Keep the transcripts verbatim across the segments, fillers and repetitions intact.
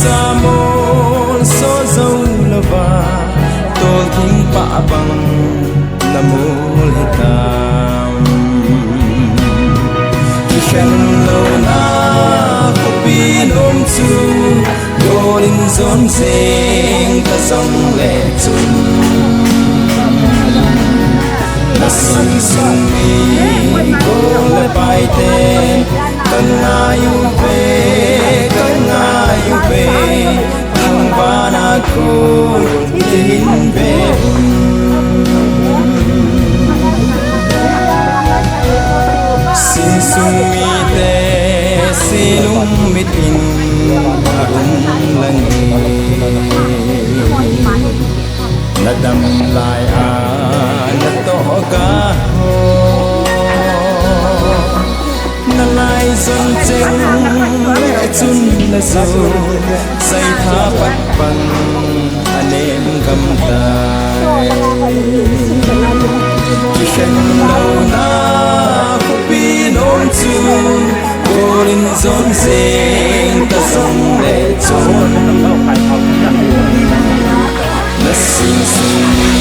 Samol so zo lova, tolthing pa bang na mol hitam. Kikhen louna khopi nom chu, gol in jon jeng ta jong le chun, na sung sung mi gol le paite, ka ngai uve, ka ngai uve, thangvahna khut in ve un. Sinsung mite, silung mit in a um lang e. Na dam lai a na toh ga ho, na lai jon cheng le chun na jo, sai tha pat pan a nem gam tai. Kikhen louna khopi nom chu, gol in jon jeng ta jong le chun, na sung sung mi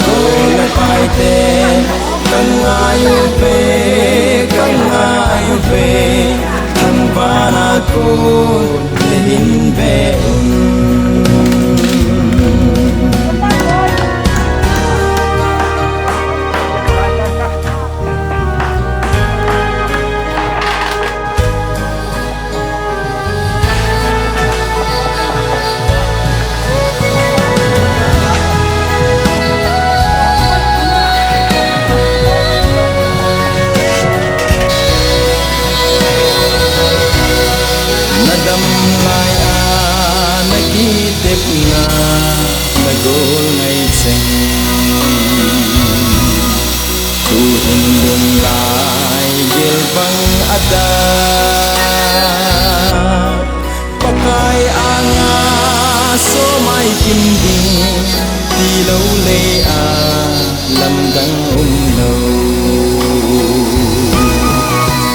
gol le paite, ka ngai uve, ka ngai uve, thangvahna khut in ve un. Na dam lai a na kitepna, na gol ngai cheng. Tu hin lung lai gel bang a da, Pakai anga so mai kim ding, ti lou le a lamdang um lou.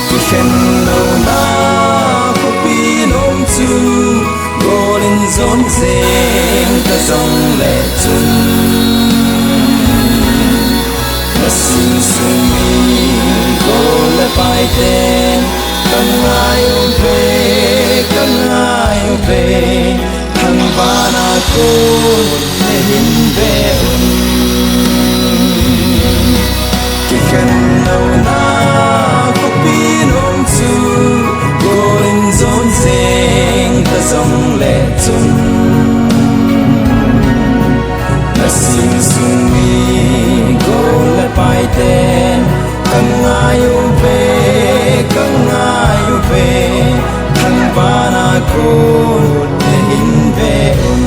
Kikhen louna khopi nom chu, gol in jon jeng ta jong le chun, na sung sung mi gol le paite, ka ngai uve, ka ngai uve, thangvahna khut in ve un. Kikhen louna khopi nom chu, gol in jon jeng ta jong le chun, na sung sung mi gol le paite, ka ngai uve, ka ngai uve, thangvahna khut in ve un.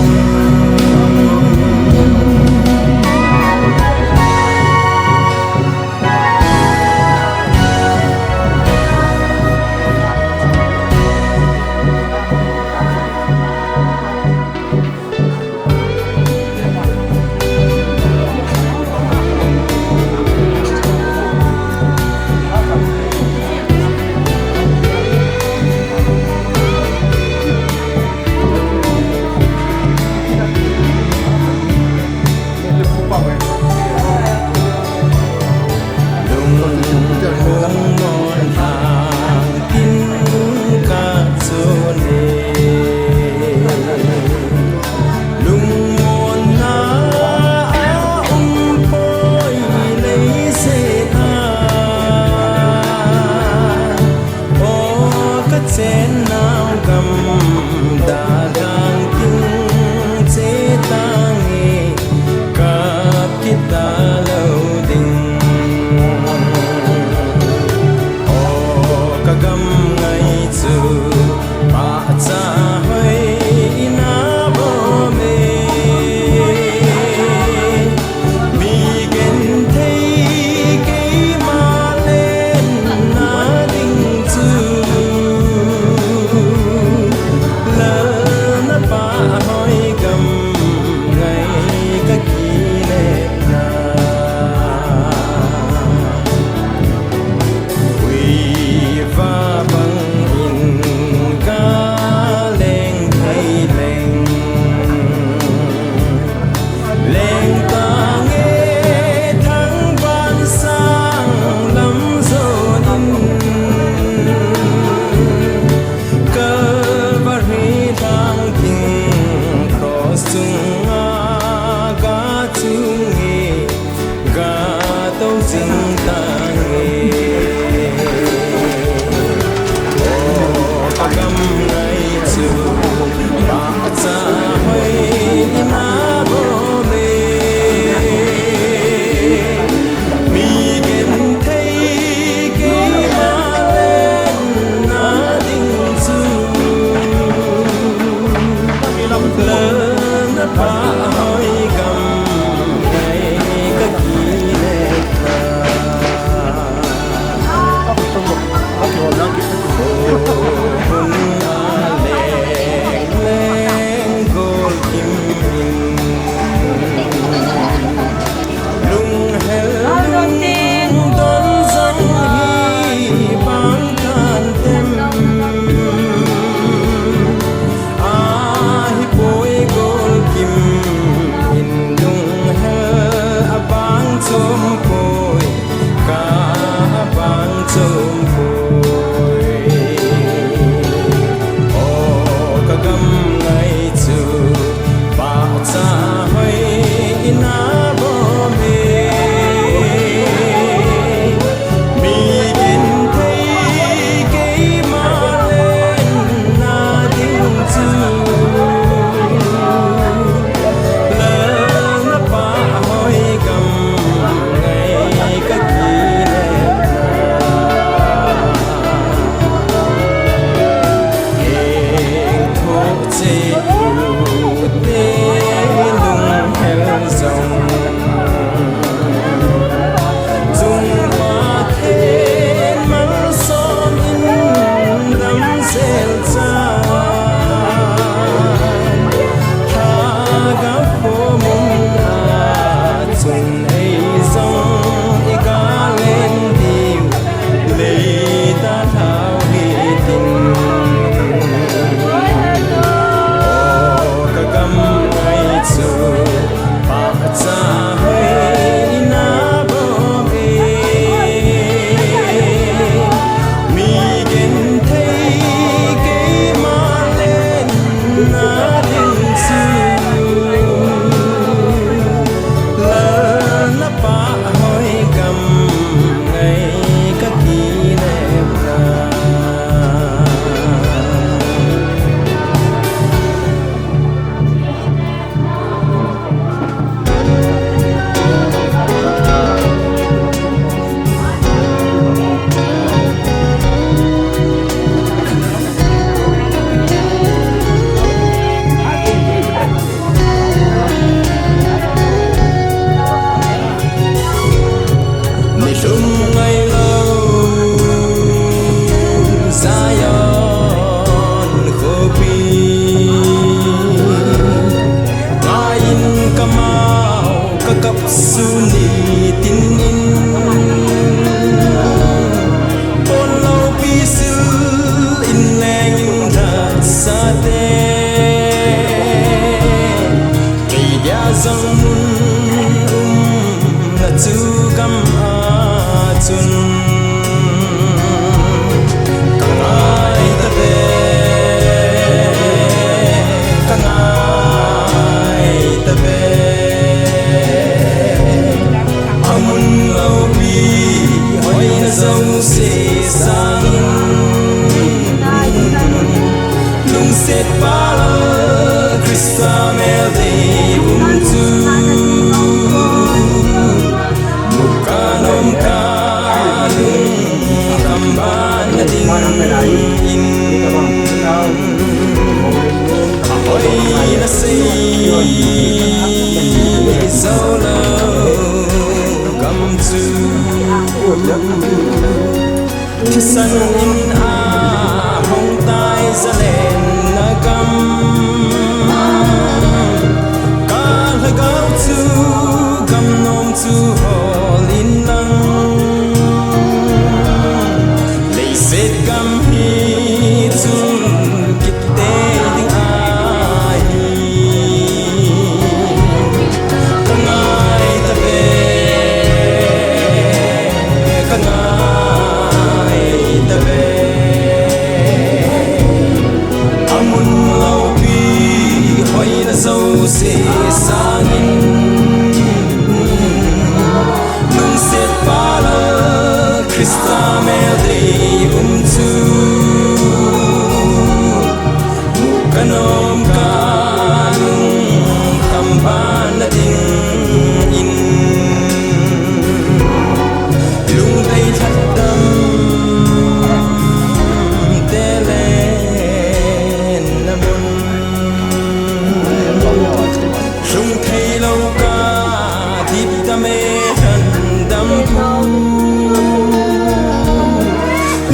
Krista mel dei um chu mu kanom kalung kambana dingin lungdei lhatdam telen namun lungthei lo ka dipdam e handam pu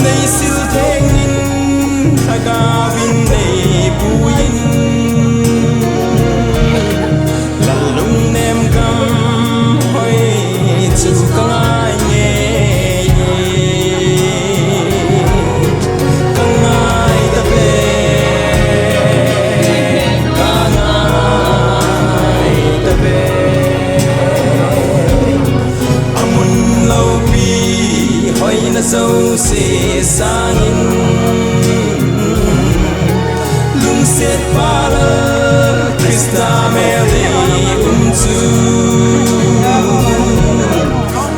nei sil thengin thagavin nei puin Lalung nem gam hoi chu ka ngai nge ka ngai ta pe ka ngai ta pe amun lo pi hoi na so se sangin Lungset pala Krista mel dei um chu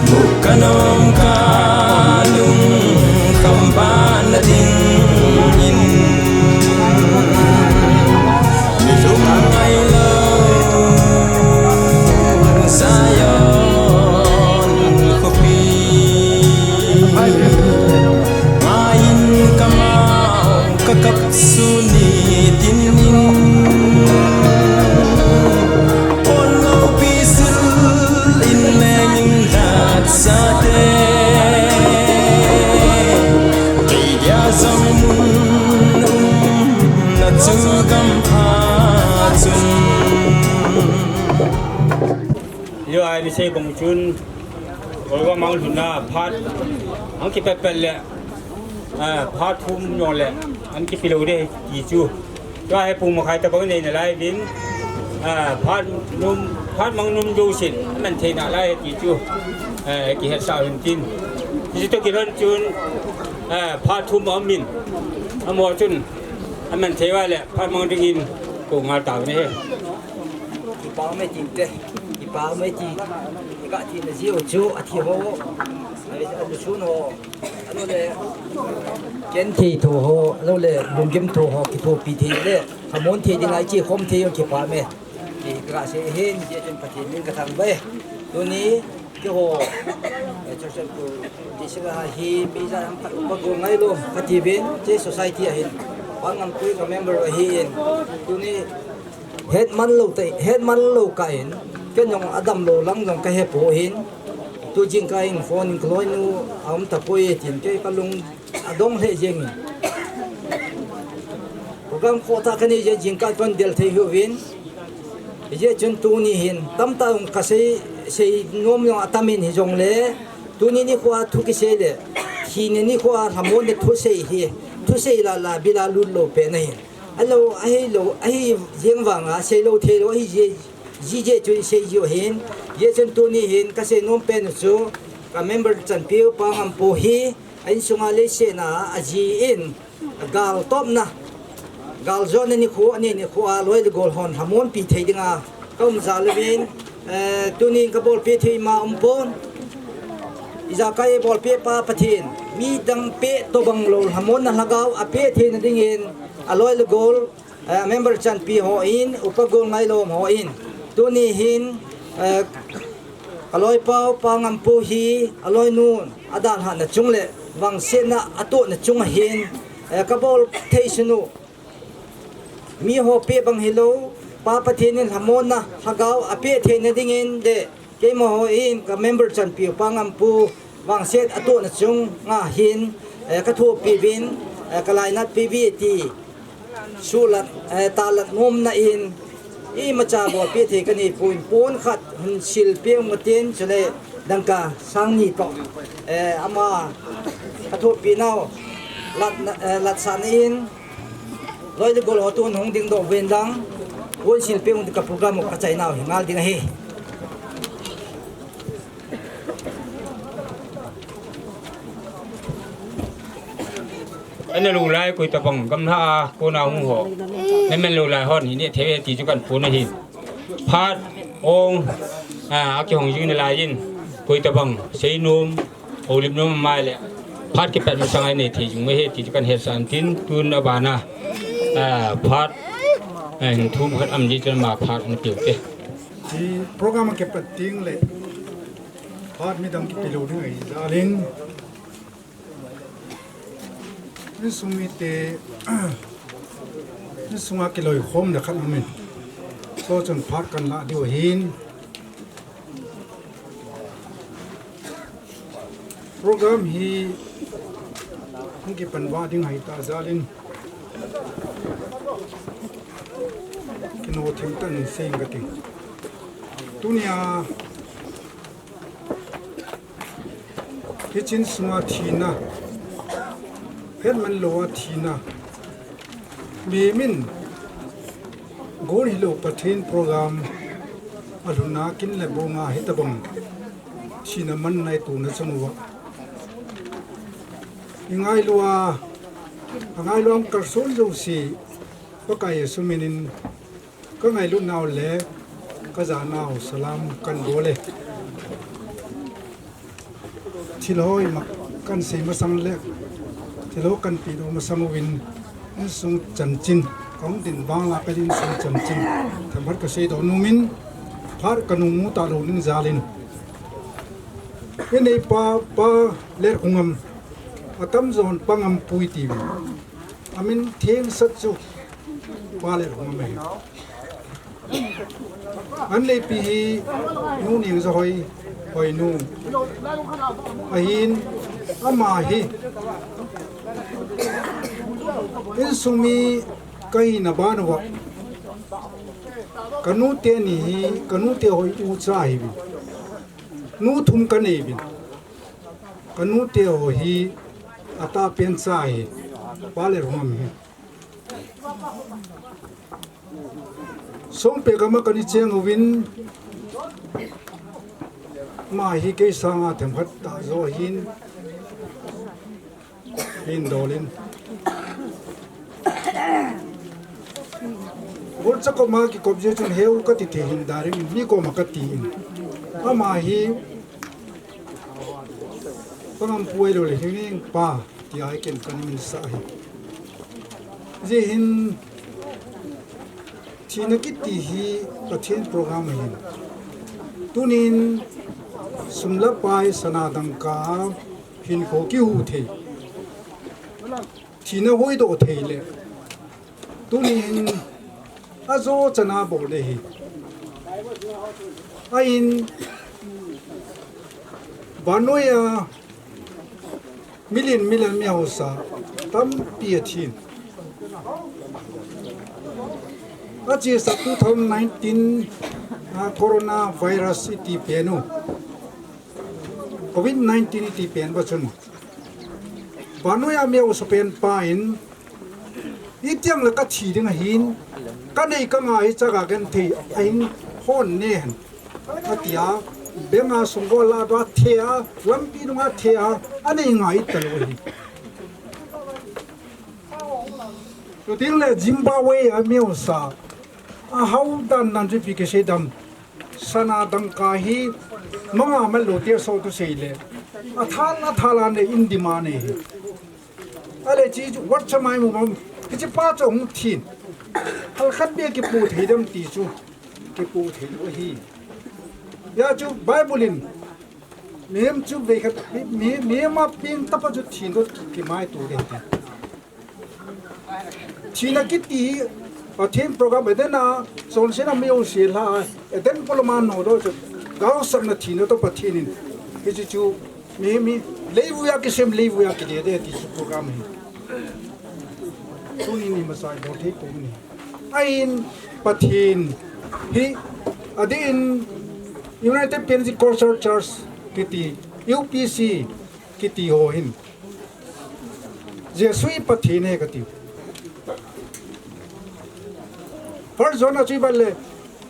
mu kanom kalung kambana dingin mi lung ngai lo Zion khopi Main kamau kakap suni tinin Polo pisil in mengin lat sate Kei dia zong mun um na chu gam pha chun Yo ai ni sei kong chun Olga mang lhunna phat ang kipepel le phat thum nong le an kipilo de ti chu. Tua he pung makhai tabang nei na lai vin phat num phat mang num jo sin man thei na lai ti chu. Ki het sa hin tin ti to ki lon chun phat thum om min amo chun aman thei wa le phat mang ding in ko ngal ta ne he. Kipa me tin te kipa me ti ka ti na ji o chu a thi ho a lu sun ho Alo le ken thei tho ho alo le lunggim tho ho kithopi thei le khamon thei ding ai chi khom thei jong kipa me. Ki ka se hin je chen Pathen min ka thang ve. Tuni ki ho church pu di se la hi mi ja am pa ko ngai lo ka ti vin che society a hin. Pangam pui ka member a hin. Tuni het man lo te het man lo ka in ken jong adam lo lang jong ka he po hin. Tu jingkah in phone in ka loinu a um tapoi tin kei ka lung a dong lheh jeng in. Program khoh tah ka nei jeh jingkah kon del thei hiuvin. Hijeh chun tuni hin tamtah um ka sei, sei nom jong atam in hijongle tuni nikho a thu kisei le thina nikho a lhamon le thusei hi, thusei la la bila lut lou pen ahin. Alo, ahilou, ahi jeng vanga seilou theilou ahi jeh, jeh chun isei jiu ahin. Hijeh chun tuni hin kasei nom pen u chu ka member chanpiu Pa Ngampu hi a insunga leiset a aji in gal topna, gal jotna nikho, ani nikho a loi le gol hon lhamon pi thei dinga ka um jal uvin, eh, tunin ka bolpeh thei ma um pon. Ijakai bolpeh pa Pathen, midang peh tobang lou lhamonna lhagao apeh theina dingin aloi le gol, eh, member chanpi hon, upa gol ngailom hon, tuni hin, eh, ka loipau Pa Ngampu hi aloinun adalhahna chung le vangsetna atohna chung ahin, eh, ka bol thei sunu. Miho peh bang hilou, Pa Pathen in lhamonna lhagao apeh theina dingin le keima hon ka member chanpiu Pa Ngampu vangset atohna chunga hin, eh, ka thopi uvin, eh, ka lainatpi uve ti sulat, eh, talat nomna in imacha bolpeh thei kanei pon, pon khat hin silpeh ung katin, chule dangka sang ni toh, eh, ama ka thopi nau lat, eh, latsahna in loi le gol ho tun hung dingdoh uvin lang, pon silpeh ung ka program u ka chainau hi ngal ding ahi. Ana lou lai koi tabang gamla a kona hung ho. Na men lou lai hon hi ne thei ti chu kan pon ahi. Phat ong a, akihong jing nalai in koi tabang seinom Holim nom mai le. Phat kipat masang a inei thei jing uve ti chu kahin hetsah in tin tun abana. Ah, phat, eh, thum khat am ji chun ama phat ana peh u te. Hi program a kipat ding le phat midang kipe lou ding ahi jal in. Insung mite, insunga kiloikhomna khat aumin. Chuchun phat kahin lah diu ahin. Program hi hung kipan vah ding ahi tah jal in. Kino thim tan sei inge kati. Tunia, hiche insunga thina, hetman louva thina, mihem in gon hilou Pathen program alhunna kin le bonga hitobang thina man naitona chang uva, ingailu a, angailu a kalson jouse, Pakai Jesu minin kangailut nau le kajanau salam kahin bol e. Thil hoima kahin sei masang le, thil ho kahin pedoh masang uvin, insung chanchin, kahung din bang la ka insung chanchin themkhat kasei doh nomin, phat kanung mu talou ding jal in, inei pa, Pa Letkhongam, atamjon Pa Ngampui tiuvin, amin thengsat chu Pa Letkhongam ahi. Anneipi hi Nu Nengzahoi, Hoinu ahin, ama hi insung mi kahina ban uva, kanute ni hi, kanute hoi ucha ahiuvin, nu thum kaneiuvin, kanute ho hi atahpen cha ahi, Pa Letkhongam hi. Songpeh gam a kana cheng uvin, ama hi kei sanga themkhat tah jo ahin, hin dol in, golcha koma kikop jeh chun heu kati thei hih in, direct in mi koma kati in, ama hi Pa Ngampui lou le Hingpa tia ken kana minsah ahi. Hijeh hin thina kiti hi Pathen program ahin, tunin sum le pai, sana dangka, hinkho kihu thei, thina huhdoh thei le, tunin ajo chana bol ahi. Ahin, vannoi a million million mi haosa tampi athin, achesa two thousand nineteen, ah, coronavirus iti pen u, covid nineteen iti pen uva chun, vannoi a mi haosa pen pa in, itiang le kathi ding ahin, kanei kangah hi chaga genthei ahin hon ne hen, atia, bank a sum gol a, athea, lampi nunga athea, anei ngai talou ahi. Chuteng le Zimbabwe a mi haosa, ahao dan dan chu ipi kisei dem, sana dangka hi manga man lou ti aso tu sei le, athal athal a nei in demand ahi. Ale hiche chu WhatsApp a imu bang, hiche pa chu hung thin, halkhat beh kipu thei dem ti chu kipu thei lou ahi. Hijeh chun Bible in mihem chu veikhat, mi, mi, mihem a peng tapa chu thin toh kimaito ahi ti. Thina kiti hi Pathen program Eden a, chonsetna mi haosa lha, Eden polam a nodoh chu, gaosapna thina toh Pathen in, hiche chu mi, mi, leivui a kisem, leivui a kidede ti chu program hi. Tunin imacha ibol thei poi. Ahin Pathen hi, adeh in United Pentecostal Church kiti, U P C kiti ho hin, Jesu hi Pathen ahi kati. First John a chu ivet le,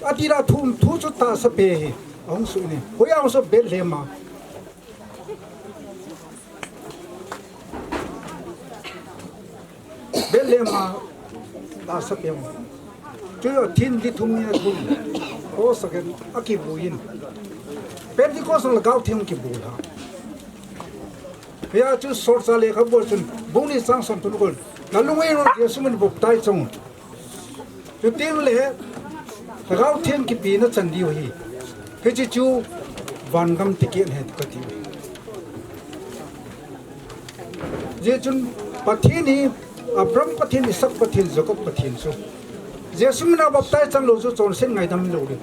adeh a thum thu chu tahsa pen ahi, ahung soh in ahi. Hoiya ahung soh? Bethlehem a. Bethlehem a tahsa pen. Chu athin li thum ni a thum. Cross a kivui in. Pentecost a Lhagao Theng kibol a. Hia chu Solchah lekhabu a chun, bung ni chang som thum kol. Nalung ei un Jesu min baptize chang un. Chuteng le, Lhagao Theng kipina chan diu ahi. Hiche chu, vangam ticket ahi kati. Hijeh chun Pathen hi, Abraham Pathen, Isaac Pathen, Jacob Pathen chu. Jesu mina baptize chang lou chu chonset ngaidam lou ding.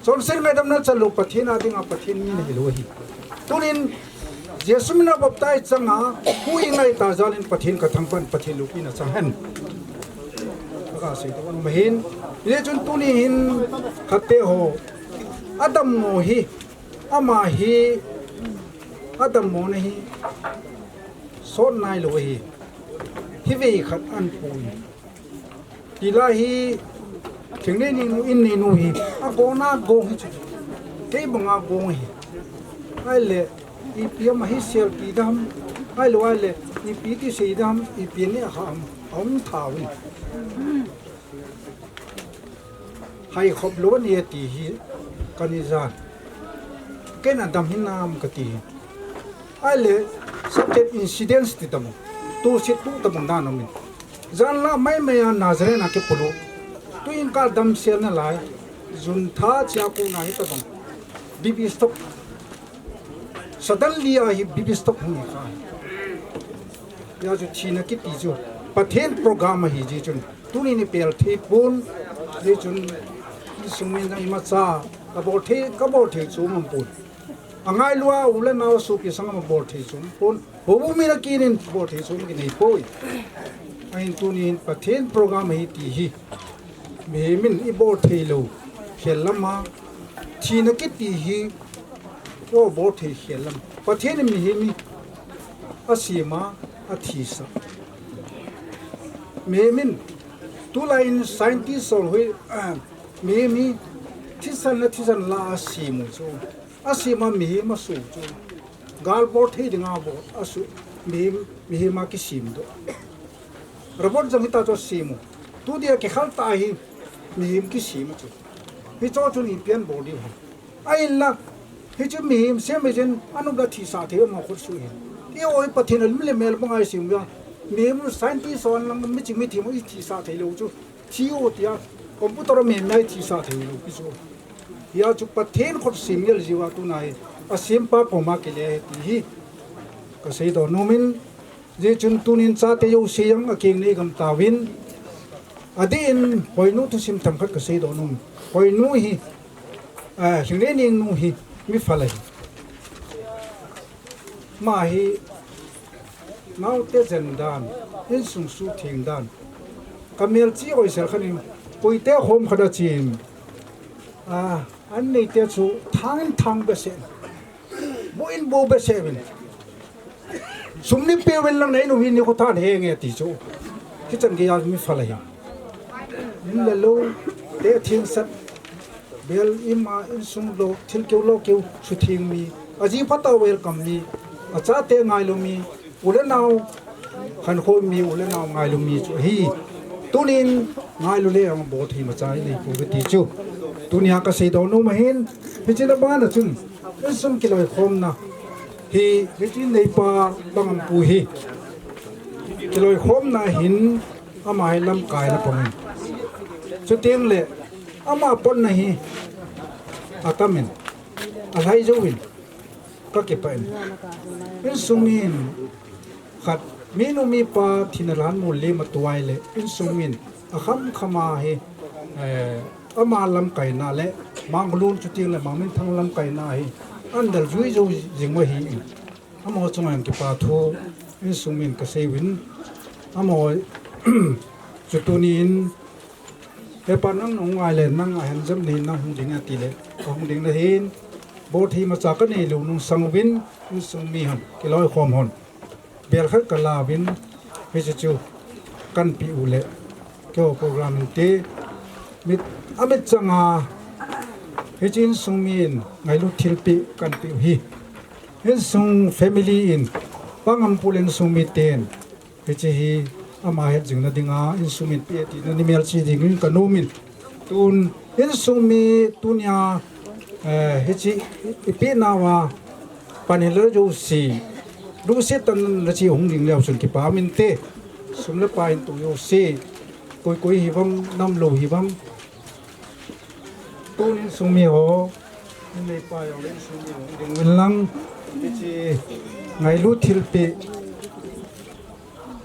Chonset ngaidam na chan lou Pathen a dinga Pathen mi nahi lou ahi. Tunin Jesu mina baptize changa hu ingai ta jal in Pathen kathangvah in Pathen loupina chang hen. Kasei tabang mahin. Hijeh chun tuni hin khatte ho. Adammo hi. Ama hi. Adammo na hi. Sot nailou ahi. Hivei khat ahin pui. Tila hi, thingnei neinu, in neinu hi, agong a gong hi chu. Kei banga gong ahi. Ahile, ipi ama hi selpi dam, ahilou ahile, ipi ti sei dam, ipi neh ham, aum tha uvin. Hai khop lou ahi ti hi, kani jan. Ken adam hinam kati hi. Ahile, certain incidents ti tabang. Tu sit tu tabang dan umin. Jan la mai mai a Nazareth a kipulu. Tuin ka damsel nalai. June tha chia kuna hi tabang. B B stock. Suddenly a hi B B stock hung ka. Hia chu thina kiti chu. Pathen program ahi jeh chun. Tuni ni pel thei pon. Jeh chun. Sungmin jang imacha. Kabol thei, kabol thei chu um pon. Angailua, u le nao sopi sanga bol thei chu um pon. Houbung mi na kinin bol thei chu um kinei poi. Ahin tuni hin Pathen program ahi ti hi. Mihem in ibol thei lou. Khel lama. Thina kiti hi. Ibol thei khel lam. Pathen in mihem hi. Asem a, athisa. Mihem in. Tulai in scientist hol hui. Ah, mihem hi. Thisan le thisan la asem u chu. Asem a mihem asu chu. Gal bol thei dinga bol asu. Mihem, mihem a kisem doh. Robot jong hita chu asem u. Tudia kikhel ta hi mihem kisem chu. Hicho chun ipi abol diu ham. Ahinla, hichu mihem sem hichun anop le thisa thei ama khut su hi. Eiho hi Pathen a lim le mel banga isem uva. Mihem scientist hon lang miching mithem u ithisa thei lou chu. Thi u tia, computer a mihem a ithisa thei lou hi chu. Hia chu Pathen khut sem ngel jiuva tuna hi, asempa koma kile ti hi. Kasei doh nomin, jeh chun tunin chate jouse jong akeng nei gam tauvin, adeh in Hoinu thusim themkhat kasei doh nom. Hoinu hi, ah, Lhingneineng nu hi, mi pha ahi. Ama hi, naote jen dan, insung suhtheng dan. Ka melchih oisel khat in, koite khom khat a chen. Ah, an neite chu, thang in thang behseh. Bo in bo behseh uvin. Sum nei peuvin lang nei nu hi ni ko than henge ti chu. Hichan geiya mi pha ahi. In le lou, te theng sat. Bel ima insung lou, thil keu lou keu, suhtheng mi. Aji phatah a welcome mi. Achate ngailu mi. U le nao, khankho mi, u le nao ngailu mi chu ahi. Tunin ngailu le jong bol thei imacha inei pouve ti chu. Tunia kasei doh nom ahin, hiche na bana chun, insung kiloikhomna hi, hiche neipa Pangam pu hi. Kiloikhomna hin, ama hi lamkai na pangin. Chuteng le, ama potna hi, atamin, alhai jouvin. Ka kipah in. Insung min khat, minu mipa thina lhan mul lim atuai le, insung min akham kham a hi, eh, ama lamkaina le, Manglun chuteng le, Mangminthang lamkaina hi, an dal jui jou jing u ahi in. Amaho chunga hin kipa thu, insung min kasei uvin. Amaho chu tunin, Hepa nang nung ngai le nang a hin jam nei nang hung ding ati le. Ka hung ding le hin. Bol thei imacha ka nei lou nung sang uvin. Insung mi hon. Kiloikhom hon. Bel khat ka la uvin. Hiche chu. Kan pe u le. Keiho program in te. Mit, amit changa. Hiche insung min. Ngailu thilpeh kan pe u hi. Insung family in. Pangam pu le insung miten. Hiche hi ama het jing na dinga, insung min pe tina ni melchih dingin ka nom in. Tun, insung mi tunia, eh, hiche i, ipi nauva, pan hilou jouse, Lungset tah in nache hung ding leu chun kipa um inte. Sum le pai in tu jouse. Koi koi hi vang, nam lou hi vang. Tun insung mi ho, nei pa jong le insung mi ho, ding uvin lang, hiche ngailut thilpeh,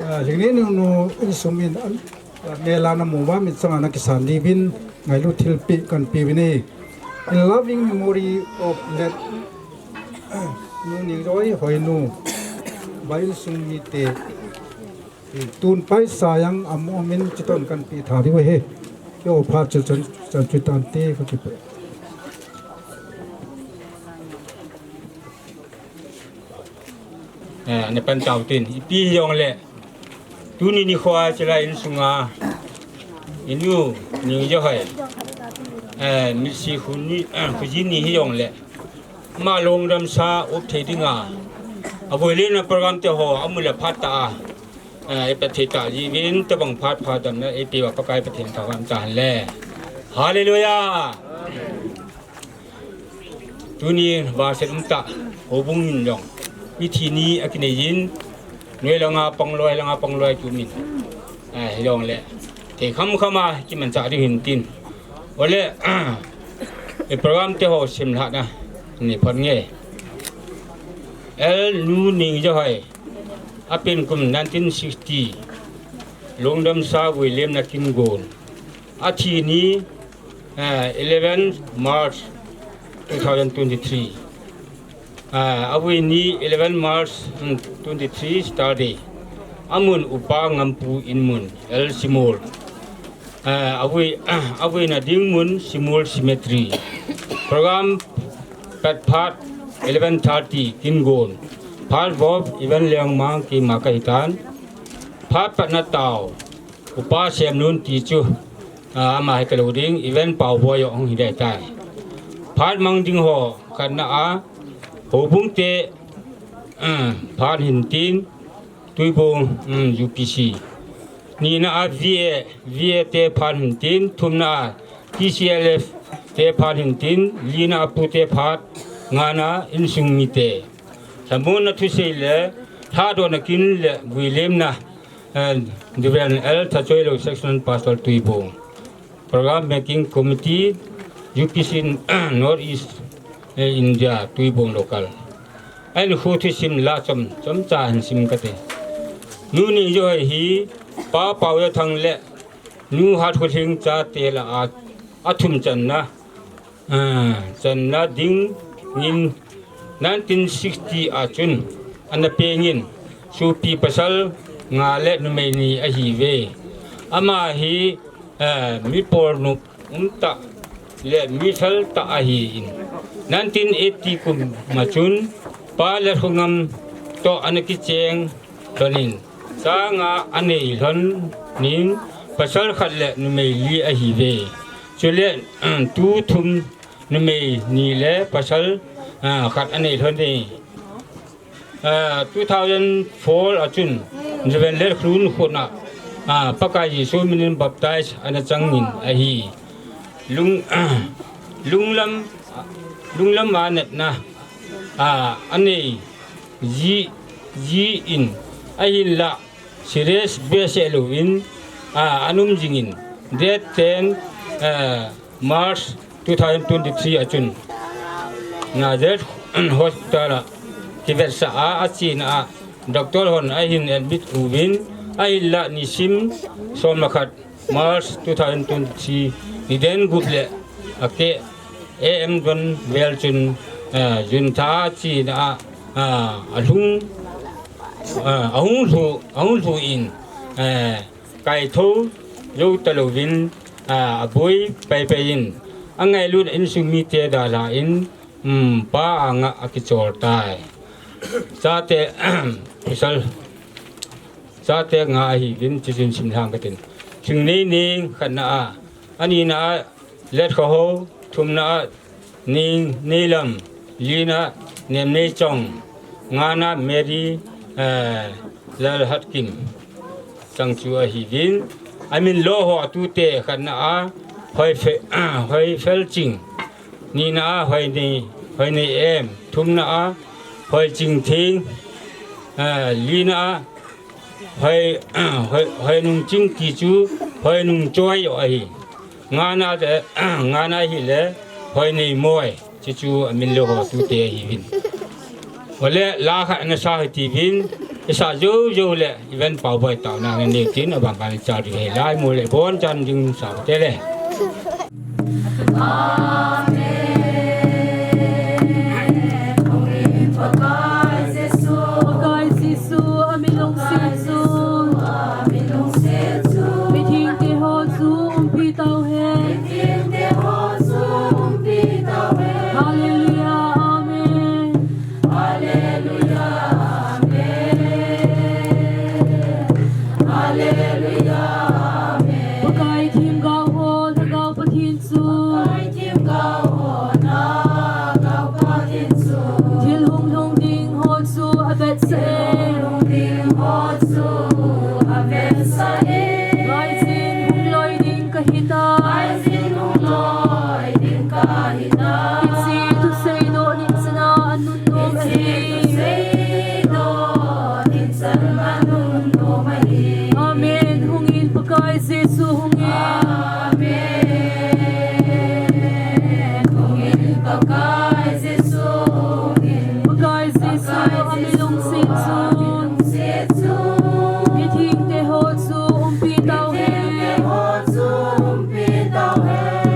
ah, Lhingneinu insung min, ah, mel a namu uva, min chang a nakisan diuvin, ngailut thilpeh kahin pe uvin ahi. In loving memory of late Nu Ningjoy Hoinu, by insung mite, Tun paisa jong aum in, chutoh kahin pe tha diu ahi. Keiho phat chu chan, chan chu tante ka kipah. Eh, na pan tau tin. Ipi hijongle. Tuni nikho a chule insunga. Inu, Ningjoy. Eh, mitsi khun ni, eh, khujin ni hijongle. Ama lungdamsa up thei dinga. Avuilemna program te ho, amu le phat tah a. Eh, ipi thei tah jiuvin, tobang phat phat damna, ipi uva Pakai Pathen thangvah in umtah hen le. Hallelujah. Tuni vahset umtah, houbung in jong. Mithi ni akinei jin, noi langa pang loi, langa pang loi kium in. Eh, hijongle. Thei kham kham a, kimanchah diu hin tin. Ole, eh, program te ho simlhahna, nei phot nge. L Nu Ningjoy. Apen kum nineteen sixty, lungdamsa vuilemna kin gon. Athi ni, eh, eleven March two thousand twenty-three. Eh, avui ni eleven March, mm, twenty-three Saturday. Amun Upa Ngampu in mun, L Simol. Eh, avui, avuina ding mun Simol Cemetery. Program pat phat eleven thirty kin gon. Phat vop event lengmang keima kahitan. Phat patna tao. Upa Semnun ti chu. Ah, ama hi kalou ding. Event pao boi jong hung hi ding tai. Phat mang ding ho khatna a. Houbung te, ah, phat hin tin. Tuibong, mm, U P C. Nina a V A, V A te phat hin tin, thumna a T C L F te phat hin tin, lina a pu te phat, ngana insung mite. Thamun na thusei le, thadona kin le vuilemna, eh, Reverend L Thachoilou Sectional Pastor Tuibong. Program Making Committee, U P C North East, eh, India, Tuibong Local. Ahin khu thusim la chom, chomcha hin sim kate. Nu Ningjoy hi, Pa Paojathang le Nu Hatkholhing chate lah a, athum channa, ah, channa dingin nineteen sixty a chun ana pengin, sopi pasal nga le numei ni ahiuve. Ama hi, eh, mi polnop umtah le mi phaltah ahin. Nineteen eighty kum a chun Pa Lalkhongam toh ana kicheng lhonin, cha nga anei lhonin, pasal khat le numei li ahiuve. Chule, tu thum numei ni le pasal, ah, khat anei lhon e. Ah, two thousand four a chun, Reverend Letkhun khutna, ah, Pakai Jesu minin baptize ana changin ahi. Lung, lunglam, lunglam a natna, ah, anei ji, ji in ahinlah, serious behseh louvin, ah, ana um jingin, date ten, ah, March two thousand twenty-three a chun Nazareth Hospital a kivetsah a, achena a doctor hon ahin admit uvin, ahinlah nisim som le khat March two thousand twenty-three, niden gup le akeh A M don vel chun, eh, Junta a chena a, ah, alhung, ah, ahung lhu, ahung lhu in, eh, kaitho jou talouvin, ah, aboi paipai in, angailut insung mite dalhan, um, Pa anga akichol tai. Chate, pasal, chate nga ahiuvin, chuchun simlhang katin. Thingneineng khatna a, anina a, Letkhohao, thumna a, Neingneilam, lina, Nemneichong, ngana, Mary, eh, Lalhatkim, chang chu ahiuvin, amin lo ho atute khatna a, Hoife-, Hoifelching, nina a, Hoinei, Hoinei Em, thumna a, Hoichingtheng, eh, lina, hoi, hoi, hoi nung ching ti chu, hoi nung choi yo ahi. Ngana de, ngana hi le, hoi nei moi, chi chu amin le ho tu te ahi vin. Ole la kha na sa hi ti vin, isa jo jo le, even pau boi tau na ne tin, aban ban cha ri he lai mo le, bon chan ding sa te le. Pakai Jesu, a mi lungset chu. Mithengte ho chu umpi tau hen. Hallelujah, amen. Pakai themgao ho, Lhagao Pathen chu. Thil hung lhung ding ho chu a vetsah e. Ngaijin hung loi ding ka hi tai. Hiche thusei doh ding chan a nunnom ahi. Amen. Hungin Pakai Jesu hungin. Pakai Jesu a mi lungset chun. Mithengte ho chu umpi tau hen.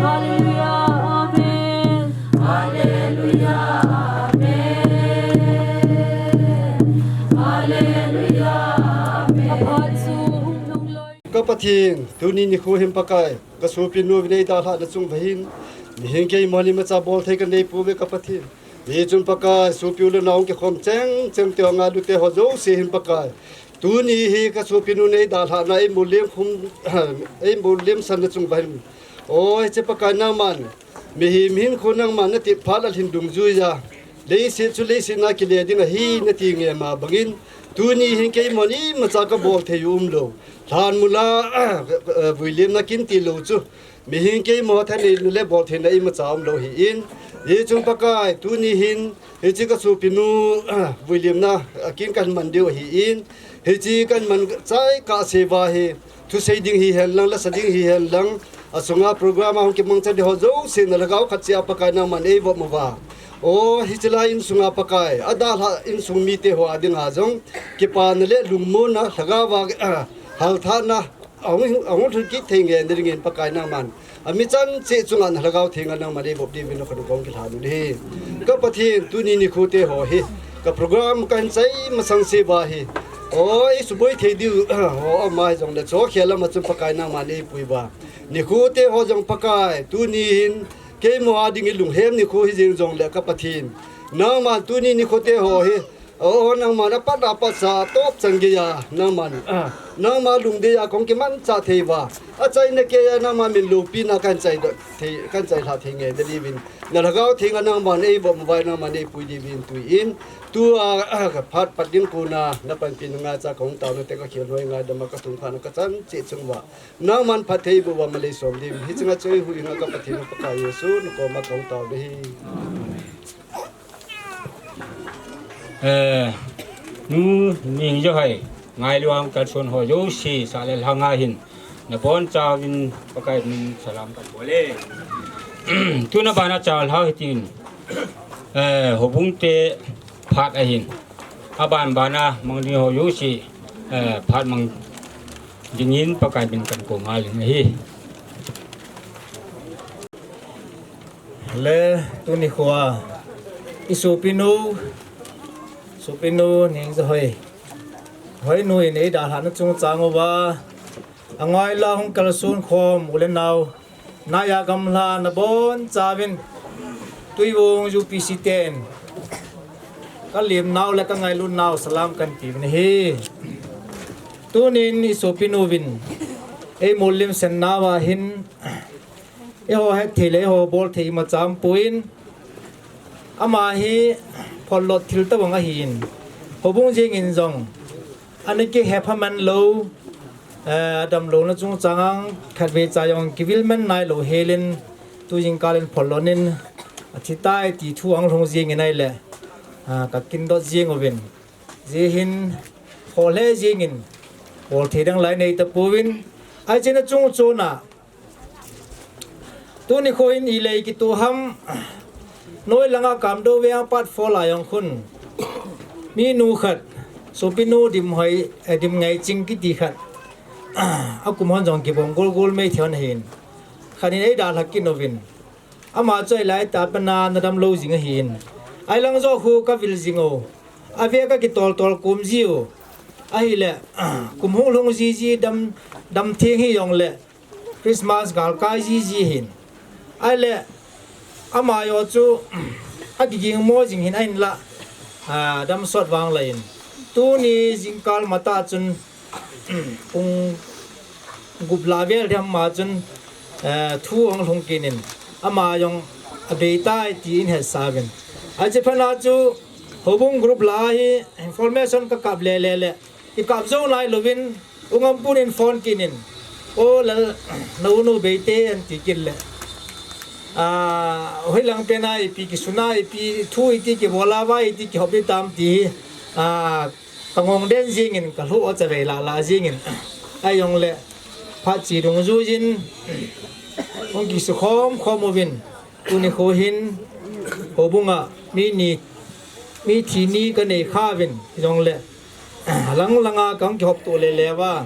Hallelujah. Amen. Hallelujah. Amen. Hallelujah. Amen. Aphat chu hung lhung loi. Ka Pathen, tuni nikho hin Pakai, ka sopinu vin eidalhah na chung uva hin, mihing keima imacha bol thei ka nei pouve ka Pathen. Hichun Pakai, sopi u le nao kikhom cheng cheng te ho, ngailu te ho jouse hin Pakai. Tuni hi ka sopinu in eidalhah na, eimolem khum, eimolem san na chung uva hin. O, hiche Pakai nangman, mihem hinkho nangman na tephat a lhin dungjuiya. Leiset chu leiset na kile ding ahi nati ngei ma bangin. Tuni hin keima imacha ka bol thei u umlou. Lhanmol a, vuilemna kin tilou chu. Mihing keima thaneina le bol theina imacha umlou ahin. Hichun Pakai, tuni hin, hiche ka sopinu, vuilemna, akin kahin man diu ahin. Hiche kahin man chai kah a seva hi. Thusei ding hihen lang, lasa ding hihen lang, asunga program a hung kimangcha ding ho jouse na Lhagao khat cheh a Pakai nangman eivop uva. O, hiche lai insunga Pakai, adalhah insung mite ho a dinga jong, kipana le lungmonna, Lhagao a, halthahna, ahung, ahung lhun kit thei ngen dingin Pakai nangman. Ami chan cheh chunga na Lhagao Theng a nangman eivop diuvin na khut u kong kilhan u ahi. Ka Pathen, tuni nikho te ho hi. Ka program kahin chai masang seva hi. O, eisuboi thei diu, o, ama hi jongle chu khel lama chun Pakai nangman eipui uva. Nikho te ho jong Pakai, tuni hin, keima a dingin lunghem nikho hi jeng jongle ka Pathen. Nangman tuni nikho te ho hi, O, nangman apat apat sa, atop chan geiya, nangman, ah, nangma lungdeiya kong kimanchah thei uva. Achaina keiya nangma min loupina kahin chai doh thei, kahin chailhah thei ngen diuvin. Na Lhagao Theng a nangman eivop uva, nangman eipui diuvin tuin. Tua, ah, phat pat ding kona, na panpina ngaicha kahung taona te ka khel hoi ngaidam a ka thum khat na ka chan cheh chung uva. Nangman phatthei boh uva malei som diuvin. Hiche nga chu eihuhhing a ka Pathen u Pakai Jesu, na koma kahung tao nahi. Eh, nu Ningjohoi, ngailu a kalson ho jouse, sah le lhang a hin, nabonchauvin Pakai min salam kabol e. Tuna bana chal hao hitin, eh, houbung te phat ahin, aban bana mang ding ho jouse, eh, phat mang dingin Pakai min kakou ngal in ahi. Le tuni khoa, i sopinu, sopinu Ningjohoi, Hoinu in eidalhah na chungchang uva, angailua hung kalson khom u le nao, naiya gamla nabonchauvin, Tuivung U P C ten, kalemnau le kangailutnau salam kahin tiuvin ahi. Tunin i sopinu vin, eimolem sen nauva hin, eiho hetthei le eiho bolthei imacha umpon, ama hi photlot thil tobang ahin, houbung jengin jong, ana kihepha man lou, eh, adamlouna chungchang a khatvei cha jong kivil man nailou helin, tujingkal in photlot in, athitai ti thu ahung lhung jengin ahile, ah, kakindot jeng uvin. Ji hin, hol he jingin, hol thei dang lai nei tapouvin, ai chena chung chuna, tuni kho hin i lei kitu ham, noi langa Kamdou veng part four la jong khun, mi nu khat, sopi nu Dimhoi, eh, Dimngaiching kiti khat, a kum hon jong kibong gol gol mei thei hon ahin. Khat in ei dalha kit uvin. Ama chu ei lai ta pana na dam lou jing ahin. Ai lang jo khu ka vil jing o. A ve ka kitol tol kum ji u. Ahile, kum hung lhung ji ji dam, dam theng hi jong le. Christmas gal kai ji ji hin. Ahile, ama jo chu, a kiging mo jing hin ahin la. A, dam sot vang la in. Tuni jingkal mata chun, pung gup la vel dam ma chun, eh, thu hung lhung kit in. Ama jong a bei tai ti in he sa vin. A che phana chu, Houbung group la hi information ka kap le le le. I kap jo nai louvin, u Ngampun in phone kit in. O lal, na u nu bei te an ti kit le. Ah, hoi lang pena ipi kisuna ipi thu iti kibol a va iti kihop i tam ti hi. Ah, ka ngong den jingin ka lhu o chavei la la jingin. Ai jong le, phat chi dung ju jin. Hung kisu khom khom uvin. Tuni kho hin, houbung a, mi ni, mi thi ni ka nei kha vin, jong le, lang langa kang kihop tu le le va.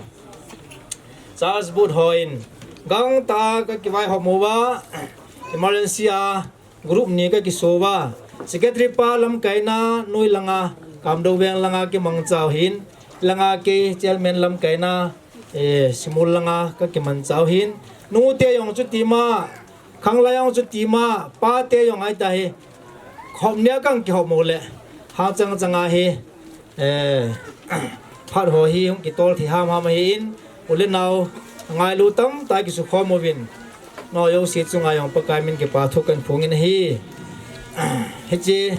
Charles Booth ho in, gang ta ka kivai hop mo va, emergency a, group ni ka kiso va. Secretary pa lamkaina, noi langa, Kamdou veng langa kimang chau hin, langa ke chairman lamkaina, eh, Simul langa ka kiman chau hin. Nu te jong chu ti ma, Khanglai jong chu ti ma, pa te jong ai ta hi. Khop nia kang kihop mo le. Ha chang chang a hi. Eh, phat ho hi hung kitol thei ham ham hi in. U le nau, ngailu tam ta kisu khom uvin. No jo si chunga jong Pakai min kipa thu kan phung in hi. Hichi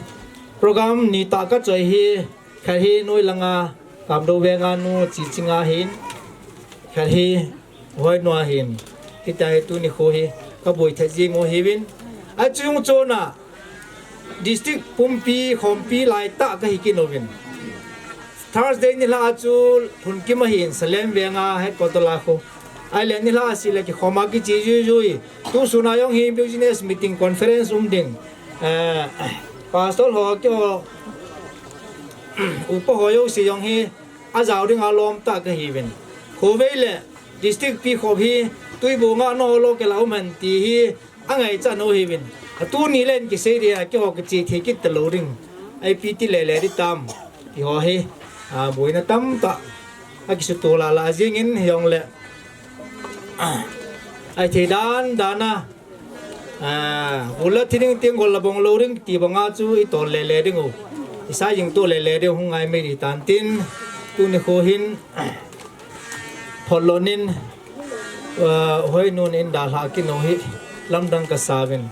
program ni ta ka choi hi. Khat hi noi langa, Kamdou venga nu chi chinga hin. Khat hi hoi nua hin. Hita hi tuni kho hi, ka boi the jing u hi vin. A chung chona, district pumpi, khompi lai ta ka hi kin u vin. Thursday ni la chu, phun kim a hin, Salem venga, headquarter la kho. Ai le ni la si le kikhom a kichi jui jui. Tu suna jong hi business meeting conference um ding. Eh, pastor ho keiho, upa ho jouse jong hi ajao ding a lom ta ka hi vin. Khovei le district pi khop hi tuibung a nolo kila um hen ti hi angaichat u hi vin. A tuni len kisei dia keiho kichi thei kit talou ding. Ipi ti le le di tam. Keiho hi, a, boina tamtah. A kisuto la la jingin hi jong le. Ai thei dan dan a. A, ula thi ding ting gol la bong lou ding ti banga chu i tol le le ding u. I sa jing to le le ding hung ngai mei di tan tin. Tuni kho hin. Pholon in. A, hoi nun in dalha kin u hi. Lamdang ka sa vin.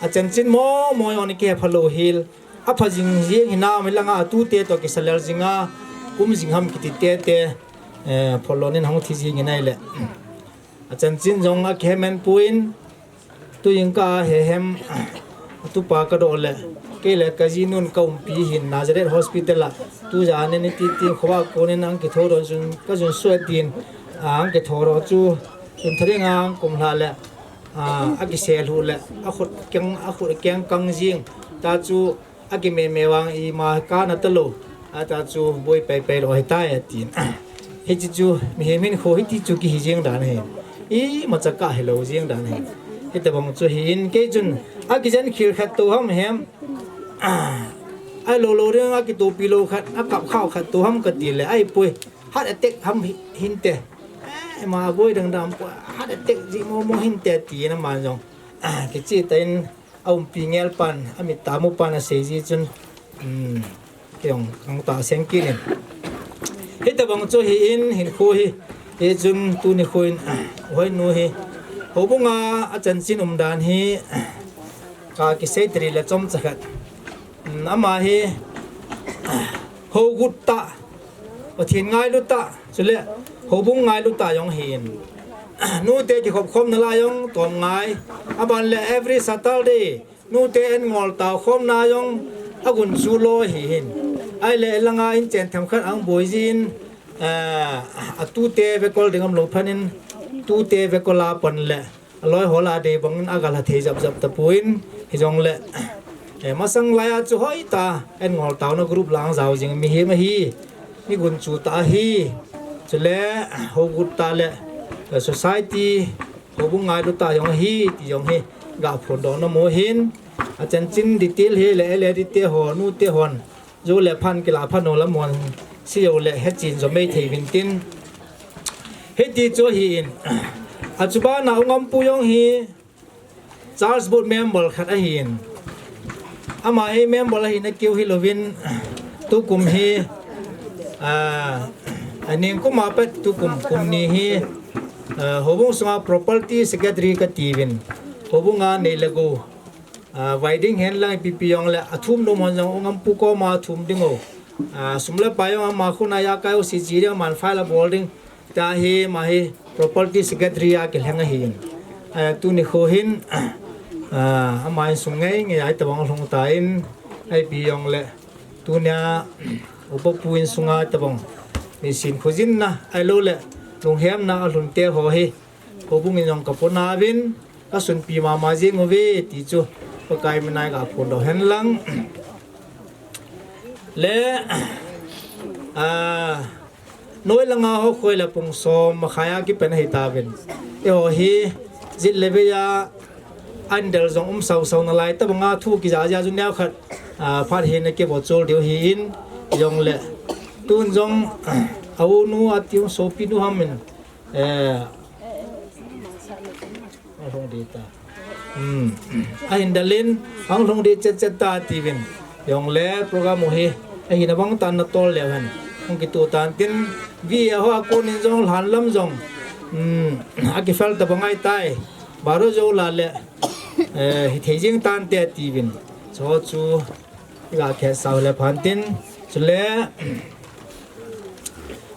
A chanchin mo mo jong ni kipha lou hel. A pha jing jing hi na mi langa a tu te to kisa lel jing a. Kum jing ham kiti te te. Eh, pholon in hung thi jing in ai le. A chanchin jong a kihe men puin, tu jing ka he hem, a tu pa ka do le, kei le ka ji nun ka umpi hin Nazareth Hospital a, tu ja ne ni ti ti khowa ko ne nang ki tho do jun, ka jun suet din, a, ang ki tho do chu, jun thari ngang kum hla le, a, a ki sel hu le, a khut keng, a khut keng kang jing, ta chu, a ki me me vang i ma ka na ta lo, a ta chu boi pai pai lo hi ta ya tin. Hi chi chu, mi he min kho hi ti chu ki hi jing dan he. I ma cha ka he lo jing dan he. Hi ta bang chu hi in kei chun, a ki jen khil khat to ham hem. Ai lo lo ring a ki to pi lo khat, a kap khao khat to ham ka ti le, ai poi. Heart attack ham hi-, hin te. Eh, ma boi dang dam poi. Heart attack ji mo mo hin te ti na man jong. Ki chi ta in, a umpi ngel pan, a mit ta mu pan a sei ji chun, um, kei jong kang ta seng kit in. Hi ta bang chu hi in, hin kho hi, hi chun tu ni kho in, hoi nu hi, houbung a, a chanchin um dan hi, ka ki sei teri le chom cha khat. Um, ama hi, ho gut ta, Pathen ngailu ta, chule houbung ngailu ta jong hin. Nute kikhop khomna la jong tom ngai. Aban le every Saturday, nute en ngol tao khomna jong agun chu lo hi hin. Ahile langa inchen themkhat ahung boi jin, eh, atute vekol ding umlou phat in, tute vekol a pan le aloi hol a dei bang in agal ha thei jap jap tapon, hijongle, eh, masang laiya chu hoitah a eingol taona group lang jao jing mihem ahi, mi gunchu tah ahi, chule hogut tah le, eh, society, houbung ngailu tah jong ahi ti jong hi ga phondoh nom u ahin, achanchin detail hi le, le detail ho, nute hon jou le phan kila phan ho lam hon sei jou le hechen jo mei thei uvin tin. Hiti chu ahin, achubana Ungam pu jong hi Church Board member khat ahin. Ama hi member ahina keu hilouvin, tukum hi, ah, aning kum a pat tukum kum ni hi, ah, houbung sunga property secretary kati uvin. Houbung a nei le gou, ah, vai ding hen lang ipi pi jong le athum nom hon jong Ungam pu koma thum ding u. Ah, sum le pai jong ama khut a akai u si ji ding, aman file abol ding. Tua hi ama hi property secretary a kilheng ahin. Ah, tuni kho hin, ah, ama insung ngei ngei a itobang lhung tan, ipi jong le tunia upa pu insunga itobang misin khojinna ahilou le lunghemna alhun te ho hi houbung in jong ka pona uvin, ka sunpi mama jing uve ti chu Pakai mina ga phondoh hen lang. Le, ah, noi langa ho khoi le pung som makhai a kipan ahi tauvin. Eiho hi jet le vei a andal jong um sau sau nalai tobanga thu kija ja ju neo khat, ah, phat hina kivo chol diu ahin, jong le tun jong, ah, unu ati u sopi nu ham in, eh, Ahung lhung ding ta. Hmm. Ahin dalin, ahung lhung ding chet chet ta tiuvin. Jong le program u hi, ahina bang tan natol leu hen. Hung kitu tan tin, V A ho a kon in jong lhan lam jong. Hmm. Akifel ta bang ahitai. Baro jo la le. Eh, hithei jing tante tiuvin. Cho chu. Iga khe sau le phan tin. Chule,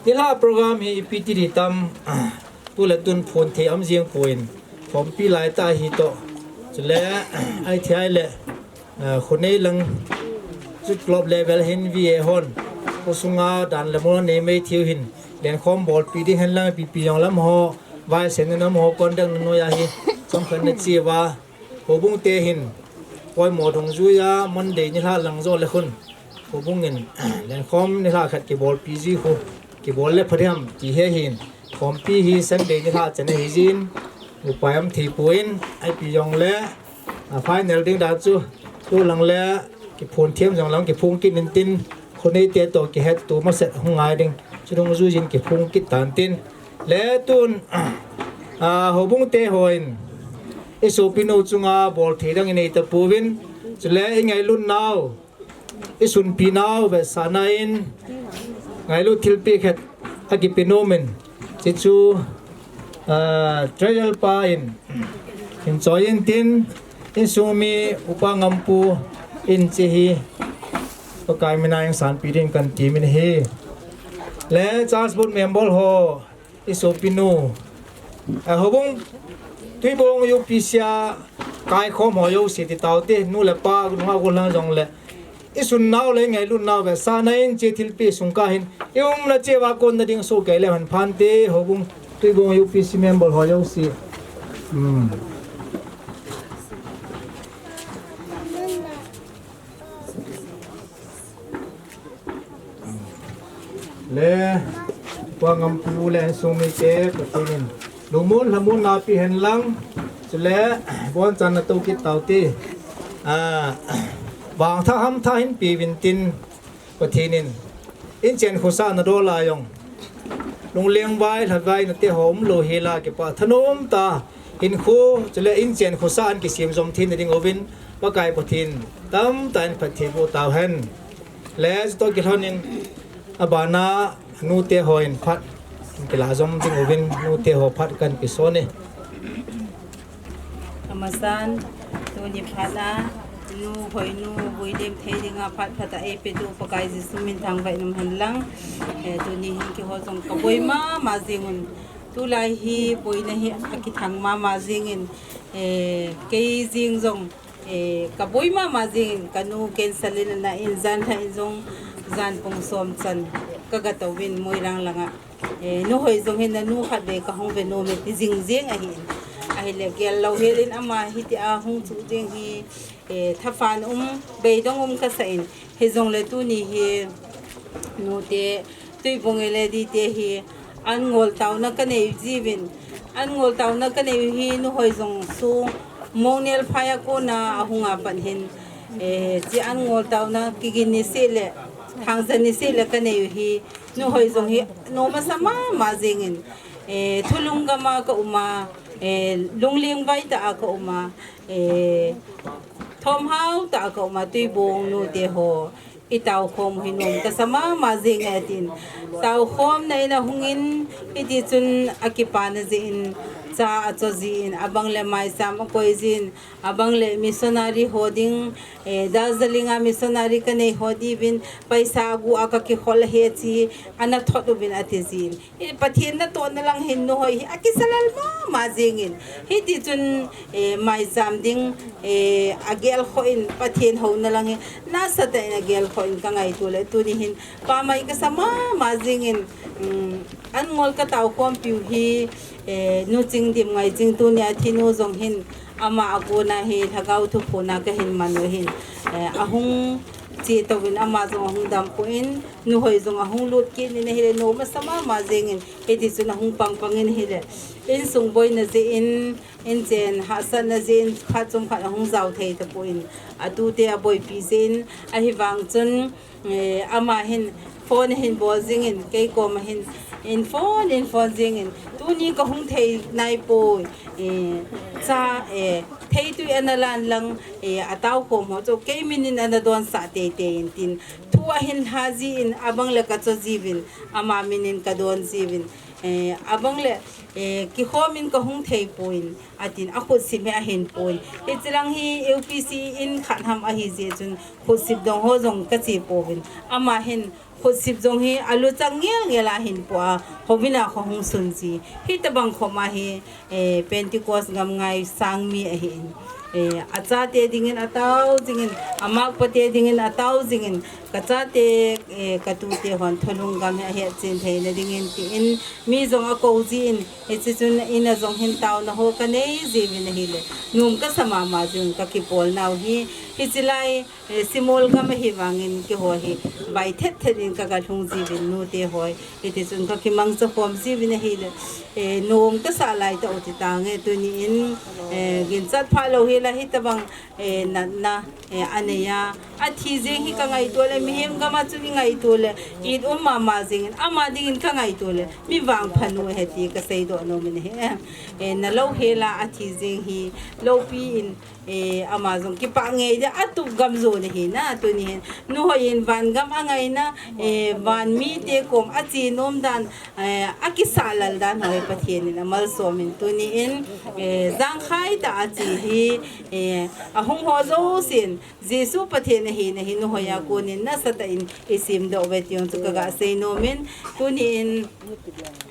nilhah program hi ipi ti ding tam, tu le tun phon thei um jing poi. Khompi lai ta hi toh. Chule, ahi thei le, eh, khonei lang chu club level hin V A hon. Khosunga dan le mo nei mei thei u hin. Lenkhom bolpi ding hen lang ipi pi jong lam ho. Vai sen nam ho kon dang noi a hi. Chomkhat na chi uva. Houbung te hin, poimo dungjuia Monday nilhah lang jo le khun, houbung in, lenkhom nilhah khat kibolpi ji khu, kibol le pha ding ham ti he hin, khompi hi Sunday nilhah chan ahi jin, upai um thei poi, ipi jong le, a final ding dan chu, tu lang le, kiphon thiam jong lang kiphong kit in tin, khonei te toh kihet tu maset hung ngai ding, chu dungjuiyin kiphong kit tan tin, Le tun, a, houbung te hon, i sopinu chunga bol thei dang i nei tapouvin, chule i ngailut nau, i sunpi nau vetsahna in, ngailut thilpeh khat akipe nom in, chuchu, a, treasurer pa in, hin choi in tin, insung mi upa Ngampu in hiche hi, Pakai mina in sanpi din kan ti min ahi. Le church board member ho, i sopinu. A, houbung, Tuibong U P C a kaikhom ho jouse ti taute, nu le pa, nungah gollhang jong le. I sun nau le ngailut nau vetsahna in hiche thilpeh sung kah hin. I umna cheh uva konna ding soh kei leu hen phante, houbung, Tuibong U P C member ho jouse. Hmm. Le, Pu Ngampu le insung mite, Pathen in lungmon lhamon na pe hen lang, chule, bonchan na tou kit taute. A, vangtha hamtha hin peuvin tin, Pathen in, inchen khosah na dol a jong, lungleng vai, lha vai nate ho umlou hel a kipah thanom tah, hinkho, chule inchen khosah a kisem jom theina ding uvin, Pakai Pathen, tamtah in phatthei boh tauhen. Le, chutoh kilhon in, abana, nute hon phat, kila jom ding uvin, nute ho phat kan pe son e. Amasan, tuni phat a, nu, Hoinu, boidem thei dinga phat phat a eipetu Pakai Jesu min thangvah in um hen lang. Eh, tuni hin keiho jong kaboi mama jing un. Tulai hi boina hi akithang mama jing in. Eh, kei jeng jong, eh, kaboi mama jing in, kanu cancer in ana in, jan lha in jong, Jan pung som chan ka ga tou in Moirang langa. Eh, nu hoi jong hin na nu khat ve ka hung ve nom e ti jing jing ahi. Ahile gel lou hel in ama hiti a hung chu jing hi, eh, thaphan um, beidong um ka sa in. Hi jong le tuni hi nu te, Tuibong L A D te hi an ngol tauna ka nei jiuvin. An ngol tauna ka nei hi nu hoi jong sung Mongnel phai a kona a hung a pan hin. Eh, chi an ngol tauna kigin ni se le, thangsa ni se le ka nei hi. Nu hoi jong hi nom a sa mama jing in, eh, thulung gam a ka um a, eh, lungling vai ta a ka um a, eh, thom hau ta a ka um a, Tuibong nu te ho i tau khom hi nom ka sa mama jing e tin. Tau khom na in a hung in, hiti chun a kipa na jin, cha a cho jin, a bang le mai sam a koi jin, a bang le missionary ho ding, eh, Darjeeling a missionary ka nei ho diuvin, paisa gu a ka kikhol he chi, ana thot uvin a ti jin. Eh, Pathen na to na lang hin nu hoi hi, a kisa lal mama jing in. Hiti chun, eh, mai sam ding, eh, a gel kho in, Pathen ho na lang hi, na sa ta in a gel kho in ka ngai tu le, tuni hin, pa mai ka sa mama jing in, um, an ngol ka tau khom piu hi, eh, nu ching dim ngai ching tuni a thi nu jong hin, ama a kona hi lhagao thuphon a ka hin man u hin, eh, a hung chi tou in ama jong a hung dam pu in, nu hoi jong a hung lut kit in ahile nom a sa mama jing in, hiti chun a hung pang pang in ahile. Insung boina jeh in, in chen hahsatna jeh in, khat chom khat a hung jao thei ta pu in, a tu te a boipi jeh in, ahi vang chun, Eh, ama hin phone hin bol jing in, kei koma hin in phone, in phone jing in, tuni ka hung thei nai poi, eh, cha, eh, thei tui ana lan lang, eh, a tau khom ho chu kei min in ana don sa tei tei in tin, thu a hin lha jin, a bang le ka cho jiuvin, ama min in ka don jiuvin, eh, a bang le, eh, kikhom in ka hung thei poi in, a tin, a khut sim hi a hin poi. Hichi lang hi U P C in khat ham ahi jeh chun, Khutsip dong ho jong ka che pouvin. Ama hin khutsip jong hi a luchang ngel ngel a hin po a, hovin a kho hung sun ji. Hitabang khom a hi, eh, Pentecost gam ngai sang mi ahi in. Eh, a chate dingin a tao jingin, a makpate dingin a tao jingin, ka chate, eh, ka tute hon thulung gam hi a hetchen theina dingin tin, mi jong a ko ji in, hichi chun in a jong hin taona ho ka nei ji uvin ahile. Nom ka sa mama jing ka kipol nau hi, hichi lai, Eh, Simol gam ahi vangin keiho hi bai thet thet in ka ga lhung ji uvin nute hoi. Hiti chun ka kimangcha khom ji uvin ahile. Eh, nom ka sa lai tao ti tange tuni in, eh, ginchat pha lou hi la hitabang, eh, natna, eh, a nei a. A thi jeng hi ka ngaito le mihem gam a chu i ngaito le. It um mama jingin ama dingin ka ngaito le. Mi vangpha nu ahi ti ka seidoh nom in ahi. Eh, na lou hi la a thi jeng hi loupi in Eh, ama jong kipah ngei dia, a tup gam jo na hi na, tuni hin. Nu hoi in van gam a ngaina, eh, van mite kom a che nom dan, eh, a kisa lal dan hoi Pathen in a malsom in tuni in, eh, jangkhai tah a che hi, eh, a hung ho jousen, Jesu Pathen ahi na hi nu hoi a kon in nasatah in i simdoh uve ti jong chu ka ga sei nom in, tuni in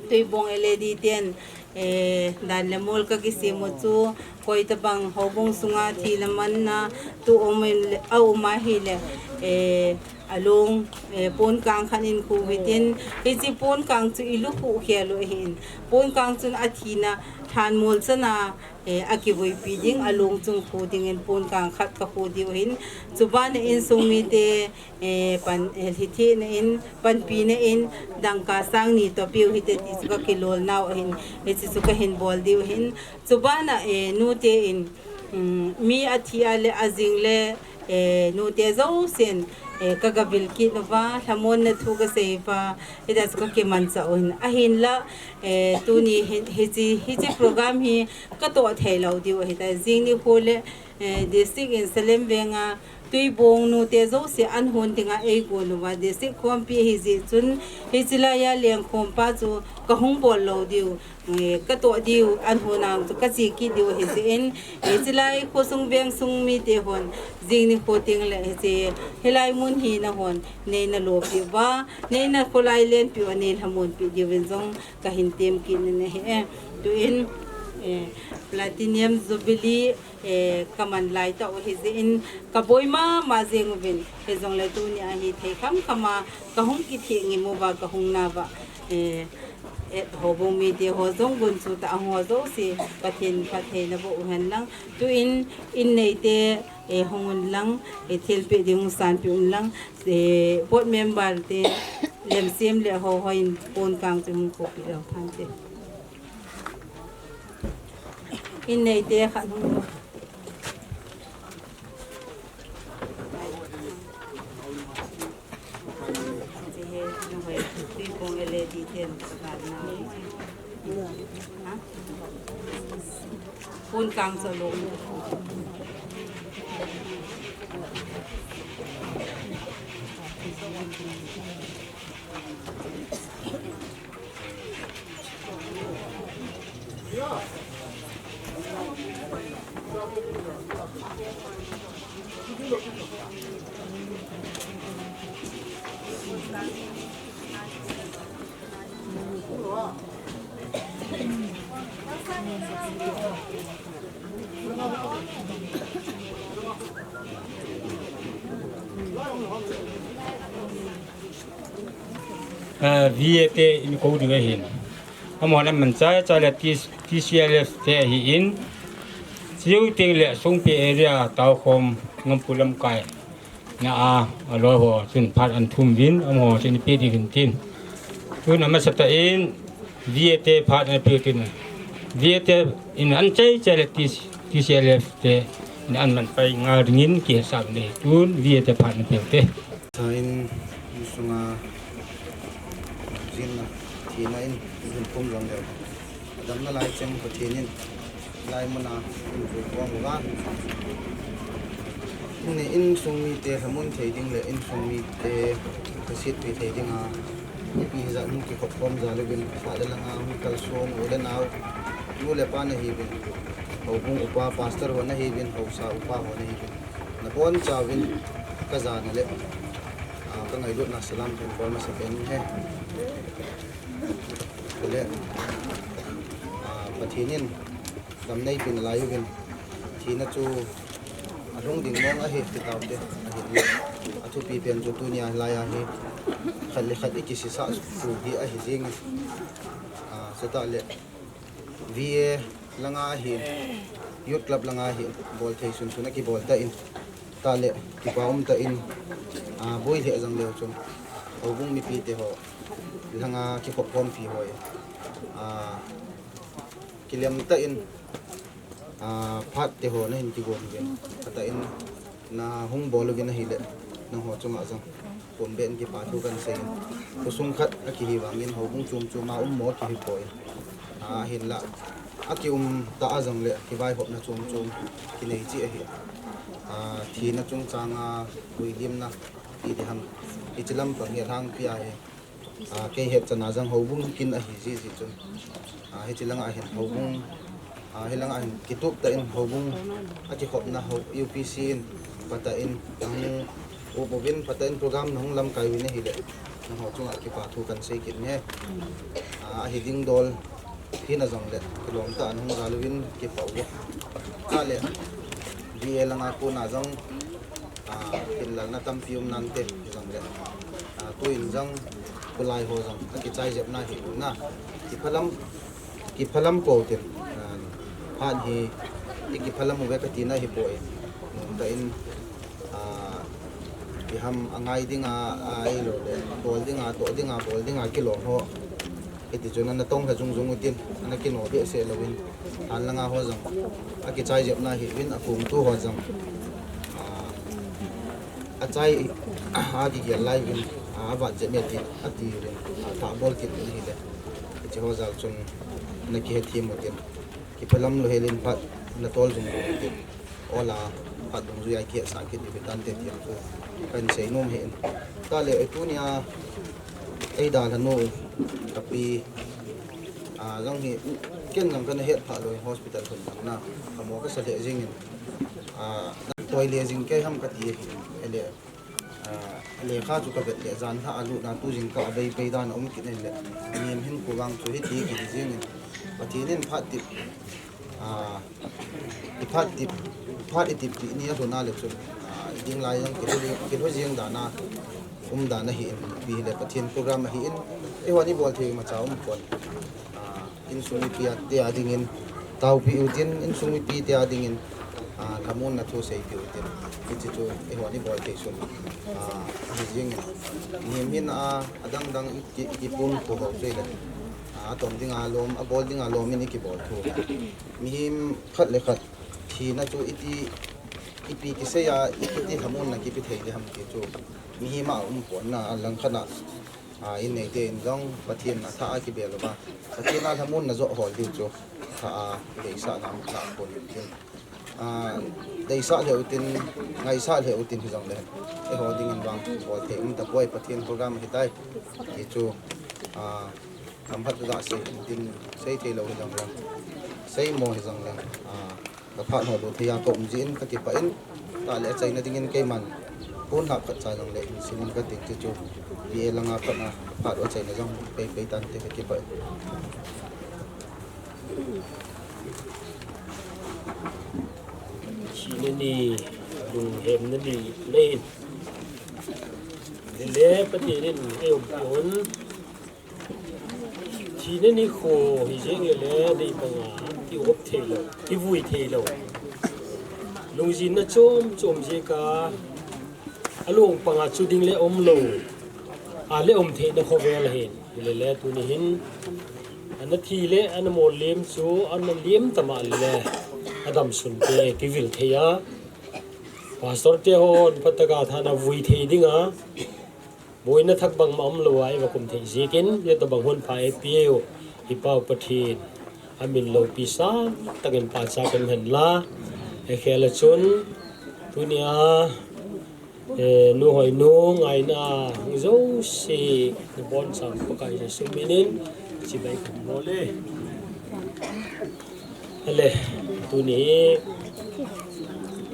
Tuibong L A D ten, eh, dan le mol ka kisem u chu, Koi tabang houbung sunga thina manna tu um in le, a um ahile, eh, a long, eh, pon kang khat in khu hitin, hichi pon kang chu i lukhuh khel u ahin. Pon kang chun a thina thanmol chana, eh, a kivuipi ding, a long chung khu dingin pon kang khat ka khu diu ahin. Chuban a insung mite, eh, pan, eh, hithina in, panpina in, dangka sang ni toh piu hite ti chu ka kilol nau ahin, hichi chu ka hin bol diu ahin. Chuban a, eh, nute in, um, mi a thi a le a jing le, eh, nute jousen, eh, ka ga vil kit uva, lhamonna thu ka sei uva, hita chu ka kimanchah u ahin. Ahinla, eh, tuni hi, hichi, hichi program hi ka toh thei lou diu ahitai. Jing nikho le, eh, district in Salem Veng a, Tuibong nute jouse an hon dinga eigon uva district khompi ahi jeh chun, hichi lai a lengkhom pa chu ka hung bol lou diu, eh, ka toh diu, an hon ang chu ka che kit diu ahi jeh in, eh, hichi lai khosung vengsung mite hon, jing nikho teng le hichi, hilai mun hi na hon, nei na lopi uva, nei na kholai lenpi uva, nei lhamon pi diuvin jong ka hin tem kit in ahi e. Tuin, eh, Platinum Jubilee, eh, kaman lai tah u hijeh in kaboi mama jeng uvin, hijongle tunia hi thei khamkhama kahung kitheh ngim uva kahung nauva, eh, eh, houbung mite ho jong gunchu tah a hung ho jouse Pathen phatthei naboh uhen lang, tuin in neite, eh, hung un lang, eh, thilpeh ding hung sanpeh un lang, eh, board member te, lemsem le ho hoin pon kang chu hung khopi lou thante. In neite khat hung. Pon kang chu lou. Ah, V A te in kou ding ahin. Amahon aman chai chai le T-, T C L F te ahin. Chiu teng le Songpi area Taukhom Ngampu lamkai na a, aloi ho chun phat an thum uvin, amaho chun ipi ding hin tin. Tun amasa tah in V A te phat ana pe u tin. V A te in an chai chai le T-, T C L F te in an man pai ngal dingin kihetsah u ahi. Tun V A te phat ana pe u te. Sa in, insunga, jinna, thina in, inhung pum jong leu. Adamna lai cheng Pathen in, lai muna, inpui pom uva. Tuni insung mite lhamon thei ding le, insung mite lhasetpi thei dinga, ipi hijat hung kikhop khom jal uvin, phat le langa hung kalsong u le nao, nu le pa nahiuvin, houbung upa, pastor ho nahiuvin, haosa upa ho nahiuvin. Naponchauvin kajana le, ah, kangailutna salam kahin bol masa pen ahi. Chule, ah, Pathen in damna eipeh nalai uvin, thina chu alhung ding mong ahi, ti taute, ahinla. Athupi pen chu tunia hilai a hi, khat le khat ikisisah thu hi ahi jengin. Ah, chutah le, V A langa ahin, Youth Club langa ahin, bol thei sunsun akibol tan, tah le kipa um tan, ah, boi lheh jong leu chun, houbung mipite ho, langa kikhop khompi ho, ah, kilem tan, ah, phat te ho nahin kigong uvin, phatah in nahung bol uvin ahile, nangho chunga jong pumbe in kipa thu kahin seiyin. Khosung khat akihi vangin houbung chom chom a um mo kihi poi. Ah, hinla, akium ta a jongle kivaihopna chom chom kinei cheh ahi. Ah, thina chungchanga vuilimna ti diham, hiche lampang hi alhangpi ahi. Ah, kei hetchan a jong houbung kin ahi jiji chun. Ah, hiche langa hin houbung, ah, hilanga hin kitup tah in houbung akikhopna ho U P C in phatah in nahung up uvin, phatah in program nahung lamkai uvin ahile, nangho chunga kipa thu kahin sei kit e. Ah, ahi ding dol hina jongle kilom tah a nahung jal uvin kipa uve. Chule V A langa kona jong, ah, hinlalna tampi um nante jongle, ah, tuin jong, tulai ho jong akichai jep na hi na. Kiphalam, kiphalam pou tin, ah, phat hi ikiphalam uve kati na hi poi. Nomtah in, ah, iham angai dinga, ah, ahilou le, bol dinga, toh dinga, bol dinga kilom ho. Hiti chun ana tonglha jung jung utin, ana kino behseh louvin, lhan langa ho jong akichai jep na hi uvin, akumtu ho jong, ah, achai, akigel lai uvin, ah, avat jep e ti, ati uvin, ah, thah bol kit uvin ahile. Hiche ho jal chun ana kihethem utin, kiphalam lou helin phat natol jung jung utin. Ola, phat dungjuia kihetsah kit diu hitante ti jong chu kahin seinom ahin. Chule, eh, tunia eidalha nu, kapi, ah, jong hi, ken jong kana hetphah lou, hospital lhun jong na, kamo kasa lheh jengin, ah, toile jing kei ham kati ahi, ahile, ah, lekha chu kavet le, janhi alutna tu jingkah a bei bei dan aum kit ahile, mihem hinkho vang chu hiti kiti jengin, Pathen in phat tep Ah, i phat tip, phat i tip ti ni a lhun a le chun, ah, i ding lai jong kilhu, kilhu jing dan a, um dan ahi in, ipi hile Pathen program ahi in, eiho ni bol thei ma cha um kon. Ah, insung mipi a te a dingin, taupi utin, insung mipi te a dingin, ah, lhamonna thu seipi utin, hichi chu eiho ni bol thei sun, ah, ahi jing in. Mihem hin a, adang dang i ki, i kipum thu ho chu le. Ah, atom ding a lom, abol ding a lom in i kibol thu. Mihem khat le khat thina chu iti, ipi kisei a, iti lhamonna kipe thei le ham ti chu mihem a um pon na, a lang khat na, a, in nei te in jong Pathen a tha a kibel uva, Pathen a lhamonna jo hol diu chu tha a deisah na um tha pon diu. A, deisah le utin, ngaisah le utin hi jong le, eiho dingin vang bol thei um ta poi, Pathen program hi tai. Hi chu, a, Themkhat kaga sei, tin sei thei lou hi jong leng, sei mo hi jong leng, ah, ka phat ho lou thei a ka um jin ka kipah in, tah le achaina dingin keiman pon lhap khat cha jong le in sim in ka tin ti chu, P A langa phat a phat achaina jong pei pei tan te ka kipah in. Thina ni, lunghemna ni, nei. Lele Pathen in ei umpi un. Thina nikho hi jeng lele, nei banga, i op thei lou, i vui thei lou. Lungjinna chom chom jeh a, along panga chu ding le um lou. A le um theina khovel ahin. Lele tuni hin, ana thi le, ana mol lem chu, ana lem tama lele, adam sun te, kivil thei a. Pastor te hon, phatah a tha na vui thei dinga. Boina thak bangma um lou a, i va kum thei jeh in, hitabang hun pha eipeu, i Pau Pathen, amin loupi sang takin pachat kan hen la, e khel a chun, tunia, eh, nu hoi nu ngaina, hung jouse, na bonchauva Pakai Jesu minin, chibai kan bol e. Ale, tuni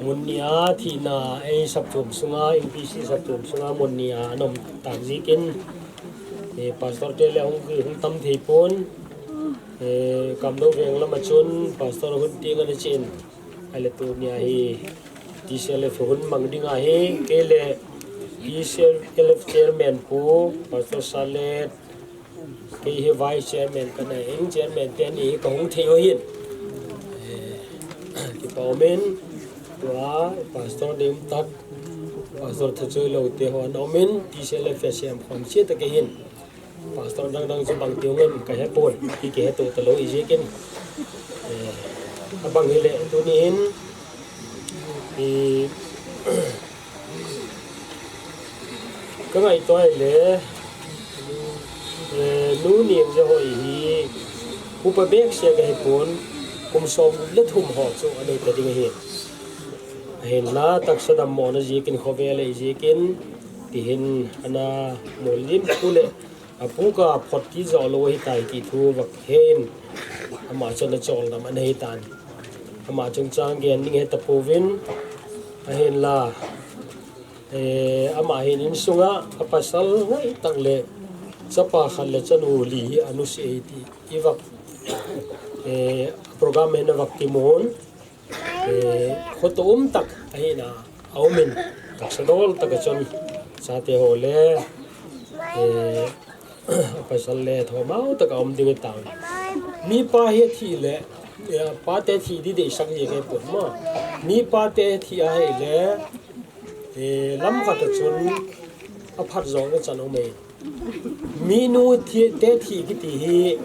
mun ni a thina ei saptuam sunga, N P C saptuam sunga mun ni a ana um tah jeh in, eh, pastor te le hung, hung tam thei pon, eh, Kamdou veng lama chun pastor hun ding ana chen. Ale tunia hi T C L F hun mang ding ahi, kei le T C L F chairman pu, Pastor Salet, kei hi vice chairman kana hin, chairman te ni ka hung thei u hin. Eh, kipah um in, tua pastor ding tak, pastor Thachui lou te hon um in, T C L F a sem khom sia ta kei hin. Pastor dang dang chu bang tiu ngem ka he pon, ki, kihe to ta lou i jeh in. Eh, abang hile, tuni hin, i, Ka ngaito le, eh, nu Nemjahoi hi, upa bek sia ka hi pon, kum som le thum ho chu anei ta ding ahi. Ahinla, taksa dammo na jeh in khovel a jeh in, tihin ana mol lim pu le, apu ka phot ti jo lou ahi tai ti thu vak hen, ama chun achol dam ana hi tan. Ama chungchang gen ning he ta pouvin, ahinla, Eh, ama hin insunga, apasal ngai tak le, chapa khat le chanu li hi anu sei ti, i vak, eh, program hin a vak ti mun, eh, khoto um tak, ahi na, a um in, taksa dol tak a chun, chate ho le, eh, Pasal le thomau taka um ding i tang. Mi pa hi thi le, eh, pa te thi di dei sak ye ke pon ma. Mi pa te thi a hei le, eh, lam khat a chun a phat jong a chan um e. Mi nu thi, te thi kiti hi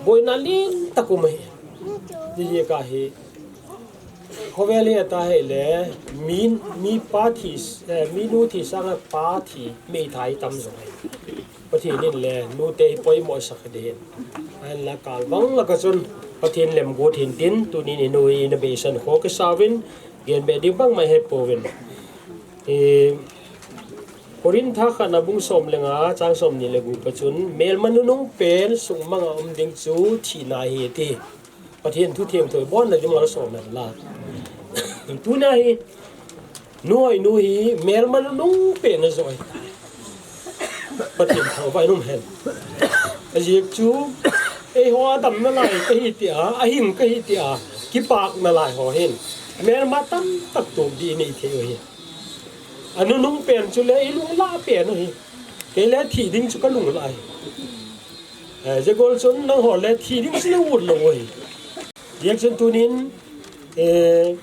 boina lin tak um e. Ni ye ka hi. Khovel hi a ta hei le, mi, mi pa thi, eh, mi nu thi sanga pa thi, mi thai tam jong e. Pathen in le, nu te hi poimo sak ding hin. Ahinla kal vang laka chun, Pathen lemguat hin tin, tunin i nu i na beisan kho ka sauvin, gen be ding bang mai he pouvin. Eh, Korinth khatna bung som le nga, chang som ni le gup a chun, melma nunung pen sung manga um ding chu thina ahi ti. Pathen thu thiangtho i bonna ding lang som hen la. Tuna hi, nu hoi nu hi, melma nunung pen a joi. Pathen thangvah in um hen. A jeh chu, Eiho adam nalai kahi tia, ahing kahi tia, kipak nalai ho hin. Melma tamtak tuh di nei thei u hi. Anunung pen chu le ilung la pen u hi. Kei le thi ding chu kalung la hi. Eh, je gol chun nangho le thi ding chu le ut lou u hi. Ziak chun tunin, eh,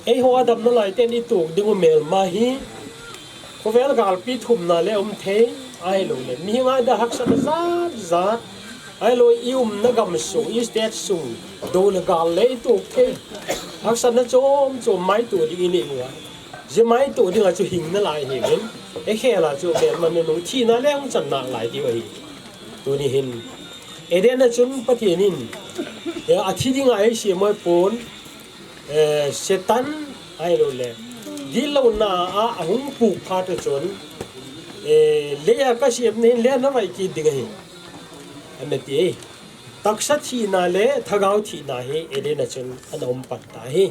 eiho adam nalai ten i tuh ding u melma hi. Khovel galpi thumna le um thei, ahilou le. Mihing a da haksatna zat zat. Ahilou i umna gam sung, i state sung. Do le gal le i tuh thei. Haksatna chom chom mai tuh ding i nei u a. Zia mai tuh ding a chu hing nalai hi min. E khel a chu melma nunung thina le hung chan nalai diu ahi. Tuni hin. Eden a chun Pathian in. E, a thi ding a ei siam mai pon. Eh, Satan, ahilou le. Gilou na a, ahung puk phat chun. Eh, lei a ka siam na hin lei a na vai kit ding ahi. Ana ti e. Taksa thina le thagau thina hi Eden a chun ana um pat ta hi.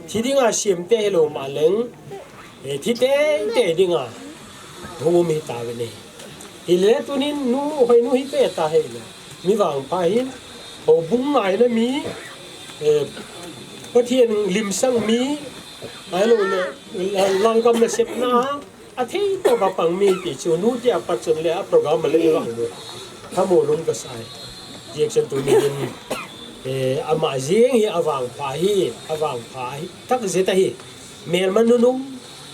Thi ding a siam te hilou ma leng, eh, thi te te ding a hung um hi ta ve ne. Hi le tunin nu, hoi nu hi pe ta he le. Mi vangpha hi, ho bung ngai na mi, eh, Pathian lim sang mi, ahilou le, la-, lalgam na sep na, A thei tah a pang mi ti chu nu ti a pat chun le a program a le i vang u. Thamualum ka sa e. Ziak chun tuni hin, eh, ama jing hi a vangpha hi, a vangpha hi, tak zet ahi. Melma nunung,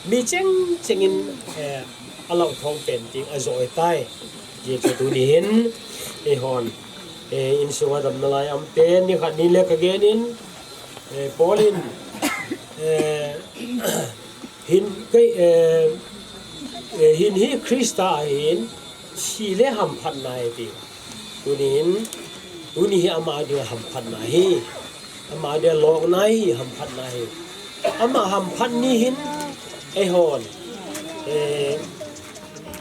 mi cheng cheng in, eh, a lau thong pen ting a zo e tai. Ziak chun tuni hin, eihon, eh, insung a dam nalai am te, ni khat ni le ka gen in, eh, Paul in, eh, Hin kei, eh, eh, hin hi Krista ahin, thi le hamphatna ahi ti. Tuni hin, tuni hi ama dia hamphatna ahi. Ama dia lokna ahi, hamphatna ahi. Ama hamphat ni hin, eihon. Eh,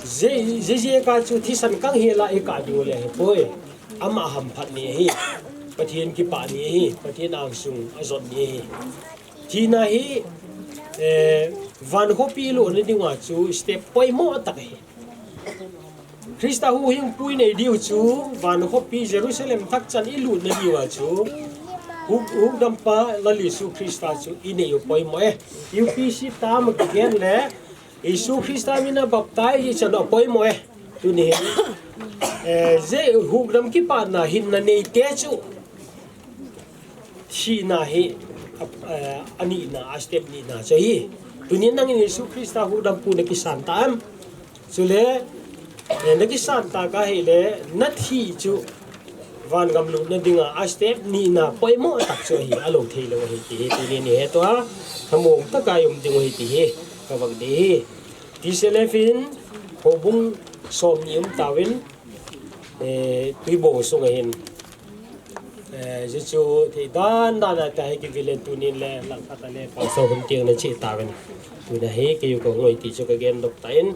ze, ze, ze ka chu thisan kang hi la i ka diu le hi poi. Ama hamphat ni ahi. Pathian kipah ni ahi. Pathian angsung a zot ni ahi. Thina hi, eh, van khopi lutna ding a chu step poimo tak ahi. Krista huhhingpu i nei diu chu van khopi Jerusalem thakchan i lutna diu a chu hu-, hukdampa Lal Jesu Krista chu i nei u poimo e. U P C tam a kigen le Jesu Krista min a baptize i chan a poimo e. Tuni hin, eh, ze hukdam kipana hinna nei te chu. Thina hi, a, eh, a nihna, a step nihna chu hi. Tuni nangin Jesu Krista hukdampu na kisan ta am. Chule, eh, na kisan ta ka hi le, na thi chu. Van gam lutna ding a, a step nihna poimo tak chu ahi, a lo thei lo ahi ti hi, tuni ni he to a, thamong taka i um ding u ahi ti hi, ka vak di hi. T C L F in, houbung som ni um tauvin, eh, Tuibong sung a hin, eh, zia chu thei dan dan a ta hi kivil in tunin le lang khat a le pastor hun tiang na chi tauvin. Tuna hi, kei u ka ngoi ti chu ka gen dok ta in,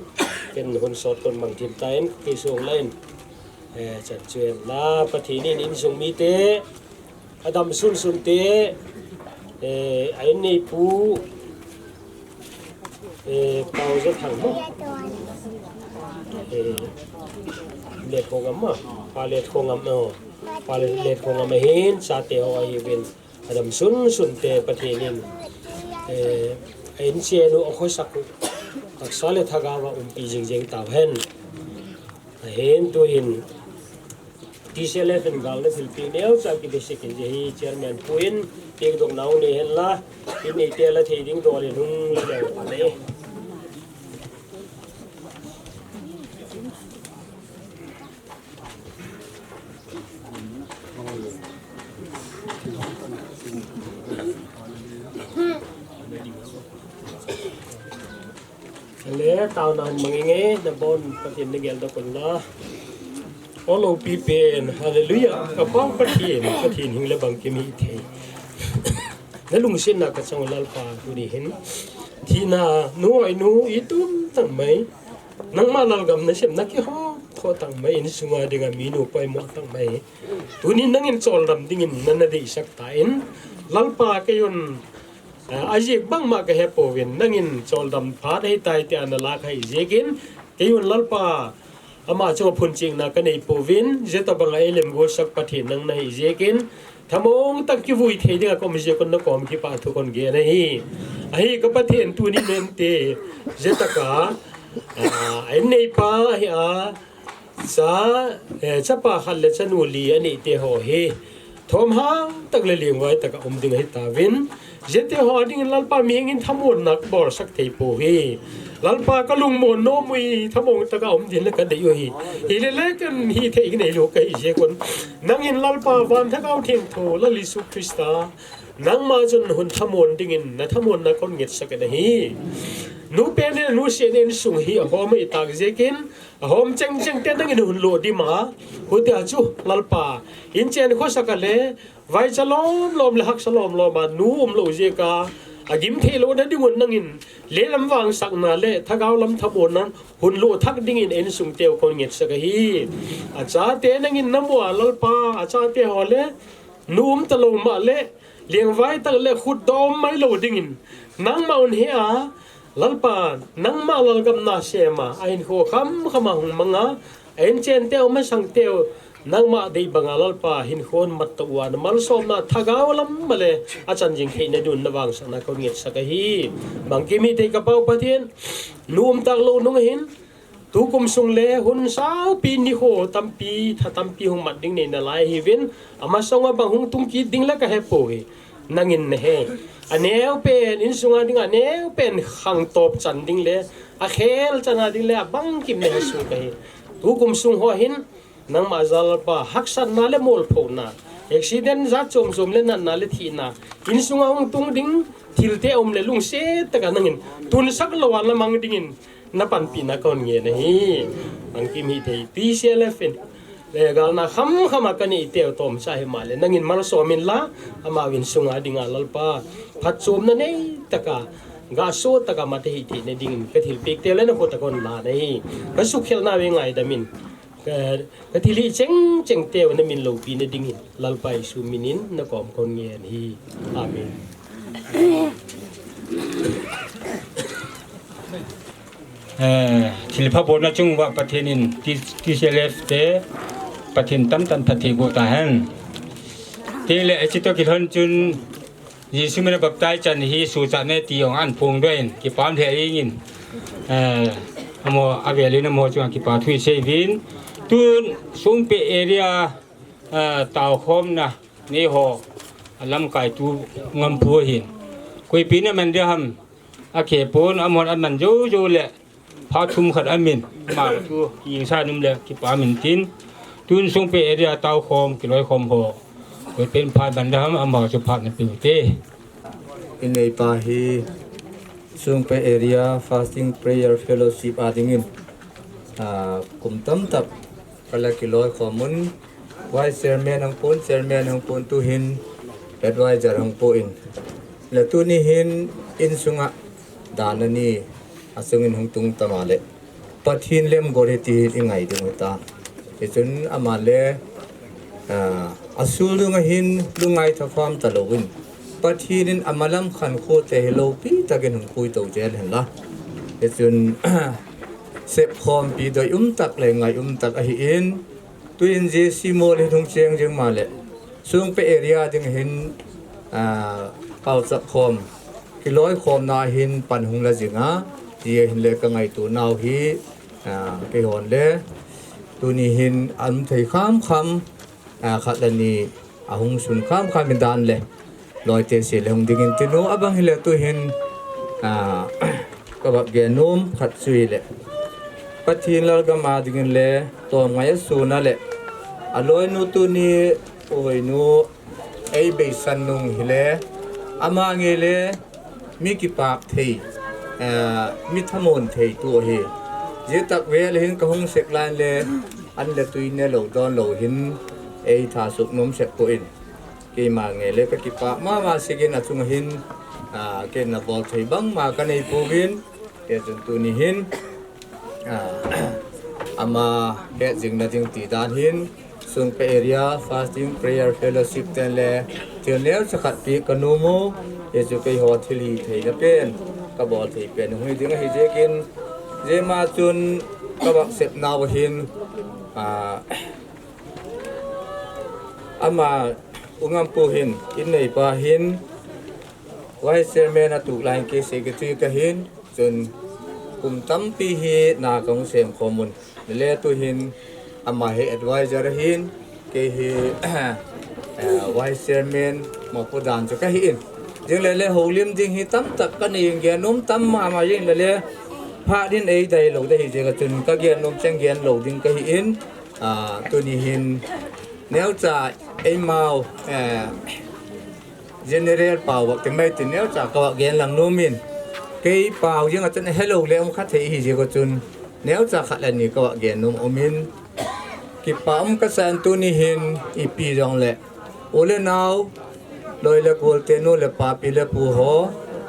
ken hun sot kon mang thim ta in, kei sung la in. Eh, chan chu en la, Pathian in insung mite, a dam sunsun te, eh, a in neipu, eh, Pau Za Thang mo. Eh, Let Khongam mo. Pa Let Khongam mo. Pa Let, Let Khongam ahin, chate ho ahi uvin. A dam sunsun te Pathian in, eh, a in chen u a khosak u. Taksa le thagau a umpi jing jing tau hen. Ahin tuhin T C L F in gal na thilpi neo cha ki basic in je hi chairman pu in pek dok nau nei hen la, in nei te la thei ding dol in hung la le pa le. Le, taona hung mang inge, nabon Pathian na geldoh un la. O lopi pen, hallelujah. Ka Pa Pathian, Pathian hing le bangkim hithei. Na lungsetna ka chang u Lalpa tuni hin. Thina, nu oi nu, i tum tang mai. Nangma lalgam na sem na kihou, tho tang mai, insunga dinga minu poimo tang mai. Tuni nangin choldam dingin na na deisak ta in. Lalpa kei un, eh, a ziek bangma ka he pouvin, nangin choldam phat hei tai tia na la khai ziek in, kei un Lalpa, ama chunga phunchengna kanei pouvin, hitabanga eilemgualsak Pathen nang nahi jeh in, thamong tah in kivui thei dinga kaum jeh in nakom kipa thu kahin gen ahi. Ahi ka Pathen, tuni ninte, hitah a, ah, einneipa hi a, cha, eh, chapa khat le chanu li anei te ho hi thomham tah le lengvai tah a um ding ahi tauvin, hiti ho dingin Lalpa, mihing in thamonna kabolsak thei pouve. Lalpa, kalungmon nom uve, thamong tah a um ding le kadei u ahi. Hilele kahin hithei kinei lou kahi jeh in, nangin Lalpa, van Lhagao Theng tho, Lal Jesu Christa, nangma chun hun thamon dingin nathamonna kahin ngetsak ahi. Nu pen le nu seh in insung hi ahom ahi tah jeh in, ahom chengcheng te nangin hun lo dima, hutia chu Lalpa, inchen khosa kale, vaicha lomlom le haksa lomlom a nu umlou jeh a, agim thei louna dingun nangin, leilam vangsakna le Lhagao lam thamonna, hun lo thak dingin insung teu kahin ngetsak ahi. Achate nangin namu a Lalpa, achate ho le, nu umta lou ma le, lengvai tah le khutdom mai lou dingin, nangma un he a, Lalpa, nangma lalgam nasem a, ahinkho khamkham a hung mang a, a inchen teu, masang teu, nangma dei banga Lalpa, hinkho in mat tah uva, namalsomna Lhagao lam ma le, achan jing theina dingun navangsakna kahin ngetsak ahi. Bangkim hithei ka Pa u Pathen, nu umta lou nung hin, tukum sung le hun saupi nikho tampi, tha tampi hung mat ding nei nalai hiuvin, amasang a bang hung tung kit ding le kahe pouve. Nangin nahe. Aneo pen, insunga dinga aneo pen khangtop chan ding le, akhel chan a ding le, abangkim nahe suh kahi. Tukum sung ho hin, nangma jal Lalpa, haksatna le molphona, accident jat chom chom le natna le thina, insunga hung tung ding thilte um le lungset tah a nangin tunsak lou a namang dingin, napanpina kahin ngen ahi. Bangkim hithei, T C L F in, le galna khamkham a kanei teu tomcha hi ma le, nangin malsom in la, ama insunga dinga Lalpa, phatchomna nei tah a, gaso tah a mate hithei na dingin, kathilpeh teu le nakho tah a kahin la ahi. Kasukhel nau ngaidam in, ka, kathilhih chengcheng teu namin loupina dingin, Lalpa Jesu min in nakom kahin ngen ahi. Amen. Eh, thilpha bolna chung uva Pathen in T-, T C L F te Pathen tamtah in phatthei boh tahen. Tile, eh, hiche toh kilhon chun Jesu min a baptize chan hi suhchat ne ti jong ahin phongdoh in, kipah lheh jengin. Eh, amaho, avel in amaho chunga kipa thu isei uvin. Tun Songpeh area, eh, taokhomna neiho, alamkai tu ngampu ahin. Koipi naman ding ham, akhe pon, amahon aman jou jou le, phat thum khat amin, ama chu kigingsa nom le, kipa min tin. Tun Songpeh area taokhom, kiloikhom ho, koipen phat man ding ham, amaho chu phat napeh ute. Inneipa hi Songpeh Area Fasting Prayer Fellowship a dingin, ah, kum tamtah kala kiloikhom un, Vice Chairman ahung pon, Chairman ahung pon, tuhin Advisor ahung pon. Le tuni hin insunga dan ani asungin hung tung tama le, Pathen lemgol hi ti hi ingai ding u ta. Hichun ama le, ah, asul dunga hin lungngai thakham talouvin, Pathen in amalam khankho te hi loupi takin hung puitou cheh hen la. Hichun, sepkhompi doi um tak le ngai um tak ahin, tuin J C Mall hi hung cheng jeng ma le, Songpeh area ding hin, ah, paochap khom, kiloikhomna hin pan hung la jing a, ti hin le ka ngaito nau hi, ah, keihon le, tuni hin aum thei khamkham, ah, khat le ni ahung sun khamkham in dan le, loite sei le hung dingin tin u, abang hile tuhin, ah, ka vak gen nom khat chu hile, Pathen lalgam a dingin le, tomngai a sun a le, aloinu tuni, uvainu, eibeisan nung hile, ama nge le, mi kipak thei, eh, mi thamon thei tu ahi. Jeh tak vel hin ka hung sek lan le, an le tui ne lou don lou hin, eitha suk nom sek poi. Keima nge le ka kipak mama sek in achunga hin, ah, kei na bol thei bangma ka nei pouvin, kei chun tuni hin, ah, ama het jing na ding ti dan hin, Songpeh Area Fasting Prayer Fellowship ten le, thil neo chakhat pi ka nom u, hichu keiho thil hithei na pen, ka bol thei pen, hui ding ahi jeh in, jeh ma chun, ka vak sep nau hin, ah, ama u Ngampu hin, in neipa hin, Vice Chairman a tuklai in kei Secretary ka hin, chun kum tampi hi na ka hung sem khom un. Le tu hin ama hi advisor hin, kei hi, eh, Vice Chairman mopo dan chu ka hi in. Jing le le holim ding hi tam tak ka nei in gen um tam mama jing le le phat in ei dai lo dai hi jing a chun ka gen um cheng gen lo ding ka hi in. Ah, tuni hin neocha eimau, eh, General pau vak ti mai ti neocha ka vak gen lang nom in. Kei pau jing a chun hello le um kha thei hi jing a chun neocha khat le ni ka vak gen nom um in. Kipa um ka sa in tuni hin ipi jong le u le nau, loi le gol te nu le pa pi le pu ho.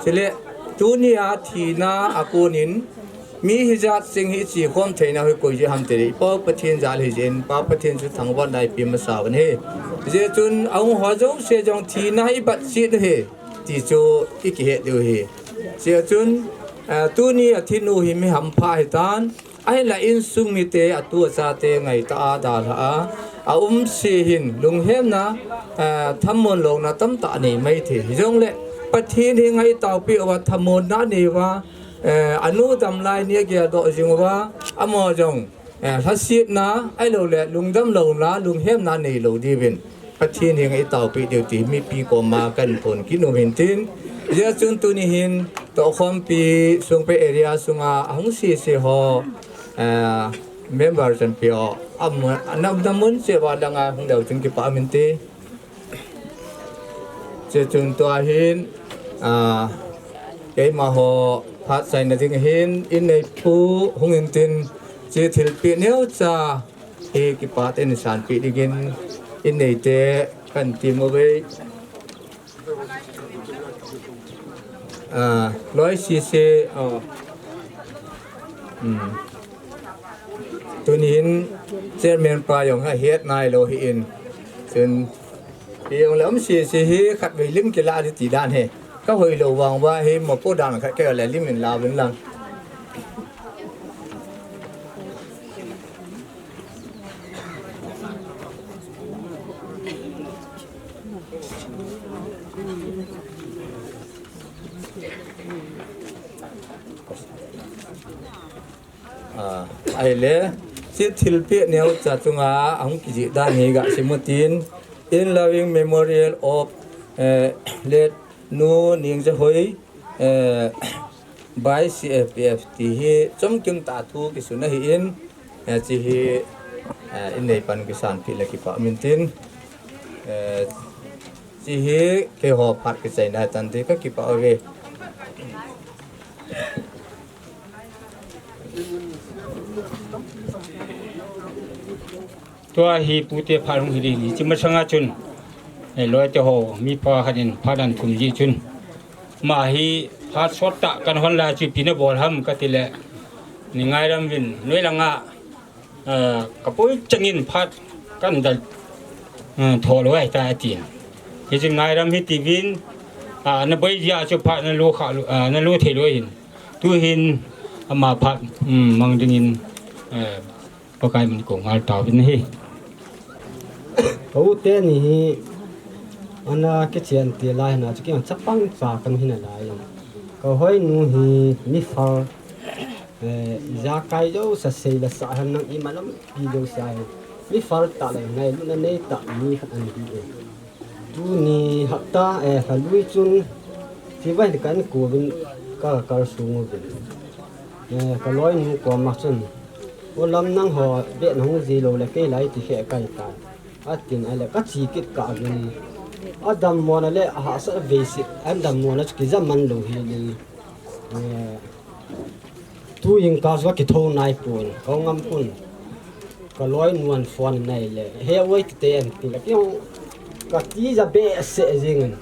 Chule tuni a thina a kon in mi hi jat sing hi chi khom theina hi koi je ham te le, Pa Pathen jal hi jin, Pa Pathen chu thangvah nai pi masa van hi. Je chun a hung ho jouse jong thina hi bat sit hi, ti chu i kihet diu hi. Je chun, ah, tuni a thinu hi mi hampha hi tan, ahinla insung mite a tu a chate ngai ta a dalha a, a um si hin lunghemna, ah, thamon lona tamtah nei mai thei. Hi jong le, Pathen hi ngai taupi uva thamon na nei uva, eh, a nu dam lai ni a gel doh jing uva, amaho jong, eh, lhasetna, ahilou le, lungdam lona, lunghemna nei lo diuvin. Pathen hi ngai taupi diu ti, mipi koma kan phon kit nom in tin. Hijeh chun tuni hin, tohkhompi, Songpei area sunga, a hung sese ho, eh, member chanpi ho, a mun, a nam, nam mun che va dang a hung deu chun kipa min ti. Che chun tua hin, ah, keima ho phat chaina ding hin, in neipu hung in tin, che thilpeh neocha hi kipa te in sanpeh dingin, in neite kan ti mo ve. Ah, loi sese, oh. Hmm. Tuni hin chairman pa jong ha het nai lo hi in. Chun, hi jong le um sese hi khat vei lim kila di ti dan hi. Ka hoi lo vang va hi mopo dan khat ke le lim in la vin lang. Ah, ahile, che thilpeh neocha chunga, a hung kijih dan hi ga sim u tin, In Loving Memorial of, eh, Late Nu Ningzahoi, eh, by C F P F ti hi, chomkim tah thu kisun ahi in, eh, che hi, eh, in neipan kisanpeh le kipa min tin, eh, che hi keiho phat kichaina tan te ka kipa uve. Tua hi pute phat hung hi ding hi, che masanga chun, eh, loite ho, mi pa khat in phat ahin thum ji chun. Ama hi phat sot tah kan hon lai chu ipi na bol ham ka ti le, ni ngairam vin, noi langa, eh, ka poi changin phat kan dal, eh, tho lo ai ta a tin. Hiche ngairam hi ti vin, ah, na boi jia chu phat na lo kha lo, ah, na lo thei lo hin. Tu hin ama phat, um, mang dingin, eh, Pakai min ko ngal tauvin ahi. Ka u teni hi ana kichen ti lai na chu kei chapang cha kan hi nalai. Ka hoi nu hi mi far, eh, ijakai jouse sei le sa hen nang ima lampi jouse ahi. Mi far tah le ngailutna nei tah mi khat ana hi e. Tuni hapta, eh, lha lui chun, tiva hin kan kou vin ka kal sung uvin. Eh, ka loinu koma chun, "O lam nangho beh nahung ji lou le kei lai ti khe kai ta," atin ahile ka che kit kah uvin. Adammo na le ahahsat vei sih, adammo na chu kija man lou hi le. Eh, Tu jingkah chu ka kithou nai pon, ka ngam pon. Ka loinu ahin phone in ahile, "He, oi," ti te ahin ti le, kei jong ka tija behseh jeng in.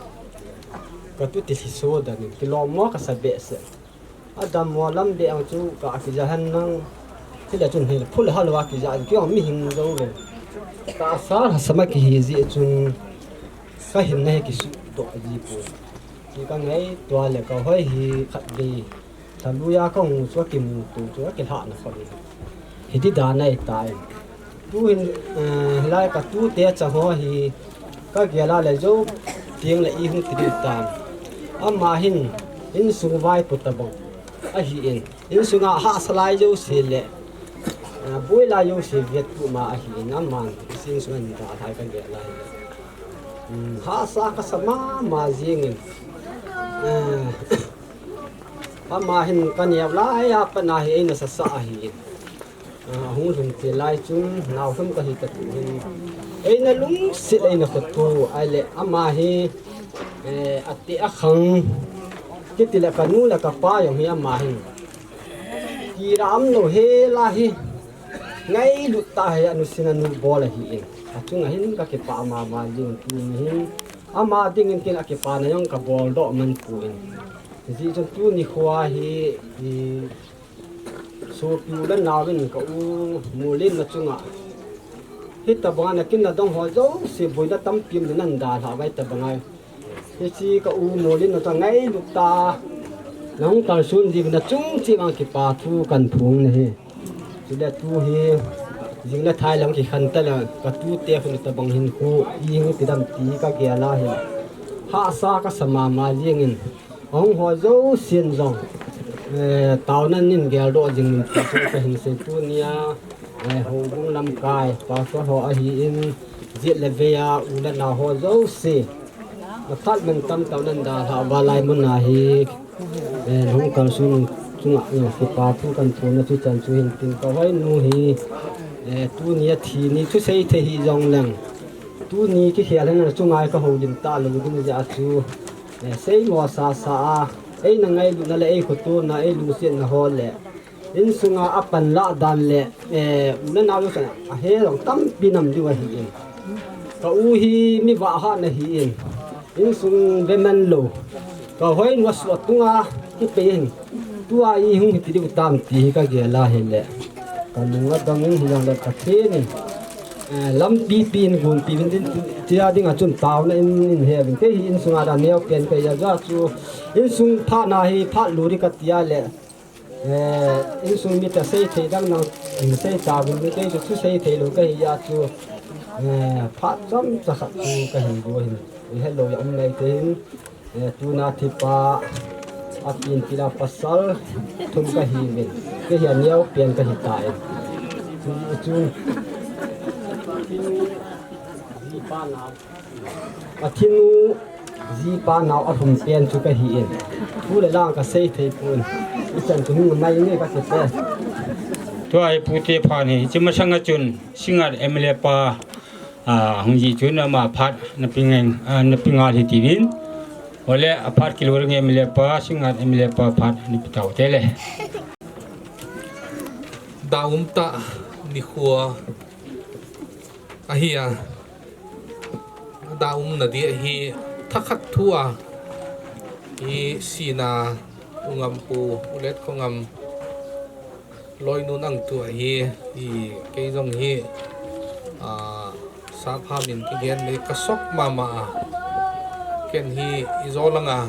Ka tu ti lhi so dan in, kilom mo ka sa behseh. Adammo lam beh ang chu ka kija hen nang. Chule chun hile, phul hal uva kija, kei jong mi hing jou ve. Tahsa lhasam a kihi jeh chun ka hinna hi kisuh doh ji pon. Kei ka ngaito le ka hoi hi khat vei. Lha lui a ka hung chu akimu tu chu akilhahna khat hi. Hiti dan ahitai. Tuhin, eh, hilai ka tute chang ho hi ka gel a le jou teng le i hung ti ding tan. Ama hin insung vaipo tabang ahin, insunga hahsa lai jouse le, eh, boi lai jouse vettup ma ahin, aman insung a hin dalhai ka gel a hile. Hmm, hahsa kasa mama jingin. Eh, ama hin ka neo lai a pat na hi eina sasa ahin. Ah, ahung lhung cheh lai chun, nao lhum ka hi ta tuhin. Eina lungset, eina khoto, ahile ama hi, eh, ate akhang, kiti le ka nu le ka pa jong hi ama hin. Kila umlou hela hi, ngailut tah a hi anu sin anu bol ahin. Achunga hin ka kipah mama jing tuni hin. Ama dingin ken akipana jong ka boldoh man poi. Hijeh chun tuni khoa hi, i, sopi u le nao in ka u Molin na chunga, hitabanga na kin na dong ho jouse boina tampi um ding nan dalha vai tabanga. Hiche ka u Molin na chunga ngailut tah a na hung kalson jeh uvin na chung cheh vang kipa thu kan phong nahi. Chule tu hi jing le thai lang kikhen ta le ka tute khun tabang hin khu i hung ti dam ti ka gel a hin. Hahsa kasa mama jingin. Ahung ho jousen jong, eh, taona nin geldoh jing un ti chu ka hin sei tunia, eh, houbung lamkai, pastor ho ahin, jet le vei a, u le nao ho jouse. Mathat mantam taona nan dalha uva lai mun a hi, eh, hung kalson chunga, eh, kipa thu kan thona chu chan chu hin tin ka hoi nu hi, eh, tunia thi ni thusei thei hi jong leng. Tuni kikhel hin chunga ka houlim talou ding jeh a chu. Eh, seimo sasa a, eina ngailutna le ei khotona, ei lungsetna ho le, insunga apan lah dan le, eh, u le nao jong ahe jong tampi nam diu ahin. Ka u hi mi vahhat na hin, insung ve man lou. Ka hoi nu asuh tunga kipe in. Tua i hung hiti diu tam ti hi ka gel a hile. Ka lung adang in hijongle Pathen in, eh, lampi pi in gonpi uvin tin, tia dinga chun taona in, in he uvin. Kei hi insunga da neo pen kei a ja chu insung phat na hi phat luri ka tia le, eh, insung mite sei thei dang nang, in sei ta uvin, mi kei chu thusei thei lou ka hi a chu, eh, phat chomcha khat chu ka hin go hin. I helou a um nei te hin. Eh, tuna thipa, a tin pila pasal, thum ka hi uvin. Kei hi a neo pen ka hi tai. Chu, chu. Jipa nao. A thinu, jipa nao a thum pen chu ka hi in. Thu le la ka sei thei pon. I chan tu hing mai ni ka ti pe. Tua hi pute phan hi, chi masanga chun, Singngat M L A pa, Ah, hung ji chun ama phat na ping ngai, ah, na ping ngal hi tiuvin. Ole a phat kilou ring M L A pa, Singngat M L A pa phat ni pitau te le. Da um ta ni khua ahi a. Da um na di ahi thakhat thu a. Hi sina u ngam pu u let ko ngam. Loinu nang tu ahi, i kei jong hi, a, sap ham in kigen le ka sok mama a. Ken hi i jo langa,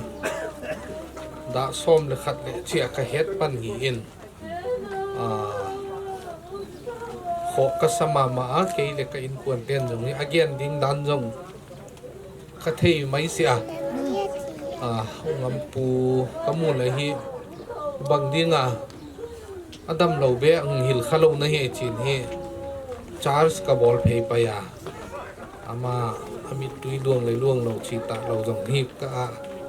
da som le khat le chia ka het pan hi in. A, kho ka sa mama a, kei le ka inkuan ten jong hi, a gen ding dan jong. Ka thei mai sia. A, u ngam pu ka mu le hi bang dinga, a dam lou be, hung hil kha lou na hi chin hi. Charge ka bol phei pai a. Ama, a mittui duang le luang lou chi ta lou jong hi ka, a,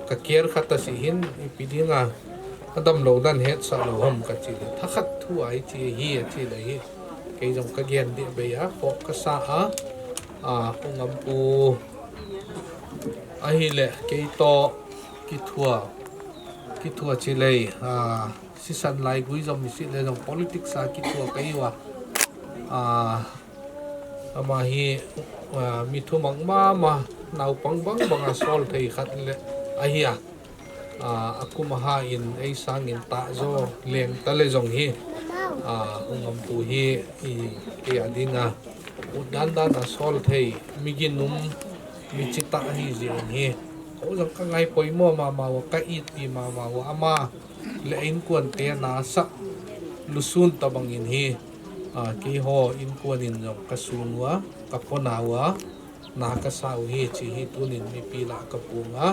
ka care kha ta si hin, ipi dinga, a dam lou dan het sa lou ham ka chi le. Thakhat thu ai chi hi, a chi le hi. Kei jong ka gen di be a, kho ka sa a. A, u ngam pu. Ahile, kei to kithua, kithua chi lei, a, sisan lai gui jong mi si le jong politics a kithua ka hi ua. A, ama hi, a, mi thumang mama, naupang bang bang a sol thei khat le, ahi a. A, a kum a ha in ei sangin ta jo leng ta le jong hi. A, u ngam pu hi i kei a dinga. Ut dan dan a sol thei, mi ginum, mi chita ahi jeh in hi. Ko jong ka ngai poimo mama ua, ka itpi mama ua ama le inkuan te na sa lusun ta bang in hi. A, keiho inkuan in jong ka sun uva, ka pona uva, na ka sa u hi, chi hi tunin mipi lah ka pung a.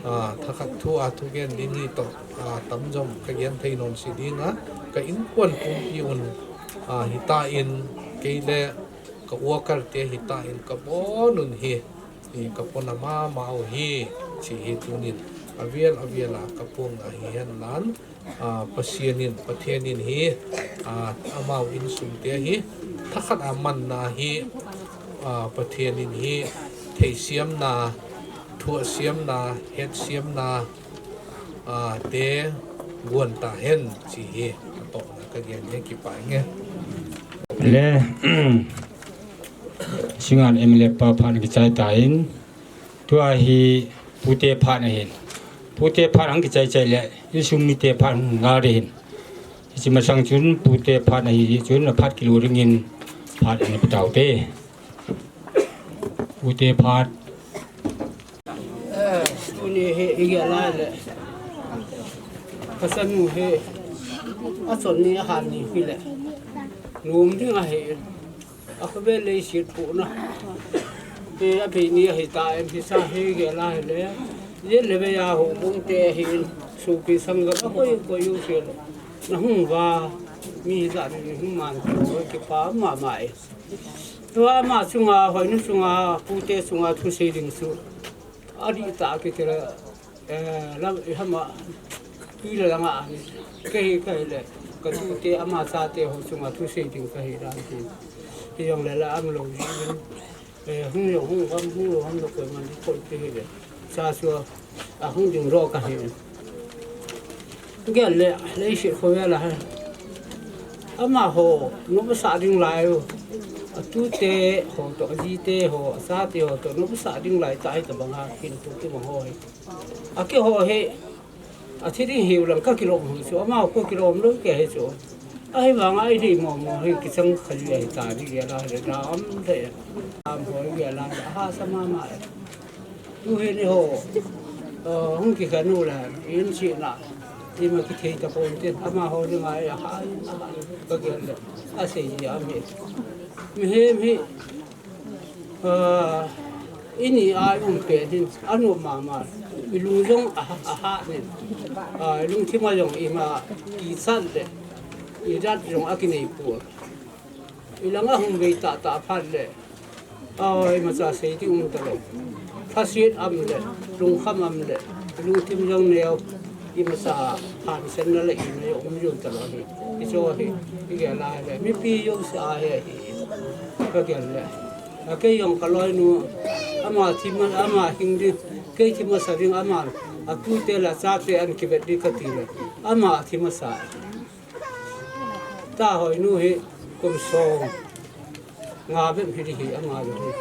A, thakhat thu a thugen ding hi toh, a, tam jong ka gen thei nom si ding a, ka inkuan pumpi un, a, hita in kei le ka worker te hita in ka bon un hi, hi ka pona mama u hi, chi hi tunin avel avel a ka pung a hi hen lan. A, Pasian in, Pathen in hi, a, amau insung te hi, thakhat a manna hi, a, Pathen in hi, theisiamna, thuasiamna, hetsiamna, a, te guan ta hen, chi hi, a tawpna ka gen hi kipah nge. Le, Singan M L A pa phat kichai ta in, tua hi pute phat ahin. Pute phat ang kichai chai le, insung mite phat nga de hin. Hichi masang chun pute phat ahi, chun a phat kilu ringin phat ani patau te. Pute phat. Eh, tuni hi i gel lai le. Ka sanu hi a chon ni a han ni hi le. Num ding ahi. A khovel leiset puhna. Te a bei ni ahi ta em hi sa hi gel lai le. Yen le be ya ho bung te hin. Supi sanggam a koi koi u se le. Na hung va. Mi hi za ni hung man ko kipa mama e. Tua ama chunga, hoinu chunga, pute chunga thusei ding chu. Adih tah a kikila, eh, lam, i hama, tui le langa, kei, kei le, ka tute ama chate ho chunga thusei ding kahi dan ti. Hi jong le la am lo jin, eh, hung jong hung ham, hung lo ham lo koi man, koi te hi le. Sa sua, a hung ding ro kahi. Gel le, leiset khovel a hai. Amaho, nopsa ding lai u. A tute ho toh, a jite ho, a chate ho toh, nopsa ding lai ta hi tabang a, kin tu tu bang ho hi. A keiho hi, a thi ding hiu lang ka kilom hu chu, amaho ko kilom lo kei hi chu. Ahivang a i dei mo mo hi kichang kha ji ahi ta ding gel a, le da am de. Am ho gel a, ha sa mama. Tu hi ni ho, eh, hung kikhen u le, in chi na, ima kithei ta pon tin, amaho dinga a ha, ka gel le, a sei ji a mi. Mihem hi, eh, i ni a um pe din, a nu mama, i lung jong a, a ha nin, eh, i lungthim a jong ima kichat le, i dat jong a kinei pu. I langa hung vei tah tah phat le. Aw, imacha sei ding um talou. Thasiet am le, lungkham am le, lungthim jong neo. Imacha hansenna le ina jong um jong talou hi. I cho hi, i gel lai le. Mipi jong sa hi hi. Ka gel le. A kei jong ka loinu. Ama thim, ama hing ding. Kei thim asa ding ama. A tute le chate an kivet ding kati le. Ama thim asa. Ta hoinu hi kum som nga bep hi ding hi, anga bep hi.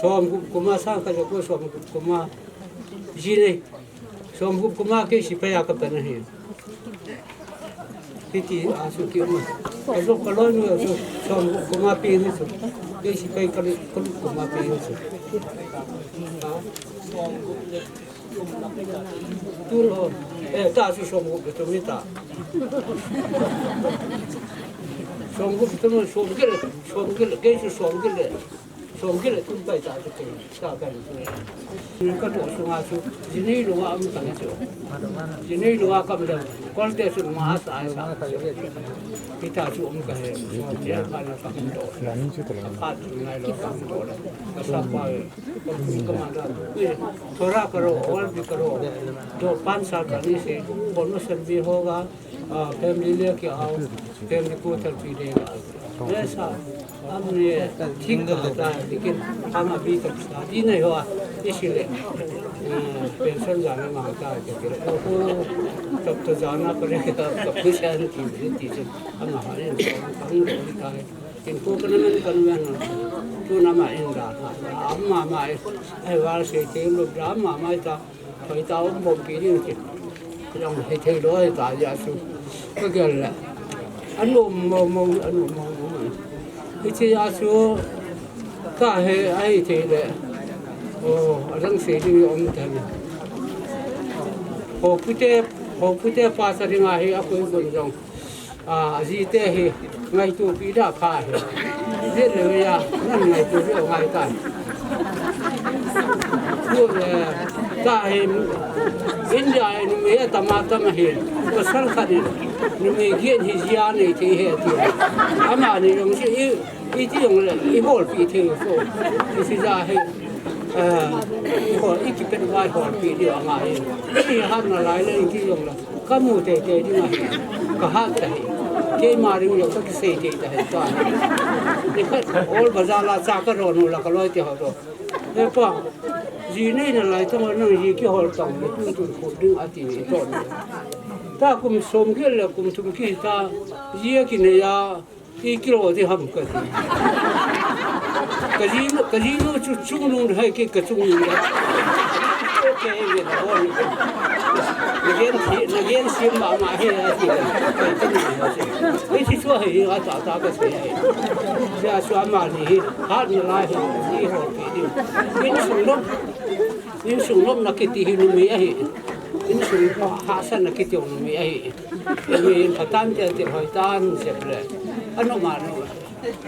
Som gup kuma sang ka jo ko som gup kuma. Ji nei. Som gup kuma kei sipai a ka pan hi. Hiti a su ki um. Ka jo ka loinu a su som gup kuma pe ni su. Kei sipai ka lu, ka lu kuma pe ni su. Tun ho, eh, ta chu som gup le tum ni ta. Som gup tum, som gil, som gil, kei chu som gil le. Som gil le tum pai ta chu kei, ta pai chu. Ni ka to sunga chu, ji nei lo a um ta chu. Ji nei lo a kam le, kol te chu ma sa ai sa. Ki ta chu um ka he, som te ka na ka to. Ka chu ngai lo ka to le. Ka sa pa. Thora karo, all bi karo. Do panch sal kani se, kono servi hoga, ah, family le ke aao, family ko tarfi dega. Aisa, humne thik kahta hai, lekin hum abhi tak shaadi nahi hua, isliye, ah, pension jana mangta hai, kehte, oh, tab to jana padega, kab se shaadi ki, ki, hum, hum, hum, hum, Kin ko kana man kan man. Tu na ma in da. Ama ma e. Ai wal se te lo da ama ma ta. Koi ta um bom pi ding ti. Jong he thei lo ai ta ya su. Ka gel le. Anu mo mo, anu mo mo. Hiche ya su. Ka he ai thei le. Oh, adang se ding um ta ni. Ho pute, ho pute pa sa ding a hi a koi gon jong. A, jite hi ngaito pi da pha hi. Jit le ya, nan ngaito pi ngai ta. Ku, eh, ta hi, India hi numei atam atam hi. Pasal khat hi numei get hi jia nei thei hi ti. Amani jong si i, i ti jong le, i bolpi thei so. I si ja hi, eh, i hol, i kipet vai holpi di angai. I hat nalai le i ti jong le. Ka mu teitei ding ahi, ka hat ta hi. Keima ding jong ka kisei tei ta hi ta. Nikhat Old Bazar la cha ka ron u la ka loi te ho to. He pa, ji nei nalai tang nang ji kihol tang le tu tu khu ding ati ni to. Ta kum som ki le kum thum ki ta ji a kinei a. I kilo ti ham ka ti. Ka ji, ka ji nu chu chung nung hai ki ka chung nung. Okay, ye na bon. Na gen si, na gen si ma ma he ya ti. Ka ti ni ya ti. Ai ti chu he a ta ta ka se. Ya chu ama ni hi. Hat na lai hi. Ni ho ti ni. Min sung nom. Min sung nom na ki ti hi numei ahi. Min sung ha sa na ki ti numei ahi. Numei in patan ti ti hoi tan sep le. Ano ma no.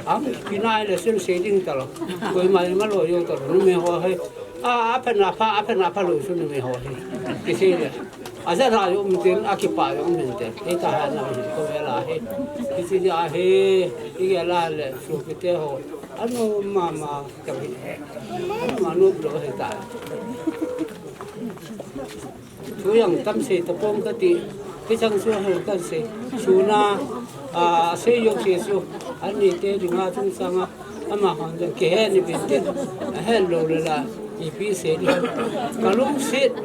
Ang kinai le sun se ding ta lo. Koi mai ma lo yo ta lo. Numei ho hai. A, a phen a pha, a phen a pha lo sun numei ho hai. Ki se le. A ja ra yo min tin, a ki pa yo min tin. Ei ta ha na hi ko ve la hi. Ki si ja hi. I ge la le. Su ki te ho. Ano ma ma. Ka hi. Ano ma no lo he ta. Thu jong tam sei tapong ka ti, hichang chu hel kan sei. Suna, a, sei jong sei chu, an ni te dinga chungchang a, ama hon jong kihe ni bin tin, a hel lou le la, ipi sei ding. Ka lungset,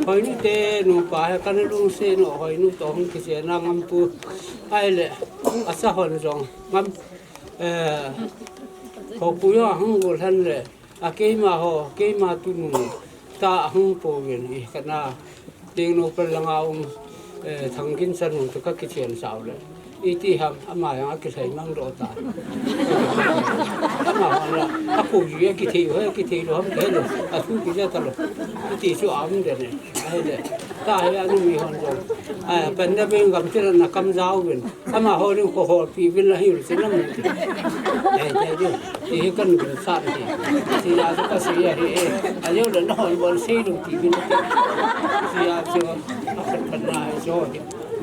Hoinu te nupa he, ka lungset nu Hoinu toh hung kichen a ngam pu, ahile, a cha hon jong ngam, eh, ho pu jong hung gol han le, A keima ho, keima tunu ta ahung pouvin i kana. Tengnoupal langa um, eh, Thangkinchan nu toh ka kichen sau le. Iti ham, ama jong a kilhai mang doh ta. Ama ho la, a kou ji a kithei ho, kithei lou ham kithei lou. A thu kija ta lou. Iti chu a um den e. Ahile. Ta hi a numei hon jong. A, pan na beng gam tira na kam jau vin. Ama ho ding ko holpi vin la hiu le chin lam ti. Dei, dei, dei. Ti hi kan bil sat ti. Ti la ka si ya hi e. A yo le na hon bon sei lou ti vin. Ti ya chu. A khat khat na hi chu.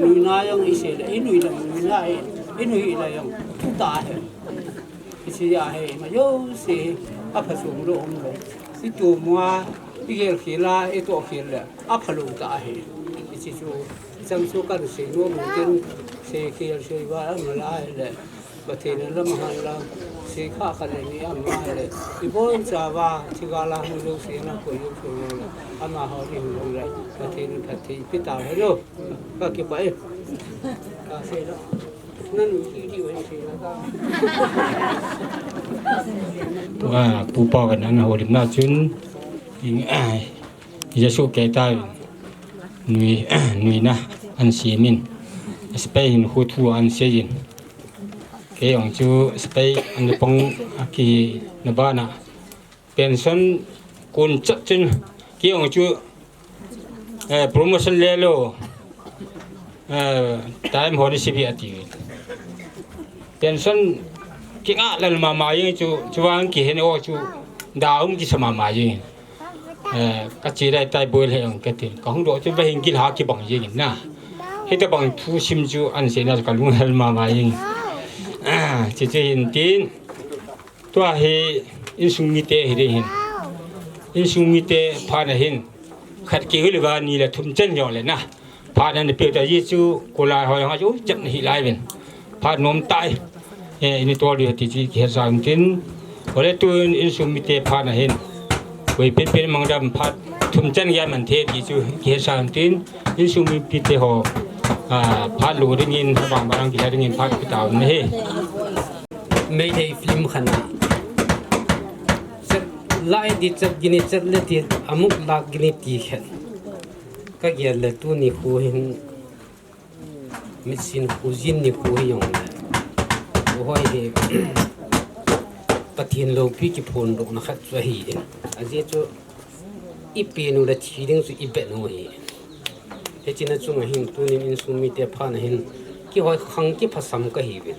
Nui na jong i sei le. I nui le nui na hi. I nui le jong. Tu ta hi. I sei ya hi. Ma yo sei. A pha sum lo um lo. I tu mua. I gel khel a. I to khel le. A pha lou ta hi. I chi chu. Chang chu kan sei nom tin, sei khel sei va ama lai le, Pathen lam han la, sei kha kha le ni ama lai le, i bon cha va, chi ga la hung lo sei na ko yo ko lo le, ama ho ni hung lo le, Pathen phat thei pi ta he lo, ka kipah e, ka sei lo. Nan u ki di wen sei la ka. Tua, pu pa kan an ho lim na chun, ing, ai, Jesu kei ta nui, nuina an siamin. Spain hin khu thu an siain. Kei jong chu Spain an pang a ki na bana. Pension kun chat chun kei jong chu, eh, promotion le lo. Eh, time ho ni sibi ati. Pension ki nga lal mama jing chu, chuang ki hen o chu daum ki sa mama jing. Eh, ka chi dai tai boi le ang ka tin. Ka hung doh chu ba hin gil ha kibang jing na. Hita bang thu sim chu an sei na ka lung hel mama jing. Ah, chi chi hin tin. Tua hi insung mite hi ding hin. Insung mite phat na hin. Khat ki huli ba ni le thum chen jong le na. Phat nan pe ta ji chu, ko lai hoi ha chu, chap na hi lai vin. Phat nom tai. Eh, ini tol di ti chi ki he sa tin. Ole tu in, insung mite phat na hin. Koi pen pen mang dam phat thum chen ya man the ti chu ki he sa tin. Insung mite ho. Ah, phat lu ding in bang bang ki ha ding in phat ki ta na he. Meitei film khat na. Chat lai di chat gini chat le ti amuk lak gini ti khen. Ka gel le tuni khu hin. Mitsin khu jin ni khu hi jong le. Hoi hi. Pathen loupi kiphon doh na khat chu ahi. Ajeh chu i pe nu le thi ding chu i be nu ahi. Hiche na chunga hin tunin insung mite phat na hin. kihoi khang kiphasam kahiuvin.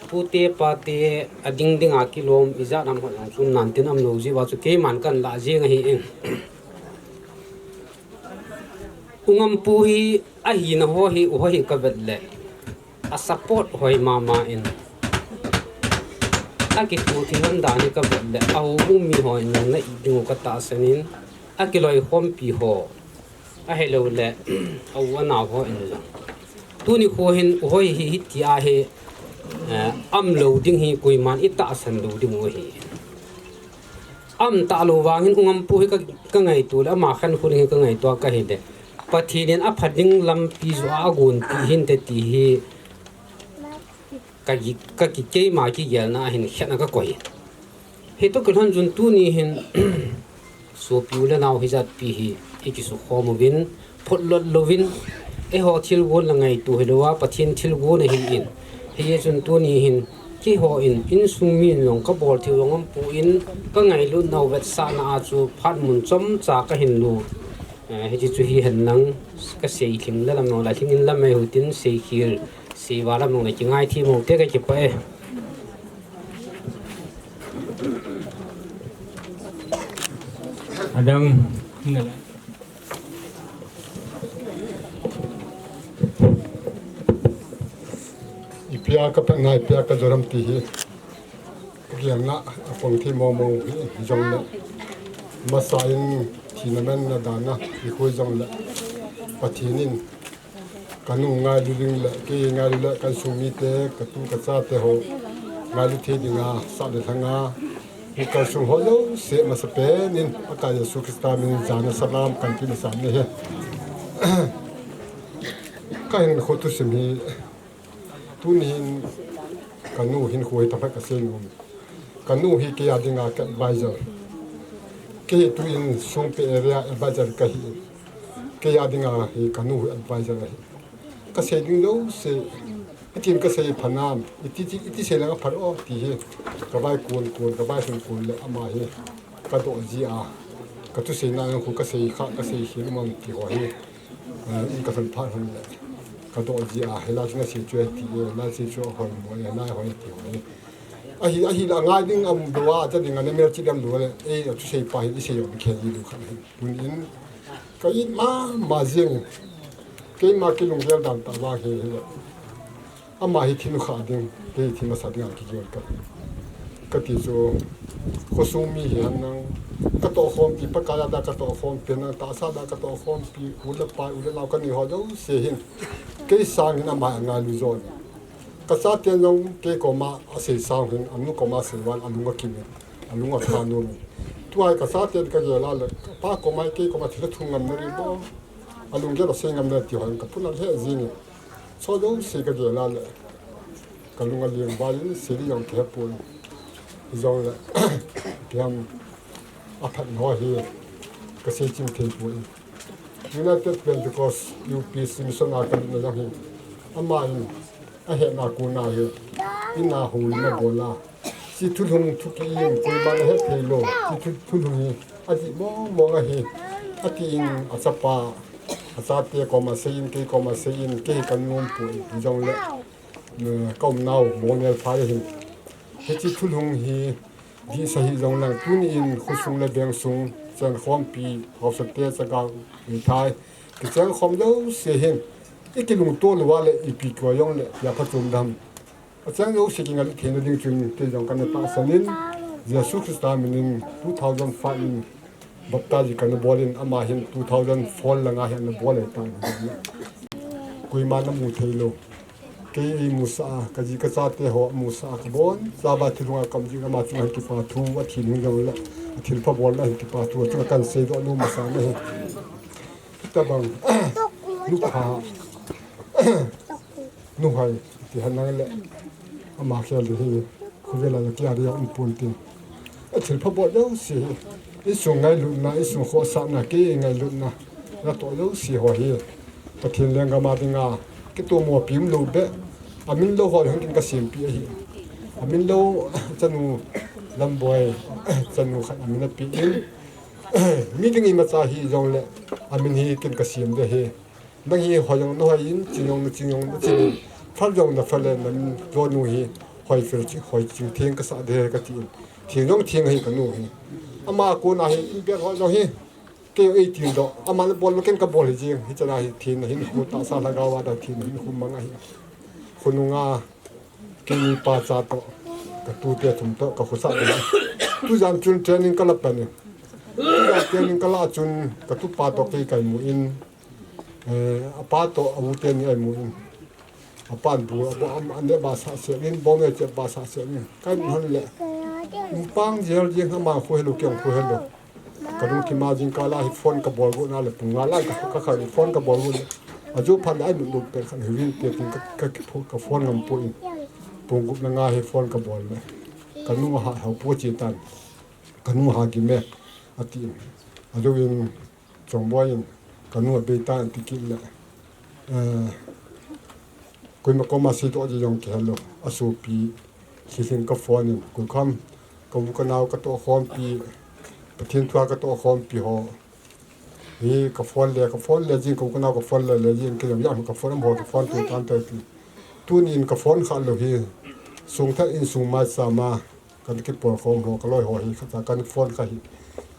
Pute pate ading dinga kilom ijat ham hoi jong chu nantin amlou jeh uva chu keiman kahin lah jeng ahi in. U Ngampu hi ahina ho hi, u ho hi kavet le a support hoi mama in, akithopi lhon dan hi kavet le a u mi hon jong na it ding u katahsan in, akiloikhompi ho, ahilouleh a u anao hon jong. Tuni kho hin u hoi hi hitia hi, eh, aumlou ding hi koiman itahsan lou ding u ahi. Aumtah lou vang hin U Ngampu hi ka, kangaito le ama khankho ding hi kangaito a kahile, Pathen in apha ding lampi joh a agonpeh hinte ti hi ka ki, ka ki keima kigelna a hin khetna kakoi. Hitoh kilhon chun tuni hin sopi u le nao hijat pi hi ikisukhom uvin, photlot louvin, eiho thilgon le ngaito hilou a, Pathen thilgon ahin. Hijeh chun tuni hin keiho in, insung min jong kabol thei u jong umpon, kangailutnau vetsahna a chu phat mun chomcha kahin lut. Eh, hiche chu hihen lang, kasei lhing le lam jong le lhing in lam eihutin, seikhel, seival lam jong le kingai thei mong te kakipah e. Adang. Ipia kapatna, ipia kajoram ti hi kagelna apang thei mong mong hijongle, masa in thina manna dan a ikhui jongle, Pathen in kanu ngailu ding le, kei ngailu le, ka insung mite, katu kachate ho ngailu thei dinga, sah le lhanga, kalsong ho jouse masapen in, Pakai Jesu Christa min in jana salam kahin pe masang ahi. Kahin kho thusim hi, tuni hin kanu hinkho hi tamkhat kasei nom. Kanu hi kei a dinga ka advisor. Kei hi tu insung area advisor kahi. Kei a dinga hi kanu hi advisor ahi. Kasei ding jouse, itin kasei phanam, iti, iti sei langa phat o ti hi, kavaikon kon, kavailhun kon le ama hi kadoh jia, katuseina khu kasei kha, kasei khel um am ti ho hi, eh, in kasan phat hon le, kadoh jia, hilai chu nasei chu ahi ti, hilai sei chu ahoimo, hilai hoi ti ho hi. Ahi, ahile angai ding aum lou a, acha ding a namel chidam lou le, ei, athusei pa hi, isei jong khen ji lou khat ahi. Tun in, ka it mama jeng, keima kilunggel dan tah vang hi, hile. Ama hi thil khah ding, kei hi thil masa ding a kigel ka. Kati chu, khosung mi hihen lang, katohkhompi, Pakai a dia katohkhompi, nang tahsa dia katohkhompi, u le pa, u le nao kani ho jouse hin, kei sang hin ama hi angailu jo in. Kachaten jong kei koma asei sang hin, anu koma asei vang, alung akim in, alung akha nom in. Tua hi kachaten kagel a le, kapa koma, kei koma thil athum ngam nalai bou, alunggel asei ngam nalai ti ho hin kapuna lheh jeng in. Chu jouse kagel a le, kalung aleng val in, sei ding jong kahepon. Hijongle, ipi ham, aphatna ho hi kasei chim thei poi. United Pentecost U P C Mission a kalutna jong hi, ama in ahetna kona hi, in a houin abol a, hiche thulhung thu kiim, koiman ahet thei lou, hiche thu, thulhung hi adih mong mong ahi, atin achapa, achate koma asei in, kei koma asei in, kei hi kanom poi, hijongle, eh, kaumnau Monel phai ahin. Hiche thulhung hi dihsa hih jong lang, tuni in khosung le vengsung, chengkhompi, haosate, chagao, mithai, kichengkhom jouse hin, ikilungto lou a le, ipi koi jong le, ipia phachom dam. Acheng jouse kingailut theina ding chun, kei jong kana tahsan in, Jesu Christa min in two thousand five in, baptize kana bol in, ama hin two thousand four langa hin ana bol ahitan. Koiman amu thei lou. Kei eimusah a, kaji kachate ho amusah a, kabonchauva thilhung a kaum jing ama chunga hin kipa thu, athil hung jong le, athilpha bolna hin kipa thu, achunga kahin seidoh nom masang ahi. Hitabang, nupha, nuhoi, ti henlang le, ama khel ding hi. Khovel a kia dia um pon tin. Athilpha bol jouse hi. Insung ngailutna, insung khohsahna, kei ngailutna. Natoh jouse ho hi. Pathen lenggam a dinga. Kitomopi umlou beh. Amin lou ho hung kin kasempeh ahi. Amin lou chanu Lamboi. Chanu khat amin apeh in. Mi ding imacha hijongle. Amin hi kin kasem ding ahi. Nang hi hoi jong na hoi in, ching jong na ching jong na ching in, phal jong na phal in, na jo nu hi hoi phal chi, hoi ching theng ka sa de ka ti in. Theng jong theng hi ka nu hi. Ama kona hi, in bel hoi jong hi. Kei ei tin do, ama na bol lo ken ka bol hi jing, hi chana hi theng na hin khu ta sa la ga wa da theng na hin khu mang a hi. Khu nu nga, kei ni pa cha to, ka tu te thum to, ka khu sa de. Tu jan chun training ka la pa ni. Tu jan training ka la chun, ka tu pa to kei kai mu in. Eh, a pa to a u te ni ai mu in. A pan bu, a bo, am, an le ba sa se in, bo me che ba sa se in. Kai mu han le. Mu pang jel jing ha ma khu helu kiang khu helu. Ka lungthim a jing ka la hi phone ka bol gu na le pung nga la ka, ka, ka phone ka bol gu le. A ju phan ai mu lu pe khan hi rin te tin ka, ka, ka phone ngam pu in. Pung gup na nga hi phone ka bol le. Ka nu ha, ha pu chi tan. Ka nu ha gi me. A ti in. A ju in Chongboi in, ka nu a bei ta an ti kit le. Eh, koima koma sei to ji jong kihel lo. A sopi, Sihling ka phone in, kul kham, ka u ka nao ka to khompi, Pathen thua ka to khompi ho. Hi ka phone le, ka phone le jing, ka u ka nao ka phone le, le jing, kei jong ya ka phone am ho, ka phone tu tan te ti. Tunin ka phone kha lo hi, sung tha in sung mai sa ma. Kan kipol khom ho, ka loi ho hi, kha kan phone kha hi.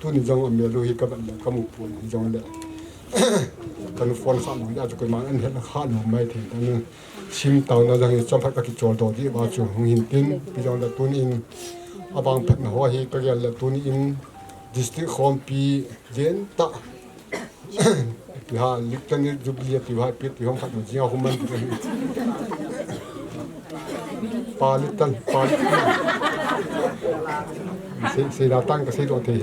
Tuni jong a mel u hi ka vat le, ka mu pon hi jong le. Kan phone kha mu ya chu koiman an het kha lo mai thei kan sim tau na jong hi chom phat ka kichol do di ba chu hung hin tin, pi jong le tunin a bang phat na ho hi ka gel le tunin district khompi jen ta. Pi ha, Little Jubilee pi ha, pi, pi hom khat jing a hum man. Pa Little, pa Little. Sei, sei da tang ka sei do te.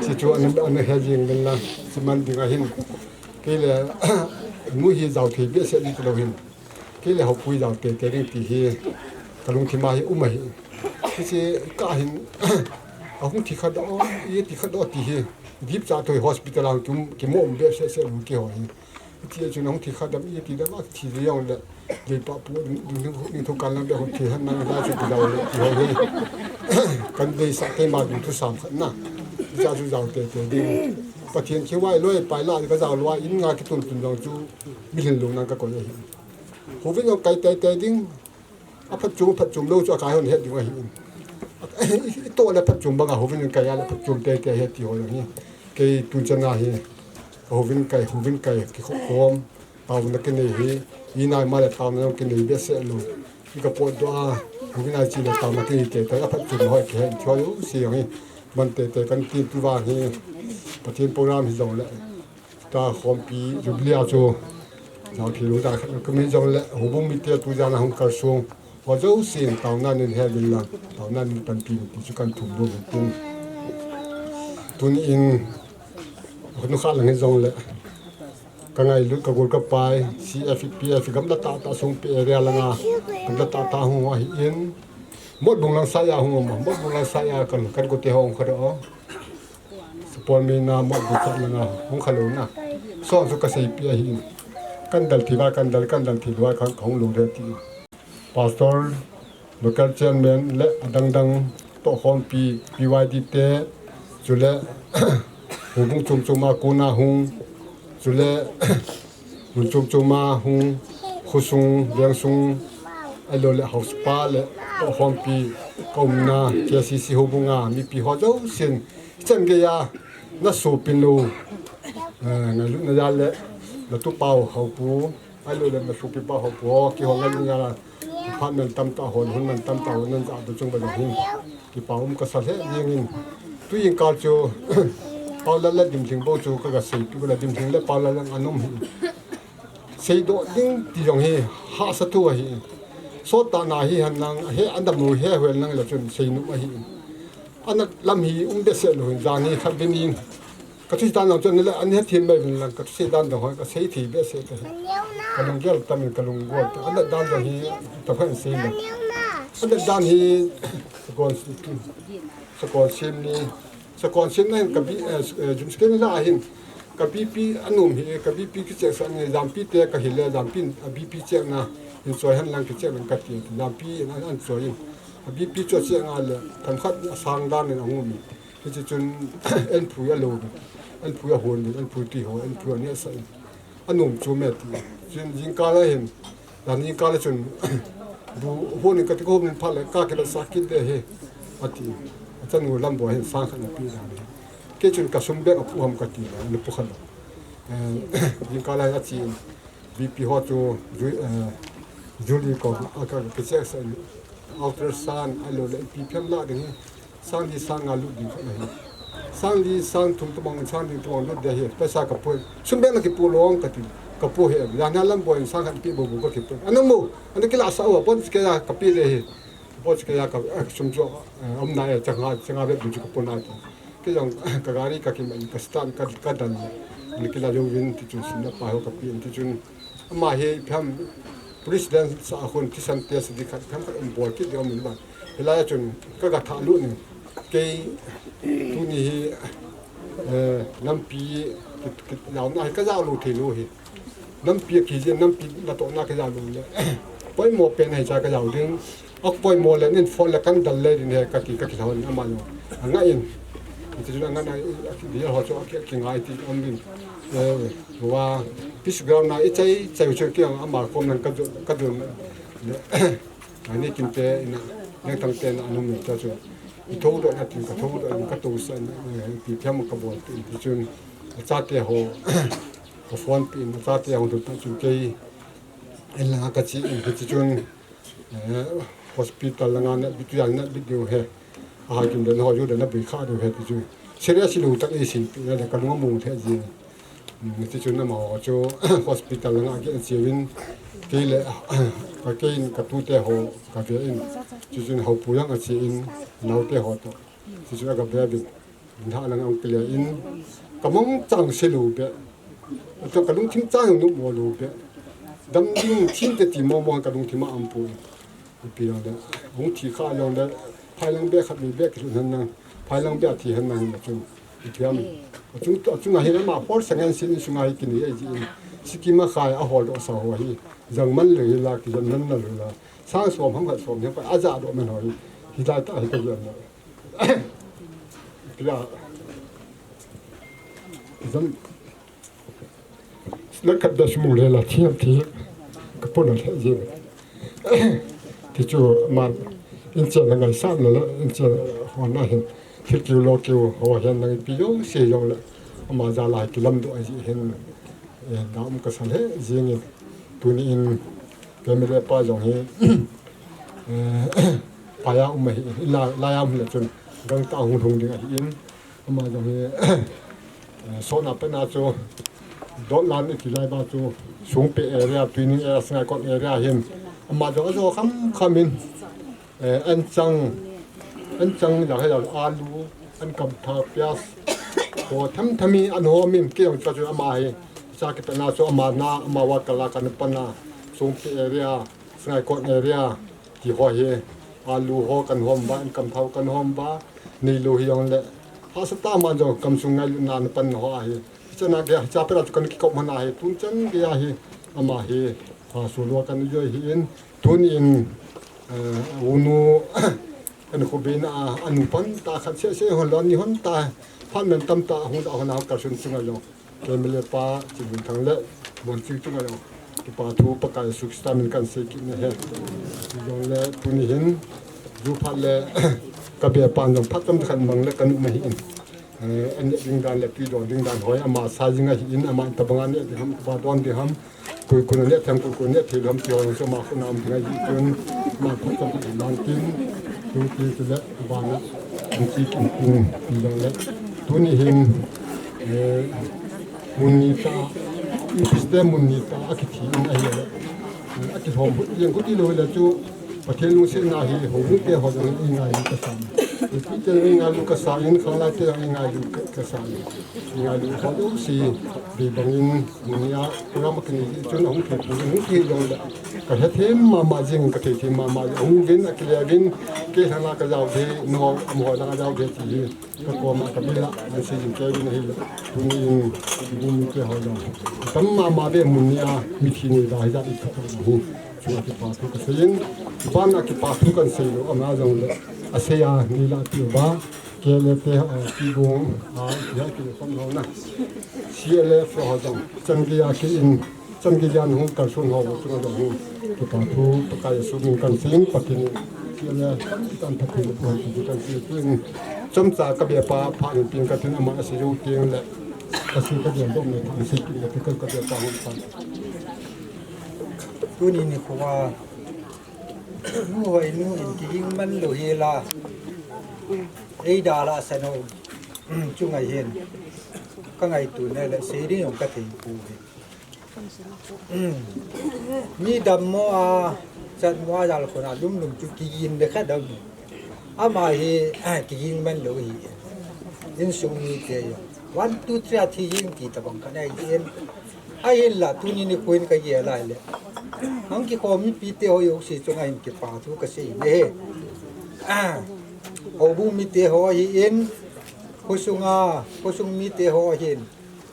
Si chu an, an he jing den la, si man ding a hin. Kei le, nu hi jao thei behseh ni lo hin. Kei le hopui jao teitei ding ti hi, ka lungthim a hi um ahi. Hiche ka hin, a hung thi kha do, i ti kha do ti hi, dip cha toi hospital a hung kim, kimo um behseh seh lou kei ho hi. Ti a chun a hung thi kha dam, i ti dam a thi jong le, jei pa pu, ding, ding, ding thu kan lam be hung thi han nang da chu ki jao le, ti ho hi. Kan dei sa keima ding thu sam khat na. Cha chu jao teitei ding. Pathen khi vai loi pai la, ka jao loi in nga ki tun tun jong chu, mi lhin lou nang ka koi ahi. Hovin jong kai teitei ding, a phatchom, phatchom lou chu a kai hon het ding ahi. I to le phatchom banga hovin jong kai a le phatchom teitei ahi ti ho jong hi. Kei tun chana hi, ka hovin kai, hovin kai, ki kho khom, taona kinei hi, i nai ma le taona jong kinei behseh lou. I ka pot do a, hovin ai chi le taona kinei teitei, a phatchom hoi ki he, ti ho jong si jong hi. Man teitei kan tin tu vang hi, Pathen program hi jong le. Ta khompi Jubilee a chu. Jao thei lou ta khat ka min jong le, houbung mite tu jan a hung kal sung. Ho jousen taona nin he vin lang, taona nin panpi ti chu kan thum lou tin. Tunin, hunu kha lang hi jong le. Ka ngailut ka gol ka pai, C F P F gamla tah tah sung pi area langa. Gamla tah tah hung ahi in. Motbung lang sa ya hung um, Motbung lang sa ya kan, kan ko te hung kha do. Support me na mo bu khat na nga, hung kha lou na. So, so ka sei pi ahi. Kan dal thi va, kan dal, kan dal thi lou a kan hung lou de ti. Pastor, local chairman le adang dang to khompi P Y D te, chule, houbung chom chom a kona hung, chule, mun chom chom a hung, khosung, vengsung, ahilou le house pa le, to khompi, ka umna, K C C houbung a, mipi ho jousen, Chan geiya, na sopin lou, eh, ngailutna jal le, na tupa u Haopu, ahilou le na sopipa Haopu ho, kihou ngailutna jal a, department tamtah hon, hun man tamtah hon, nan ja, ba chung ba jong hin, kipa um ka sa lheh jeng in. Tuin kal chu, Paulal le Dimthing bou chu ka ga seipi u le Dimthing le Paulal lang an um hi. Seidoh ding ti jong hi, hahsa thu ahi. Sot tah na hi han nang, he an dam lou he hoi nang le chun seinom ahi. Anat lam hi um behseh lou hin, jan hi khat vin in. Ka thusei dan jong chun le, an hethem mai vin lang, ka thusei dan jong hoi, ka sei thei behseh ka hi. Ka lunggel tam in, ka lunggel tam. Anat dan jong hi, ta khan sei le. Anat dan hi, sakon, sakon sim ni, sakon sim na hin ka bi, eh, eh, jum skin la hin. Ka B P anom hi, ka B P kicheck sah ni, jampi te ka hil le, jampi a B P check na, in choi han lang kicheck lang ka ti, jampi in an, an choi in. A B P chu a check nga le, tham khat a sang dan in a hung um in. Hichi chun, an phui a lo, an phui a hon, an phui ti ho, an phui a ne sa in. Anom chu me ti. Jing, jingkah le hin. Dan jingkah le chun. Du hon in kati ko min phat le ka kila sa kit de he. Ati. Achanu Lamboi hin sang khat na pi dan. Kei chun ka sum bek apu ham kati le, na pu khat. Eh, jingkah le achi. V P ho chu, Ju-, eh, Julie ko, a ka, ka check sa, ultrasound, a lo le, ipi phem la ding hi, sang li sang nga lut ding khat ahi. Sang li sang thum tabang, sang li tabang lut ding ahi, paisa ka pu, sum bek na kipu lou ka ti, ka pu he, ya na Lamboi sang khat pi bu bu ka kipu. Ana mu, ana kila sa u, pon ke ya ka pi ding ahi. Pon ke ya ka, eh, sum chu, eh, um na e, changa, changa bek bu chu ka pu na ti. Kei jong ka gari ka kiman ka start ka, ka dan. Ni kila jouvin ti chun simna pa ho ka pi in ti chun. Ama hi pham president sa khun thisan test di khat pham khat um bol kit di um in ba. Hilai a chun ka ga tha lu ni. Kei tuni hi, eh, lampi kit, kit lau na hi ka ja lu thei lu hi. Nampi a kiji, nampi natohna ka jao le. Poimo pen ahi cha ka jao ding. A poimo le nin phone le kan dal le ding he ka ti ka kilhon ama jong. Anga in. Ti chu anga na a ki ho chu a ki, a kingai ti um ding. Eh, wa peace ground na i chai, chai chu ki ama kom nan ka jo, ka jo. Ani kin te ina, nang tang te na anu mi ta chu. I tho do na tin ka tho do ka to sa, eh, ti thiam ka bol ti chun. Chate ho. Ka phone pi in, ka chate a hung tun tah chun kei, en la ka chi in, hichi chun, eh, hospital la nga na bit tu yang na bit diu he. A ha kim den ho ju den na bui kha diu he ti chu. Serious lu tak i sin pi na le ka lung a mung the ji. Mm, ti chun ama ho chu hospital la nga ki an chi win. Kei le, ka kei in ka tu te ho ka ve in. Ti chun ho pu yang a chi in, nau te ho to. Ti chun a ka ve bin. Nda lang ang kile in, ka mong chang se lo be. Ato ka lungthim chang nu mo lo be. Dam ding thim te ti mo mo ka lungthim a am pu. Pi lang le, hung thi kha lang le, phai lang be khat ni be ki han nang, phai lang be thi han nang chun. Pi am. Chung, chung a hi ma hol sangan sin sunga hi kini ai ji. Siki ma khai a hol do sa ho hi. Jang man le la ki jang man na le la. Sang som ham khat som ne pa a ja do man ho hi. Hi dai ta hi ka jang. Pia. Zan. Sila khat da smu le la thiam thi. Ka pon le je. Ti chu man. In che na ngai sa le la, in che ho na hin. Thil kiu lo kiu ho hen na pi yo se yo le. Ama ja la ki lam do ai ji hin. Eh, da um ka sa le jing in. Tuni in. Family pa jong hi. Eh, pa ya um hi. La, la ya um le chun. Gang ta hung hung ding ahi in. Ama jong hi, eh, sona pena chu, dot lan i kilai ba chu, Sungpi area, Tuining area, Sangaikot area hin. Ama jong ajo kham kham in, eh, an chang, an chang ja he ja alu, an kam tha pias, ho tham tham in an ho min ke jong chu ama hi. Cha ki pena chu ama na, ama wa kala kan pana, Sungpi area, Sangaikot area, ti ho hi, alu ho kan hom ba, in kam thau kan hom ba, nei lo hi jong le. Hasa ta ma jong kam sung ngai na na pan ho ahi. Chana ke cha pera chu kan ki kop mana hi, tun chan ke ahi, ama hi, ha su lo kan jo hi in, tun in, eh, unu, kan khu be na, anu pan ta khat se se hon lo ni hon ta, pan men tam ta, hon ta hon a ka sun sunga lo. Kei mele pa, Chinhun Thang le, Muanching chunga jong. Kipa thu Pakai Jesu Christa min kan sei kit na he. Jong le, tuni hin, ju phat le, ka be pan jong phat tam khat mang le kan um ahi in. Eh, an ne ding dan le tui don ding dan hoi, ama sa jing ahi in, ama tabang an ne ding ham, ba don ding ham. Kui kun ne them, kui kun ne thil ham, ti hoi, so ma kun am ding ahi tun, ma phat tam khat mang tin, tu ti tu le, ba na, an ti kin kun, ti jong le. Tuni hin, eh, Mun ni ta, i piste mun ni ta, a kithi in ahi le. A kithom hut, yang kuti lo le chu, Pathen lungsetna hi, houbung te ho jong i ngailu kasa. I pi te i ngailu kasa, in khanglai te i ngailu ka, kasa. I ngailu ho jong si, be bang in, mun ni a, program a kini chun a hung thei pu, hung thei jong le. Ka he them mama jing, ka thei them mama, hung vin, a kile vin, ke thang la ka jao de, no, mo la ka jao de ti hi. Ka koma ka bila, an sei jing kei na hi la. Tuni in, bu mi te ho la. Tam mama ve mun ni a, mithi ni la hi ja i ka ta hi. Chunga kipa thu ka sei in, ban a kipa thu kan sei lo, ama jong le. A sei a, ni la ti ba. K L F te, eh, Pibung, ah, ya ki khom ho na. C L F ho jong, changki a ki in, changki jan hung kalson ho, chunga jong hung. Kipa thu, Pakai Jesu min kahin sei, Pathen in, C L F, kan Pathen in, kan sei, tu in, chomcha ka be pa, pha in pin ka tin ama a sei jou teng le, ka sei ka be dom le, pha in sei pin le, ka ka be pa hung pan. Tuni nikho a, nu hoi nu in kihing man lou hi la. Ei da la sa no. Chunga hin. Ka ngaito na le sei ding jong ka thei poi. Mi dammo a chatmo a jal khun a lum lum chu kigin le kha dam. Ama hi, ah, kigin man lou hi. Insung mite jong. One, two, three a thi hing ti tabang khat ahi in. Ahinla tuni nikho in ka gel a le. Hung kikhom mipite ho jouse chunga hin kipa thu ka sei e. Ah, houbung mite ho ahi in. Khosunga, khosung mite ho ahin.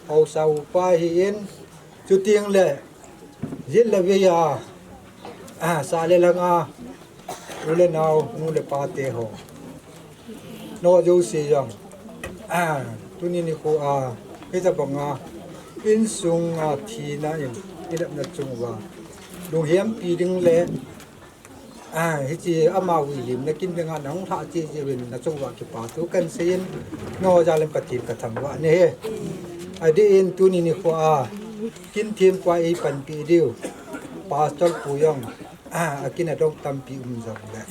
Haosa upa ahi in. Chuteng le, jet le vei a, ah, sa le lhang a, u le nao, nu le pa te ho. No jouse jong. Ah, tuni nikho a, hitabang a, insung a thina in, i lepna chung uva. Lunghem pi ding le, Ah, hiche ama vui lim na kin ding a nahung lha che che uvin na chung uva kipa thu kan sei in, no jal in Pathen ka thangvah e. Adeh in tuni nikho a, kin thempu a ei panpi diu. Pastor pu jong, ah, akin adong tampi um jong le.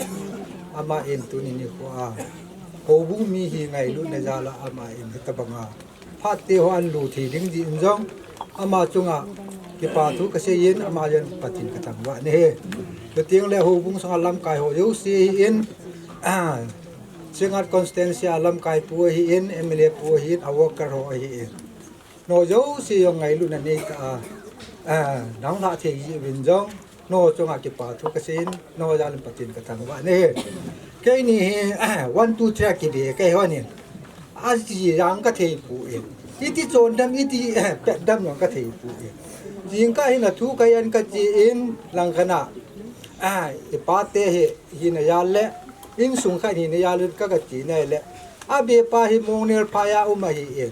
Ama in tuni nikho a, houbung mi hi ngailutna jal a ama in hitabang a. Phat te ho ahin lut thei ding jeh in jong, ama chunga kipa thu ka sei in, ama jal in Pathen ka thangvah e. Chuteng le houbung sunga lamkai ho jouse ahi in, ah, Singngat constituency a lamkai pu ahi in, M L A pu ahi in, a worker ho ahi in. No jouse jong ngailutna nei ta a, ah, nahung lha thei jeh uvin jong, no chunga kipa thu ka sei in, no jal in Pathen ka thangvah e. Keini hi, one, two, three a kibe ka hi hon in. Aji jang ka thei poi. Iti chon dam, iti, eh, pet dam jong ka thei poi. Jingkah hin a thu ka jan ka che in, langkhat a. Ah, i pa te hi, hina jal le, insung khat hina jal le ka ka che na le. Abe pa hi Mongnel phai a um ahi in.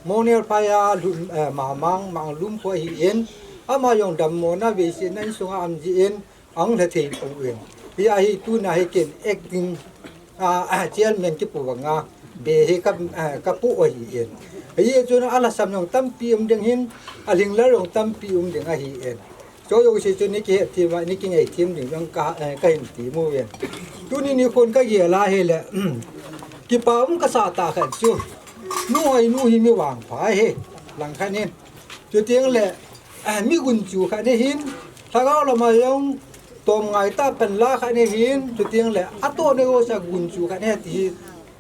Mongnel phai a lhun, eh, Mamang, Manglum kho ahi in. Ama jong dammo na vei se na insung a um ji in. Ahung lha thei poi. Hia hi tuna hi ken acting, ah, ah, chairman kipu vang a. Be hi ka, ah, ka pu ahi in. Hijeh chun a lhasam jong tampi um ding hin, a lhinglel jong tampi um ding ahi in. Chu jouse chu nei kihet them a, nei kingei them ding jong ka, eh, ka hin ti mu ven. Tuni nikhon ka gel a hi le, kipa um ka sa ta khat chu. Nu hoi nu hi mi vangpha hi, langkhat in. Chuteng le, ah, mi gunchu khat ahi in, lhagao lama jong tom ngai ta pen la khat ahi in, chuteng le, a to ne go sa gunchu khat ahi ti hi,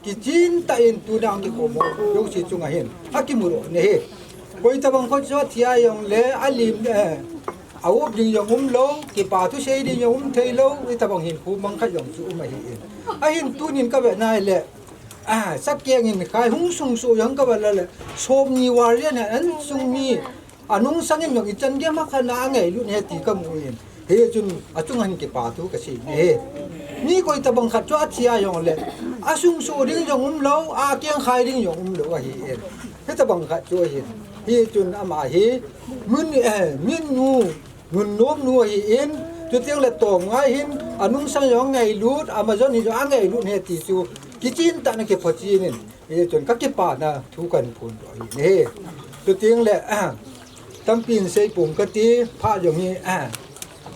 kichen tah in tuna hung kikhom ho jouse chunga hin, a kimu lou ahi. Koi tabang khat chu a thi a jong le, a lim, eh, a up ding jong um lou, kipa thu sei ding jong um thei lou, i tabang hin khu mang khat jong chu um ahi in. Ahin tunin ka ve na le, ah, sakeng in khai hung sung su jong ka ve le, som ni war jan a an sung ni, a nungsang in jong i chan gei ma khat na a ngailut ahi ti ka mu in. Hichun a chunga hin kipa thu ka sei e. Mi koi tabang khat chu a thi a jong le, a sung su ding jong um lou, a keng khai ding jong um lou ahi in. Hi tabang khat chu ahi in. Hichun ama hi, mun, eh, min nu, nun nom nu ahi in, chuteng le tom ngai hin, a nungsang jong ngailut, ama jon hi jong a ngailut ahi ti chu, kichen tah na kiphot chen in. Hichun ka kipana thu kan phon doh ahi e. Chuteng le, ah, tampi in sei pum ka ti, phat jong hi, ah,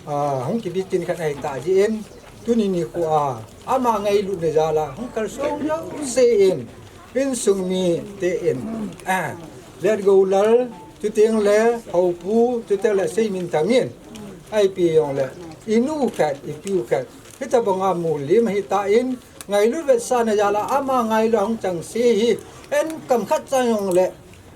ah, hung kibikin khat ahi ta jeh in, tuni nikho a, ama ngailutna jal a, hung kalsong jouse in, insung mite in, ah, Letgoulal, chuteng le, Haopu, chuteng le, Seiminthang in, ahi pi jong le, i nu khat, i pi u khat, hi tabang a mu lim ahi ta in, ngailut vetsahna jal a ama ngailut a hung chang se hi, en kam khat cha jong le,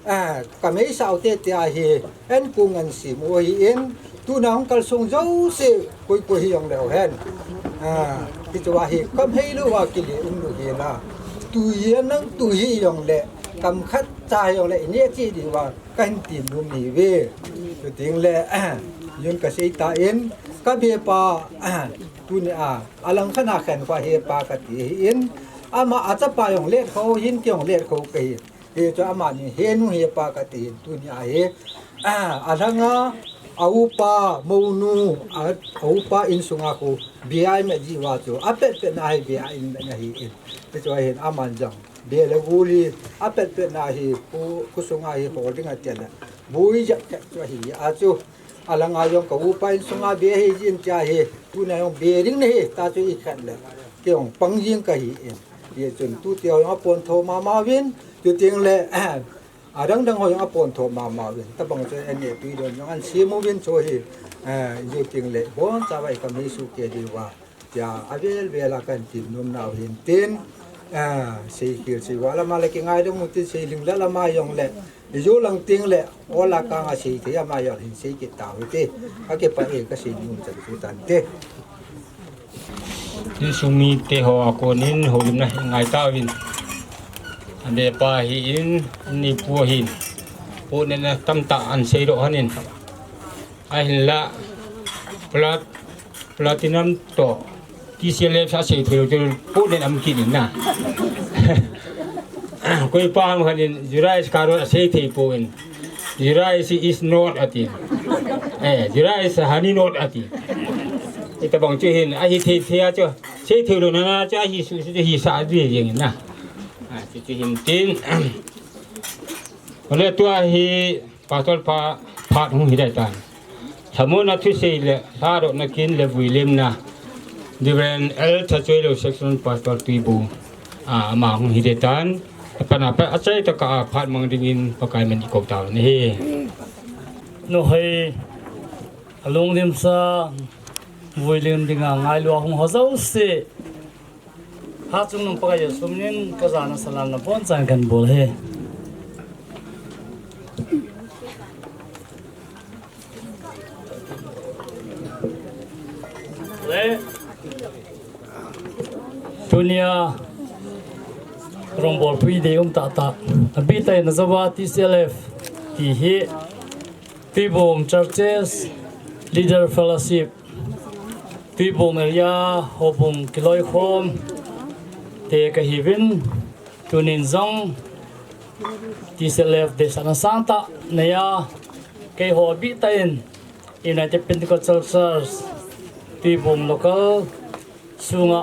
ah, ka meisah u tete ahi, en kong an sim u ahi in, tuna hung kalsong jouse, koi koi hi jong le hen. Ah, hichu ahi, kam hei lou a kile um lou hi la. Tu hi nang tu hi jong le, kam khat cha jong le, i neh cheh diu va, ka hin ti nom ahi ve. Chuteng le, ah, jun ka sei ta in, ka be pa, ah, tuni a, a langkhat a khen kho hepa ka ti ahi in, Ama achapa jong let kho hin, kei jong let kho kahi. Hichu amani henu hepa kati hin tunia hi. Ah, alhanga, a upa, monu, a, a upa insunga khu, bia imet jiuva chu, apetpetna hi bia imetna ahin. Hichu ahin aman jong, bia le gul hi, apetpetna hi, khu, khusunga hi, hol ding ati le. Bui jep jep chu ahi, achu. Alhanga jong ka upa insunga bia hi jin tia hi, tunia jong bia ding nahi, ta chu ikhen le. Kei jong pang jing kahi in. Hichun tuti ho jong apon tho mama uvin, chuteng le, adang dang ho jong apon tho mama uvin. Tabang chu an neh tui don jong an sem uvin chu hi, eh, chuteng le, bon chavai ka mi su ke diuva. Tia avel vel a kan tin nom nau hin tin, eh, sei khel sei va lama le kingai dong mu tin sei ling la lama jong le. Ijo lang teng le, ola kanga sei thei ama jong hin sei kit tau hite. Ka kipah e ka sei nom chan chu tante. Insung mite ho a konin houlimna ngai tauvin. Abepa hi in, ni pu hin. Pu nena tamtah an sei doh hanin. Ahinla, plat, platinum to, T C L F a sei thei lou chu pu nen am kit in na. Koi pa ham khat in, Jurais Karol a sei thei pon. Jurais is not ati. Eh, Jurais honey not ati. Itabang chu hin, ahi thei thei a chu, sei thei lou na na chu, ahi su su chu, hi sa di jing na. Ah, chu chu hin tin. Ole tua hi, Pastor pa, phat hung hi dai tan. Lhamonna thusei le, lhadohna kin le vuilimna. Reverend L Thachoilo Section Pastor Tuibu. A, ama hung hi dai tan. Apana pa, achai taka a phat mang dingin Pakai min i kou tau nahi. Nuhei, alungdimsa, vuilim dinga ngailu a hung ho jouse. Hachungnung Pakai Jesu minin ka jana salam na bon chan kan bol e. Le, tunia rongbolpi dei um tahtah. Abih tah in ajo a T C L F ti hi Tuibong Churches Leader Fellowship, Tuibong area, Houbung kiloikhom te kahiuvin, tunin jong T C L F deisahna sangtah neiya, keiho abih tah in United Pentecostal Church, Tuibong local, sunga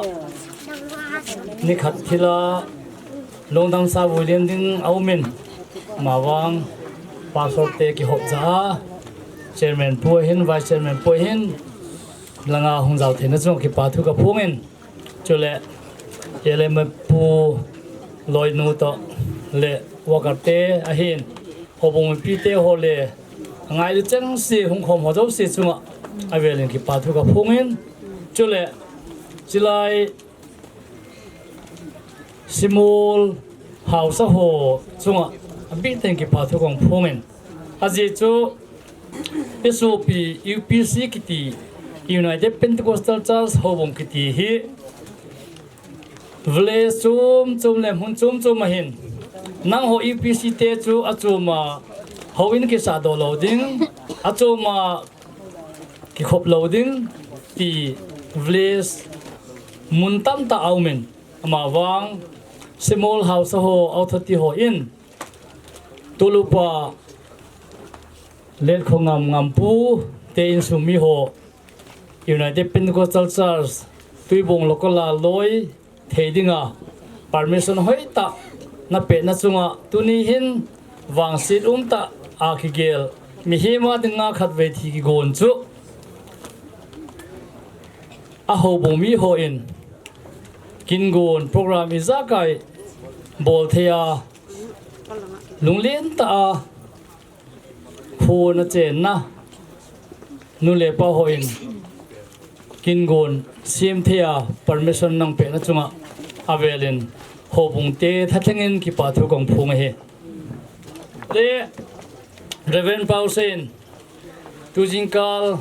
nikhat thila lungdamsa vuilim ding aumin, amavang pastor te kihop ja a, chairman pu hin, vice chairman pu hin, langa hung jao theina chunga kipa thu kaphongin, chule L M F pu loinu toh le worker te ahin, Houbung mipi te ho le, angailu chengse hung khom ho jouse chunga avelin kipa thu kaphongin, chule chilai Simol haosa ho chunga abih tah in kipa thu kong phongin. Ajeh chu isopi U P C kiti, United Pentecostal Church Houbung kiti hi village chom chom le mun chom chom ahin. Nangho U P C te chu achom a houin kisah doh lou ding, achom a kikhop lou ding ti village mun tamtah aumin, amavang Simol haosa ho authority hon tulupa Letkhongam Ngampu te insung mi ho United Pentecostal Church Tuibong local a loi thei dinga permission hoitah napehna chunga tuni hin vangset umtah a kigel mihem a dinga khatvei thi kigon chu a Houbung mi hon kingon program ijakai bol thei a lunglen tah a phone a chenna nu le pa hon kingon sem thei a permission nang pehna chunga avelin Houbung te thatlengin kipa thu kong phong ahi. Le Reverend Pausei'n tujingkal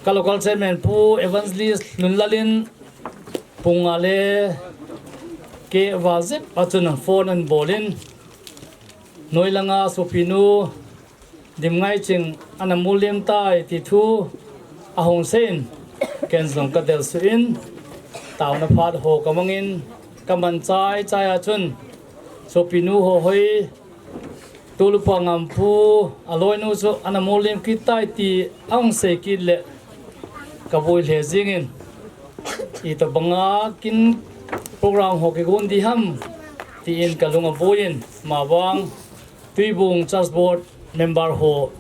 ka local chairman Pu Evangelist Lunlal'n pung nga le keh val jep a chun phone ahin bolin, noi langa sopinu Dimngaiching ana mu liem tai ti thu ahung seiyin, ken jong ka delsuh in, taona phat ho ka mangin, kaman chai chai a chun, sopinu ho hoi, tulupa ngampu, aloinu chu ana molim kit tai ti ahung sei kit le ka vui hle jingin, itobanga kin program ho kigon di ham, tiin ka lung abuin, mavang Tuibung Church Board member ho,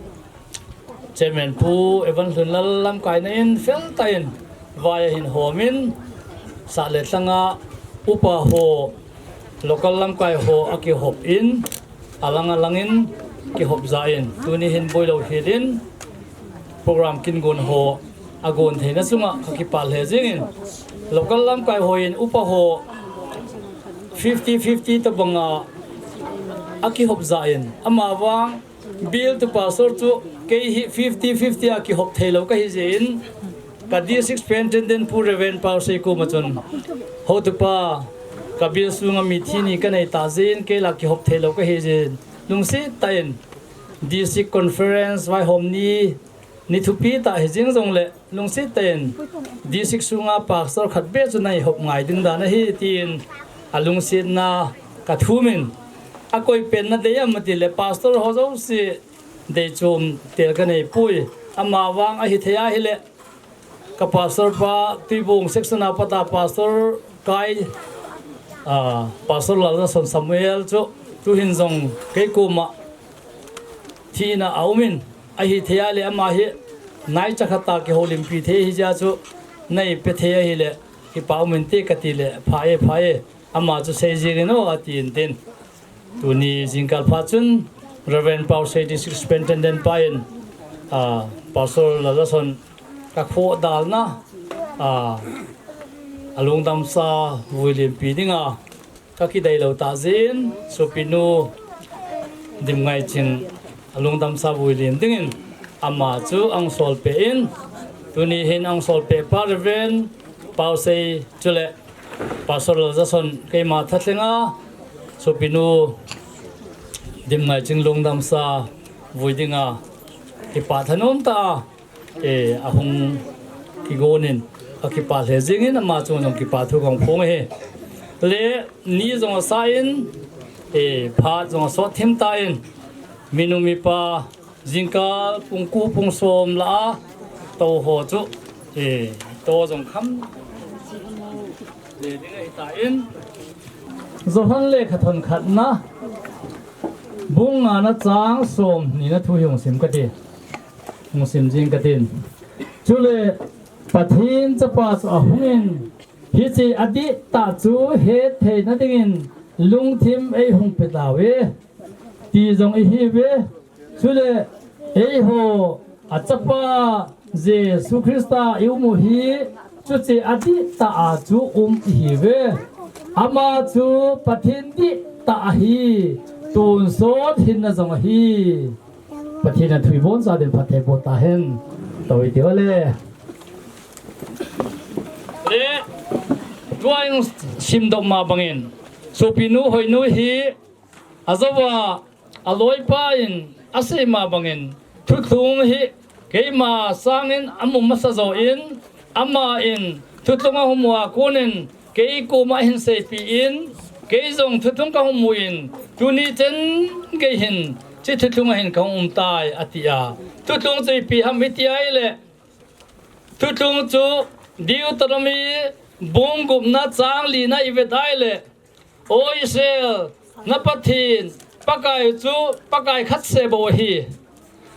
Chairman Pu Evan Hlunlal lamkaina in fel tah in vai ahin homin, sah le tlanga upa ho, local lamkai ho akihop in, alang alangin kihop ja in, tuni hin boilou hilin program kin gon ho agon theina chunga ka kipah hle jingin, local lamkai ho in upa ho fifty fifty tobanga akihop ja in, amavang bial to pastor chu kei hi fifty fifty a kihop theilou kahi jeh in, ka district superintendent Pu Reverend Pausei koma chun, hotupa, ka bial sunga mi thi ni kanei tah jeh in kei la kihop theilou kahi jeh in, lungset tah in district conference vaihom ni, ni thupi tah hi jing jongle, lungset tah in district sunga pastor khat beh chu nei hop ngai ding dan ahi, tiin alungsetna ka thumin, akoi penna dei am ati le pastor ho jouse deichom tel kanei poi. Amavang ahithei ahile, ka pastor pa, Tuibung section a pat a pastor kai, a, Pastor Laljason Samuel chu tuhin jong kei koma thina aumin, ahithei ahile ama hi naicha khat a kihoulimpi thei ahi jeh chu, nei pe thei ahile kipah umin te kati le, pha e, pha e, ama chu sei jingin o, atin tin. Tuni jingkah phat chun Reverend Pausei District Superintendent pa in, a, Pastor Laljason ka khohdalna, a, alungdamsa vuilimpi dinga ka kideilou tah jeh in, sopinu Dimngaiching alungdamsa vuilim dingin ama chu ahung solpeh in, tuni hin ahung solpeh pa Reverend Pausei chule Pastor Laljason keima thalhenga, sopinu Dimngaiching lungdamsa vui dinga kipah thanom tah a, e, ahung kigonin, ka kipah hle jingin ama chunga jong kipah thu kahung phong ahi. Le ni jong asa in, e, phat jong asot thim tan, minu mipa, jingkah pung ko pung som lah a tou ho chu, e, tou jong kham le ding ahitan, Johan lekhathot khatna, bung ngana chang som nina thu hi hung sim kati. Hung sim jing katin. Chule Pathen Chapa chu ahungin, hiche adihtah chu hettheina dingin lungthim eihung pe tauve, ti jong ihiuve. Chule eiho achapa Jesu Christa ium u hi, chuche adihtah a chu um ihiuve. Ama chu Pathen dihtah ahi, tonsot hinna jong ahi. Pathen in athu iboncha din phatthei boh tahen. Tou iti ole. Le, tua in simdoh ma bangin, sopinu Hoinu hi, ajouva, aloipa in asei ma bangin, thuthlung hi keima sangin amu masa jouvin, ama in thuthlung ahum uva konin, kei koma ahin seipeh in, kei jong thuthlung kahum uvin, tuni chan gei hin hiche thuthlung a hin kahung um tai, ati a. Thuthlung chu ipi ham iti ahile, thuthlung chu Deuteronomy bung gupna chang lina ivet ahile, O Israel, na Pathen, Pakai chu Pakai khat seh bou ahi.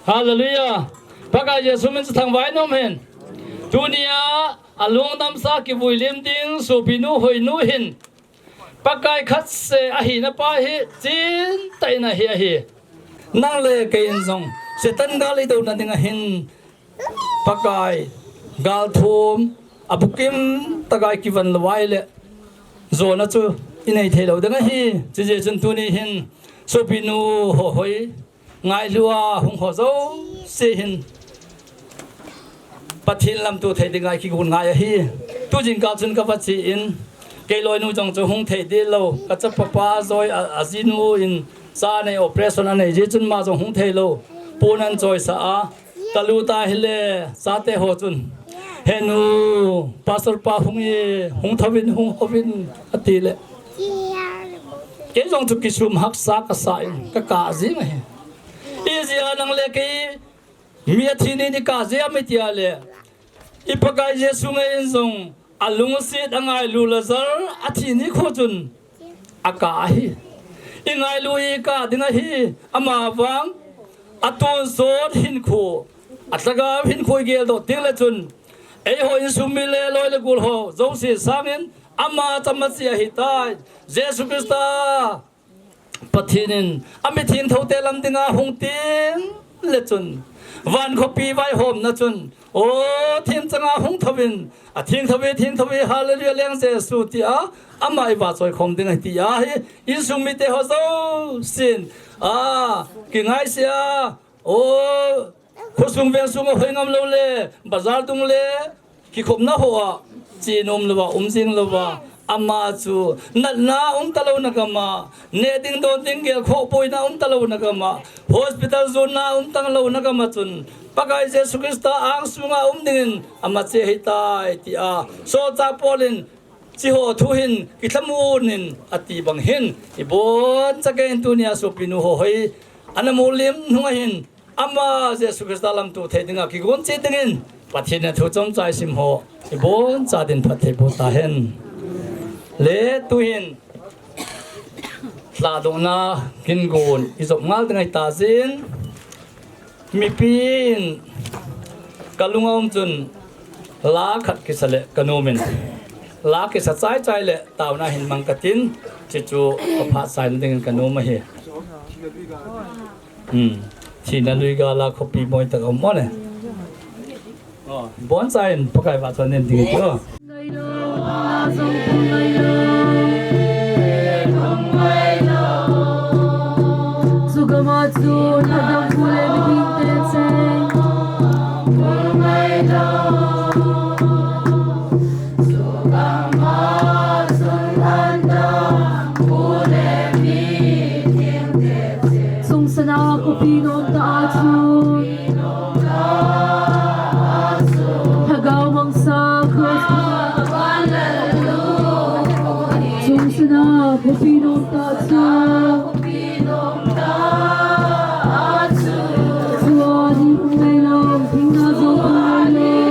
Hallelujah. Pakai Jesu min chu thangvah in um hen. Tunia alungdamsa kivuilim ding sopinu Hoinu hin, Pakai khat seh ahina pa hi chentah in ahi ahi. Nang le kei in jong Satan gal idouna dinga hin Pakai galthum abukim tah a ikivan lou ahile, jona chu inei thei lou ding ahi. Chujeh chun tuni hin sopinu ho hoi, ngailua hung ho jouse hin Pathen lamto thei dinga ikigon ngai ahi. Tu jingkah chun kava che in, kei loinu jong chu hung thei dih lou, ka chapa pa joi a, ajinu in cha nei operation anei jeh chun ama jong hung thei lou, pon ahin choisah a, ka lut ahile chate ho chun, "He nu, pastor pa hung e, hung thouvin, hung houvin," ati le, Kei jong chu kisum haksa kasa in, kakah jing ahi. Ijeh a nang le kei, mi athi ni ni kah jeh a mi tia le. I Pakai Jesu ngei in jong, alungset angailu Lazar athi ni khu chun, akah ahi. I ngailu i kah ding ahi, ama vang, atonsot hinkho, alhagao hinkho i geldoh ding le chun, eiho insung mi le loi le gol ho jouse sangin, ama chama che ahitai. Jesu Christa, Pathen in, amithengtho te lam dinga hung teng le chun, van khopi vaihomna chun, o, themchanga hung thouvin, athengthou ve, thengthou ve, hallelujah, leng Jesu tia, ama i vahchoi khom ding ahi tia hi, insung mite ho jousen, a, kingaise a, o, khosung vengsung a hoi ngam lou le, bazar dung le, kikhopna ho a, che nom louva, um jing louva, ama chu, natna um talou na gam a, neh ding don ding gelkhoh boina um talou na gam a, hospital jonna um talou na gam a chun, Pakai Jesu Christa angsunga um dingin, ama che ahitai, tia, solchah Paul in, Hiche ho thu hin kithamun in ati bang hin, iboncha kei in tunia sopinu ho hoi, ana mulim nung ahin, ama Jesu Christa lamto thei dinga kigon che dingin, Pathen in thu chomcha isim ho, iboncha din phatthei boh tahen. Le tuhin, lhadohna kin gon, ijop ngal ding ahitai jin, Mipi in kalung a um chun la khat kisa le kanom in. La kisa chaichai le taona hin mang katin, chuchu kaphat saina dingin kanom ahi. Hmm. Thina lui gal a khopi moi tah a um mo ne. Boncha in Pakai vahchoi nen ding ahi. Sungsena khopi nom tah a chu. Lhagao mangsa cross. Sungsena khopi nom tah a chu. Chua ni hung ngai lou, thina jong hung ngai lou.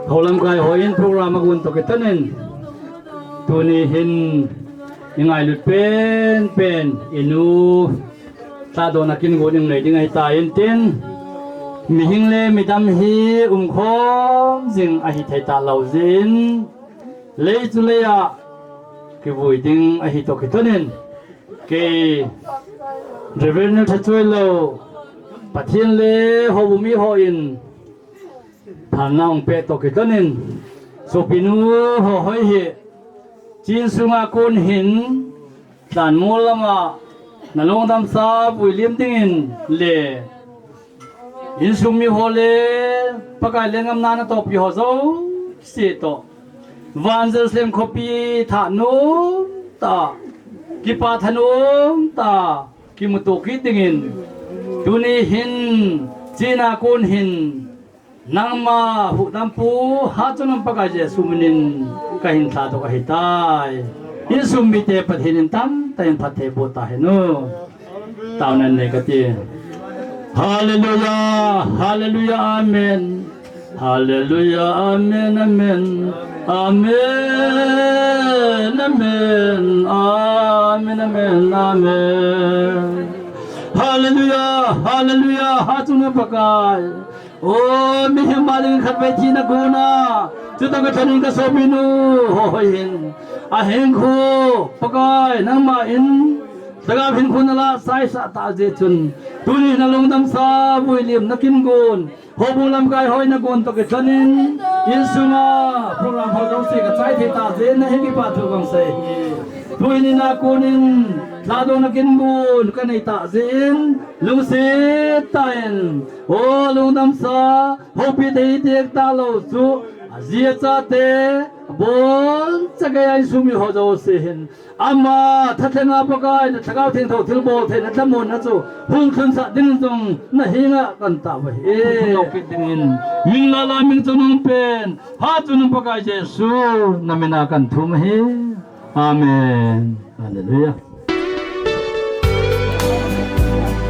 Hou lamkai hon program agon toh kitonin, tuni hin ingailut penpen inu lhadohna kin gon inei ding ahitai intin, mihing le midam hi umkhom jing ahithei talou jeh in, lei chu lei a kivui ding ahi toh kitonin, kei Reverend Neochachuailou, Pathen le houbung mi hon phalna hung peh toh kitonin, sopinu ho hoi hi, hiche insunga kon hin, lhanmol lama nalungdamsa vuilim dingin le insung mi ho le Pakai lenggam natohpi ho jouse toh, van Jerusalem khopi thanom tah, kipah thanom tah kimuto kit dingin, tuni hin, hichea kon hin, nangma huhdampu Hatchungnung Pakai Jesu minin kahin lhadoh ahitai. Insung mite Pathen in tamtah in phatthei boh tahen. Taona nei kati. Hallelujah, hallelujah, amen. Hallelujah, amen, amen. Amen, amen, amen, amen. Hallelujah, hallelujah, Hatchungnung Pakai. O, mihem mah dingin khatvei thina kona, chutoh kitonin kasopinu ho hoi hin, ahinkho, Pakai, nangman lhagao hinkho nalahsai sah tah jeh chun, tuni nalungdamsa vuilim nakin gon, houbung lamkai hoi nagon toh kitonin, insunga program ho jouse kachai thei tah jeh in nahin kipathu kahin sei. Tuni a konin Thadona kinbun kanei tah jeh in, lungset tah in, o lungdamsa, houpi thei tek talou chu, aji achate, aboncha geiya insung mi ho jouse hin, ama thatleng a Pakai na Lhagao Thengtho thilbol theina thamuanna chu hung lhunsah ding jong nahenga kataovin. Hung lhun lou kit dingin, Minglala Mingchonung pen, Phatchungnung Pakai Jesu, namin a kathum ahi. Amen. Hallelujah.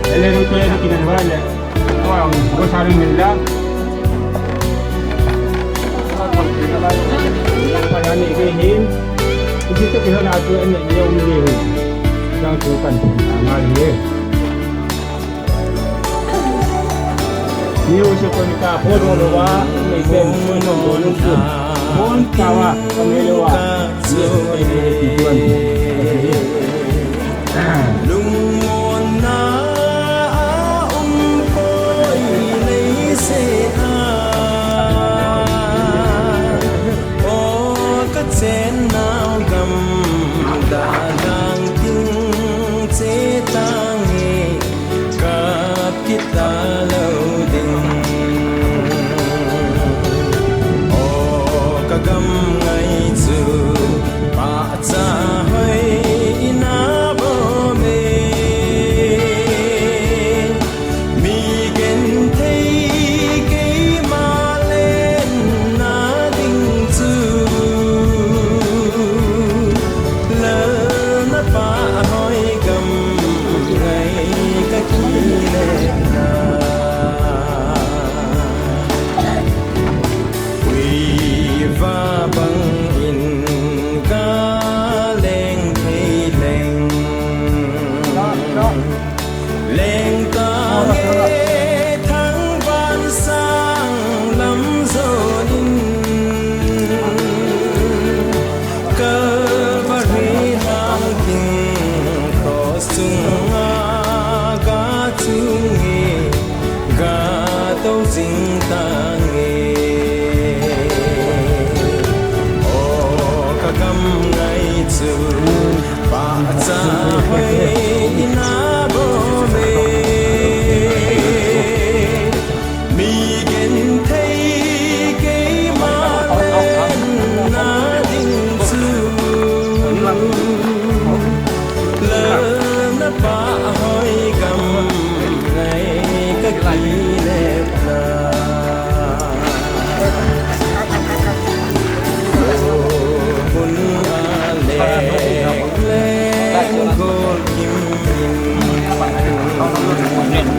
Hallelujah, hallelujah. Wow, go sa rin nila. Payani ke hin. Isi to kilo na tu ene ye umi ye hin. Yang tu kan. Amal ye. Ni u se ko ni ka pho do lo wa, ni pen ko no do lo ku. Pon ta wa, ko ni lo wa. Ni u se ko ni ki tuan. Lungmonna a um poi nei se a. O ka chennau gam da dang ting che tange. Kap kit talou ding. O ka gam ngai chu pahcha hoi in a bom e. Mi genthei keima lenna ding chu. Lalna pa hoi gam ngai ka kile na. Ui va bang in ka leng thei leng. Leng tange thangvah sang lam jon in. Calvary thang king cross chunga ga chung e ga tou jing tange. O ka gam ngai chu pahcha hoi in a bom e. Mi genthei keima lenna ding chu. Lalna pa hoi gam ngai ka kile na. Hun a leng leng gol kim in.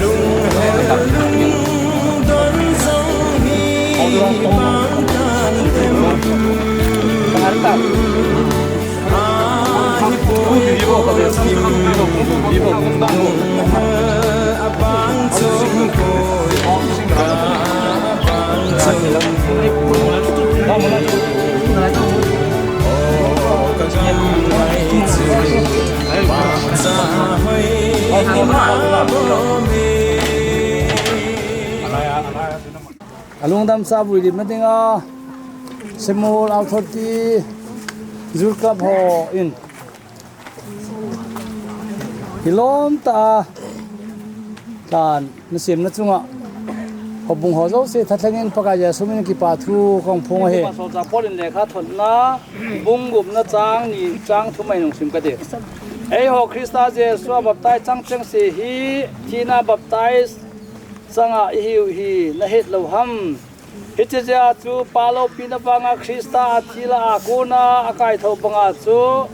Lung hel lung don jong hi bang tan tem. Ahi poi gol kim in. Lung hel a bang jong poi. Alungdamsa vui limna dinga Samuel Authority Youth Club ho in Hilom tah a, tan, nasemna chunga, houbung ho jouse thatleng in Pakai Jesu min kipa thu kong phong ahi. Solchah Paul in lekha thotna, bung gupna chang ni, chang thum a hin hung sim kate. Eiho Christa Jesu a baptize chang chengse hi, thina baptize changa ihiu hi, nahet lou ham. Hiche jeh a chu, Pa loupina vanga Christa athi lah a kona akaithou banga chu,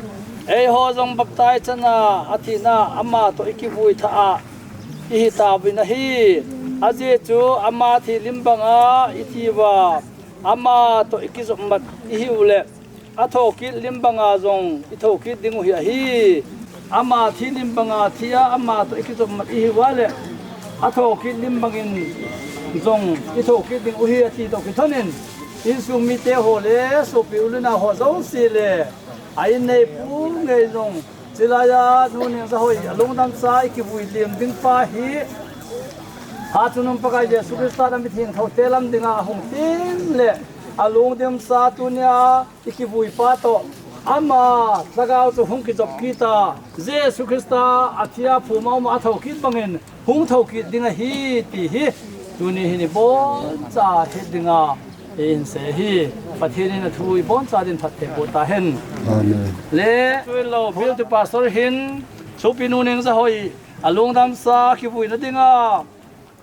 eiho jong baptize chana, athina, ama toh ikivui thah a, ihi tauvin ahi. Ajeh chu, ama thi lim banga ithi uva, ama toh ikijopmat ihiu le, athokit lim banga jong ithokit ding u hi ahi. Ama thi lim banga thi a, ama toh ikijopmat ihiu a le, athokit lim bangin jong ithokit ding u hi ati toh kithon in, insung mite ho le, sopi u le nao ho jouse le, a in neipu ngei jong, chulai a nu Nengzahoi, alungdamsa ikivui lim ding pa hi, Phatchungnung Pakai Jesu Christa a mithengtho te lam dinga ahung teng le, alungdamsa tunia, ikivui pa toh, Ama lhagao chu hung kijop kit a, Jesu Christa a thi a phum a um a thou kit bangin hung thou kit ding ahi ti hi tuni hin iboncha het dinga eihin sei ahi. Pathen in athu iboncha din phatthei boh tahen. Amen. Le, tuin lo, Bial tu Pastor hin, Sopi Nu Nengjahoi, alungdamsa kivuina dinga,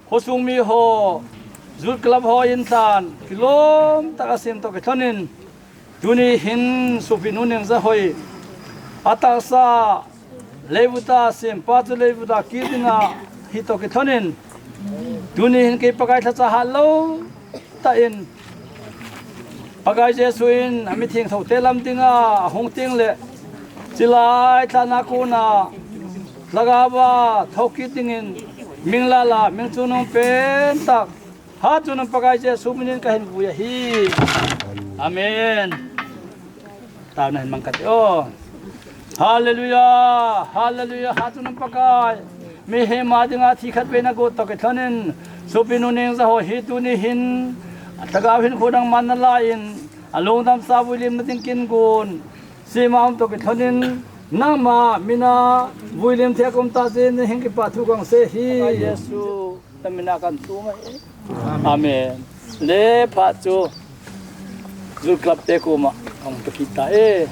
khosung mi ho, Youth Club ho in tlan, kilom tah a sem toh kilhonin, tuni hin Sopi Nu Nengjahoi, atahsa, Leivuta sem pa chu leivuta kit dinga hi toh kilhonin, tuni hin kei Pakai lhacha hatlou tah in, Pakai Jesu in amitheng thou te lam dinga ahung teng le, chilai tah a kona, lhagao a thou kit dingin, Minglal a, Mingchungnung pen tah, Hatchungnung Pakai Jesu minin kahin vui ahi. Amen. Taona hin mang kate o. Hallelujah, hallelujah, Hatchungnung Pakai. Mihem a dinga thi khatvei nagot toh kilhonin, Sopi Nu Nengjahoi hi tuni hin, lhagao hinkho dang man nalai in, alungdamsa vuilimna ding kin gon sem a um toh kilhonin, nangma mina vuilim thei a kaum tah jeh in nahin kipa thu kasei ahi. Pakai Jesu. Namina kathum ahi. Amen. Le phat chu Youth Club te koma kahung pe kit tae.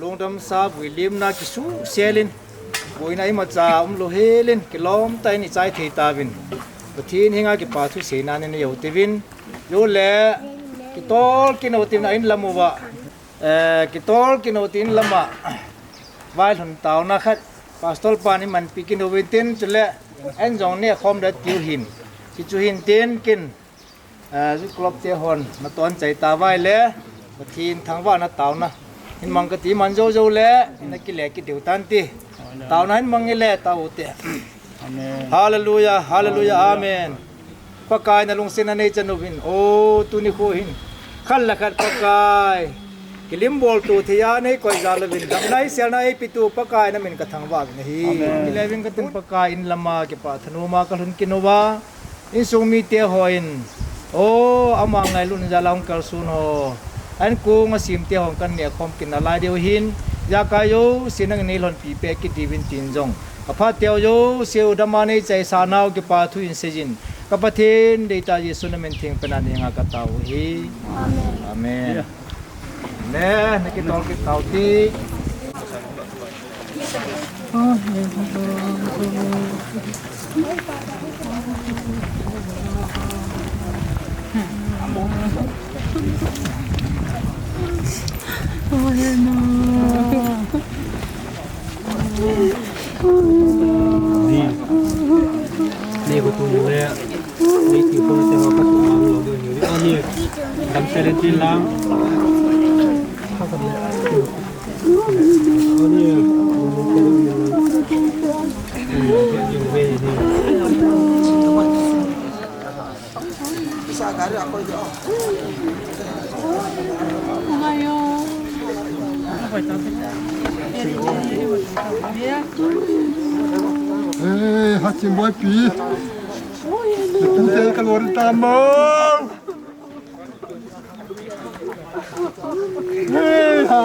Lungdamsa vuilimna kisuhsel in, boina imacha umlou helin, kilom tah in ichai thei tauvin, Pathen henga kipa thu seina nei jou uvin, jou le, kitol kit uvin tin a in lam uva, eh, kitol kit uvin tin lama, vailhun taona khat, Pastor pan imanpi kit uvin tin, chule, en jong neh khom ding tiu hin, kichu hin tin kin, eh, Youth Club te hon, naton chai tauva ahile, Pathen thangvahna taona hin mang kati man jou jou le, nakile kit diu tan ti. Taona hin mang le, tao te. Amen. Hallelujah, hallelujah, amen. Pakai nalungsetna neichan uvin, o, tuni kho hin. Khat le khat Pakai. Kilim boltu thei a neikoi jal uvin. Damna hiselna eipetu Pakai namin kathangvah uvin ahi. Amen. Kile uvin katin Pakai in lama kipa thanopma kalhun kit uva. Insung mite hon, o, ama ngailutna jal a hung kalson ho, ankong asim te hon kaneh khom kit nalai diu hin, ijakai jouse nangin neilhonpi peh kit diuvin tin jong, kaphat teu jouse u dama neichaisah nau kipa thu in seijin, ka Pathen deitah Jesu namin theng pena nei henga katao u ahi. Amen. Amen. Ne, nakitol kit tau ti. Ni, ni ko tu le. Ni ki ko te ho ka tu ma lo de ni. Ani, dam se le ti lang. Ani, Eh, Hachim boy pi. Tute ka lori tamo. Eh, ha.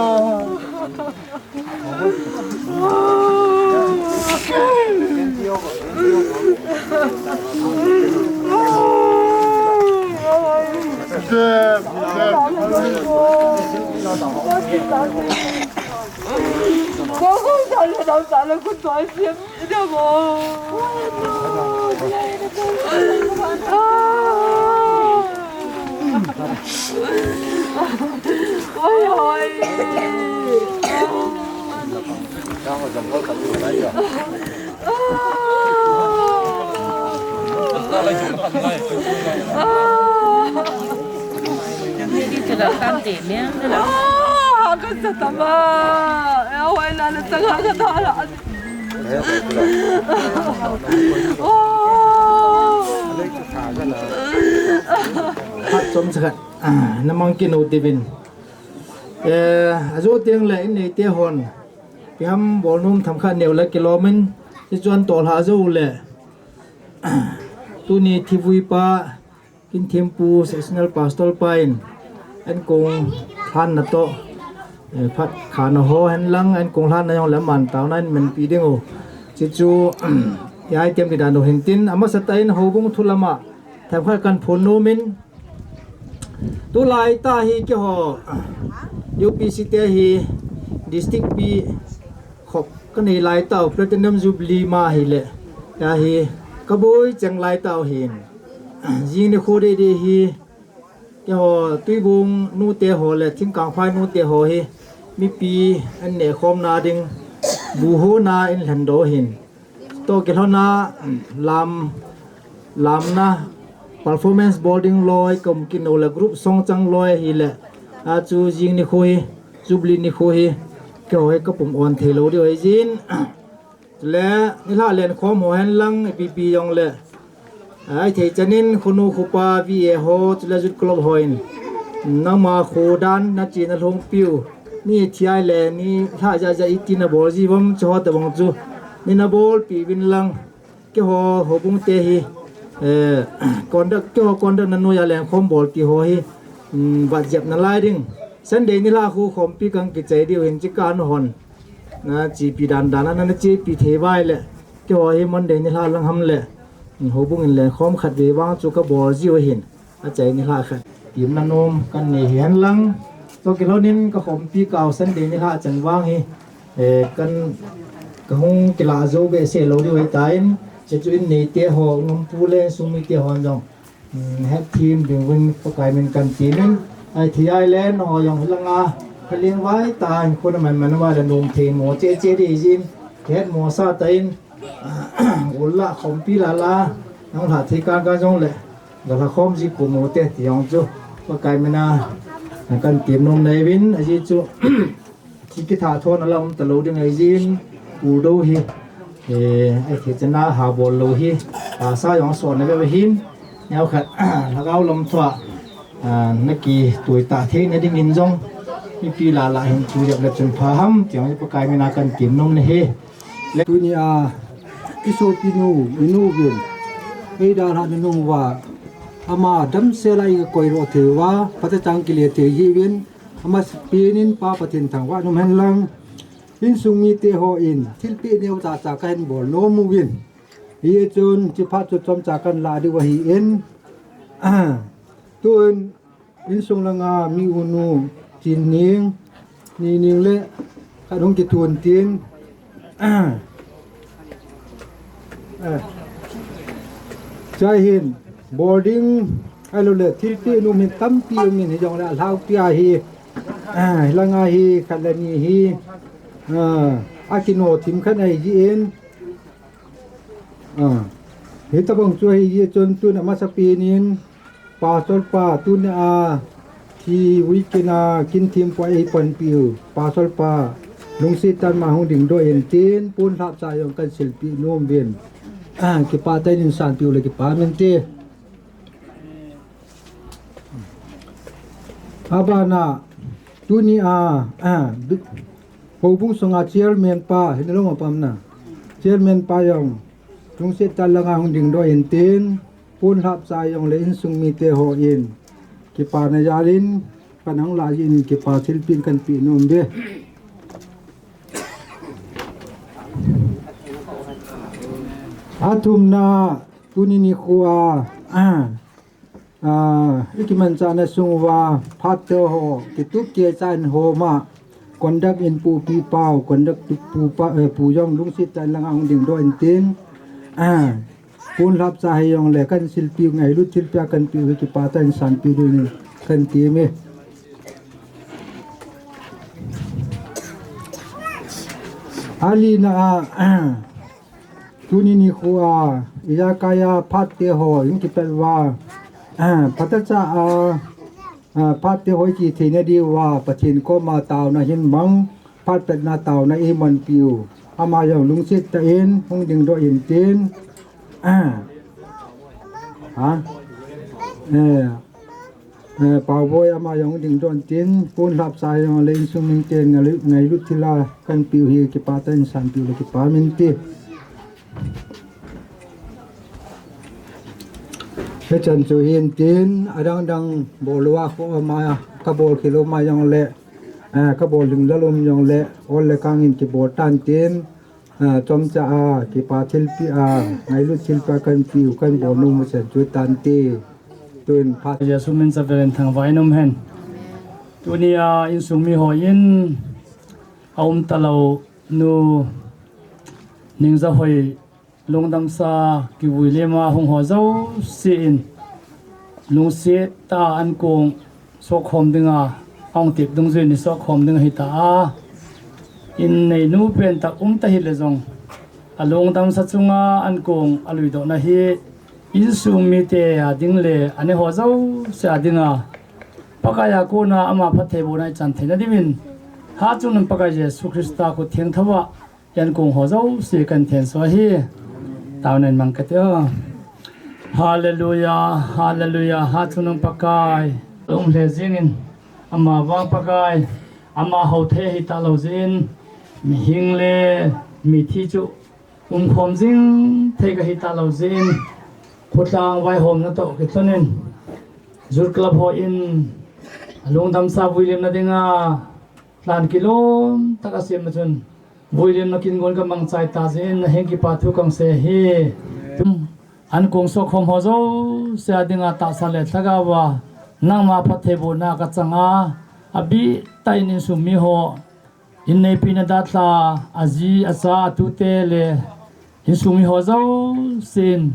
Khat chom sa khat, ah, na mang kit u tivin. Eh, ajo teng le in neite hon, ipi ham bol nom themkhat neo le kilom in, hichu an tolha jou le. Tuni thivui pa, Kinthempu Sectional Pastor pa in, ankong lhanna toh, eh, phat khana ho hen lang, ankong lhanna jong le aman taona in manpi ding u. Chuchu, item kidan u hin tin, amasa tah in houbung thu lama, themkhat kan phon nom in, tulai tah hi keiho, U P C te hi, district pi, khop kanei lai tau, Platinum Jubilee ma hi le, ya hi, kaboi cheng lai tau hin. Jing nikho dei dei hi, keiho Tuibung nute ho le, Thingkangphai nute ho hi, mipi an neh khom na ding, bu ho na in lhen do hin. Toh kilhon a, lam, lamna, performance bol ding loi, kom kino le group song chang loi hi le, achu jing nikho hi, Jubilee nikho hi, keiho hi kapum on thei lou diu ahi jin. Chule, nilhah lenkhom ho hen lang, ipi pi jong le. Ahithei chan in, khonu khopa, V A ho, chule Youth Club ho in. Nangma kho dan, na chi na lhong piu. Ni thi ai le, nilhah ja ja iti na bol ji vom, chu ho tabang chu. Nei na bolpi uvin lang. Keiho, houbung te hi. Eh, conduct, keiho conduct na noiya lenkhom bolpi ho hi. Mm, vat jep na lai ding. Sunday nilhah khu khompi kan kichai diu hin chi kan hon. Na chepi dan dan a na, na chepi thei vai le. Keiho hi Monday nilhah lang ham le. Houbung in lenkhom khat vei vang chu kabol jiu ahin. Achai nilhah khat. Temna nom kan nei hi hen lang. Toh kilhon in kakhompi kau Sunday nilhah chan vang hi. Eh, kan kahung kilah jou behseh lou diu ahitan. Chuchu in neite ho, ngompu le sung mite hon jong. Hmm, hetthem ding uvin Pakai min kan temin. Ahithei ai le, nangho jong hilanga, kaleng vai tah in khun aman man vai le nom thei mo che che ding jin. Hetmo sa tah in, ul la khompi la la, nang lha thei kan kan jong le, ga lha khom ji kum u te ti jong chu. Pakai min a, kan tem nom nei uvin, ajeh chu. Thi kitha thon a la um talou ding ahi jin, ul do hi, eh, ahithei chan a ha bol lou hi, tahsa jong asot na ve hin, neo khat, lhagao lam thua, ah, na kitui ta thei na ding in jong, mipi la la hin tu jep le chun pha ham, ti jong hi Pakai min a kan tem nom na hi. Le tuni a, i sopi nu, i nu vin, ei dalha na nung uva, ama damsel a i kakoi lou thei uva, phatechan kile thei hi uvin, Amasapen in Pa Pathen thangvah in um hen lang. Insung mite hon thilpeh neo chacha kahin bol nom uvin. Hichun chiphat chu chomcha kahin lah diu ahin. Tun insung langa mi unu Chinning, Nining le khat hung kitun tin. Eh. Chai hin, boarding, ahilou le, thilpeh nom hin tampi um in hijongle, alhaupi ahi, eh, hilanga hi, khat le ni hi, ah, akino thim khat ahi jin, ah, hitabang chu ahi jeh chun tun amasapen in, Pastor pa, tuni a, thi weekend a, Kinthempu a eipanpi u. Pastor pa, lungset tah in ama hung dingdoh in tin, pon lhapcha jong kahin silpeh nom uvin. Ah, kipah tah in sanpeh u le kipa mente. Abana, tuni a, ah, houbung sunga chairman pa, hinalong apam na. Chairman pa jong, lungset tah in langa hung dingdoh in tin, Pon lhapcha jong le insung mite hon kipana jal in, pan hung lah jeh in kipa thilpeh kahin peh nom uve. Athumna, tuni nikho a, ah, ikimanchahna sung uva, phat te ho, kitup kei cha in homa, conduct in pu pi pau, conduct tu pu pa, eh, pu jong lungset tah in langa hung dingdoh intin, ah, pon lhap cha hijongle, kan silpiu ngailut thilpia kan piu hi kipah tah in sanpeh diu in kan ti me. Alina a, tuni nikho a, ijakai a phat te ho, in kipet uva, phat a cha a, ah, phat te ho i chi theina diuva, Pathen koma taona hin mang, phat petna taona i manpiu. Ama jong lungset tah in, hung dingdoh intin. Ah. Ha? Eh. Eh, Pauboi ama jong dingdoh intin, pon lhap cha jongle insung miten ngailut, ngailut thila kan piu hi kipah tah in sanpiu le kipah min ti. Hichan chu hintin, adang dang bol uva kho ama, kabol khel um a jongle, eh, kabol lhinglel um jongle, ol le kang in kibol tan tin, ah, chomcha a, kipah thilpia, ngailut thilpia kan piu, kan bol nom u chen chu tante. Tun phat. Jesu min sa velin thangvah in um hen. Tuni a insung mi hon aum talou nu Ningzahoi lungdamsa kivui lema hung ho jouse in lungset tah a ankong sohkhom dinga, ahung tep dungjui in sohkhom ding ahi ta a. In neinu pen tah um ta hile jong, alungdamsa chunga ankong aluidohna hi insung mite a ding le anei ho jouse a dinga Pakai a kona ama phattheibohna ichan theina diuvin, Hatchungnung Pakai Jesu Christa khut thengthou a ankong ho jouse kan thensah ahi. Taona in mang kate o. Hallelujah, hallelujah, Hatchungnung Pakai. Lung le jingin, ama vang Pakai, ama hou thei ahi talou jeh in, mihing le mithi chu umkhom jing thei kahi talou jeh in, khotlang vaihomna toh kilhonin, Youth Club hon alungdamsa vuilimna dinga lhan kilom tah a asem a chun, vuilimna kin gon kamang chai ta jeh in, naheng kipah thu kasei ahi. Ankong sohkhom ho jouse a dinga tahsa le lhagao a nangma phattheibohna kachang a, abih tah in insung mi ho, in neipina dalha, aji, acha, atute le insung mi ho jouse in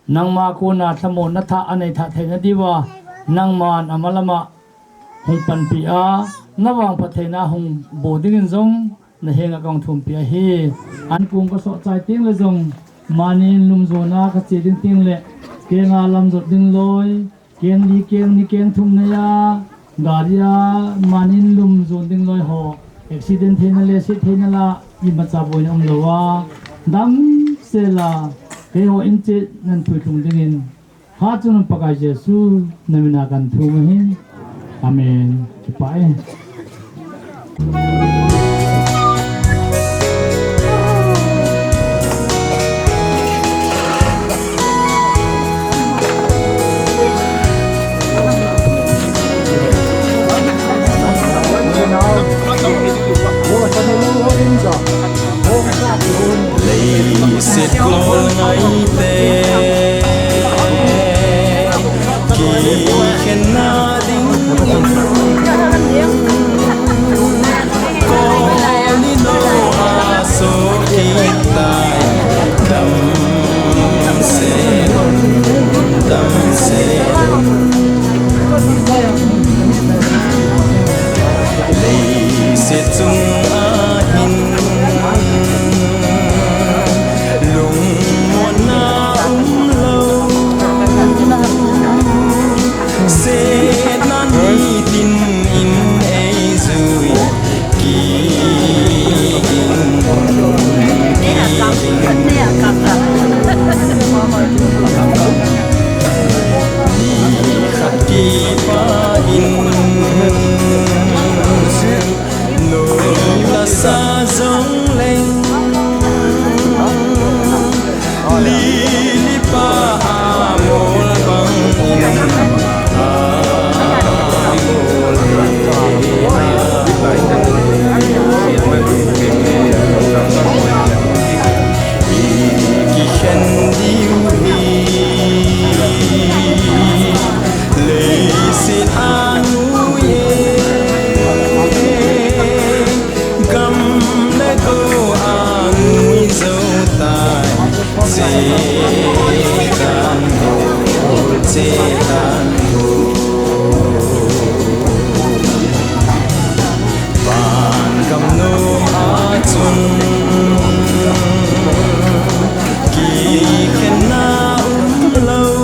nangma kona lhamonna thah anei thah theina diuva, nangman ama lama hung panpi a, navang phattheina hung boh dingin jong nahenga kahung thumpi ahi. Ankong kasoh chai teng le jong, mani in lum jona kache ding teng le, kenga lam jot ding loi, keng li, keng ni, keng thum nei a, gari a, mani in lum jon ding loi ho, accident theina le, se theina la, imacha boina umlou a, damsel a, keiho in chet nan puithlung dingin, Hatchungnung Pakai Jesu, namin a kathum ahi. Amen. Kipah e. Leiset kol ngaite kikhenna ding kol ni no a soh kit tai. Damsel un, damsel un. Leiset chunga hin lungmonna umlou, setna nitin in eijui, kigin un, kigin un. Nikhat kipah in, no chun kikhenna umlou.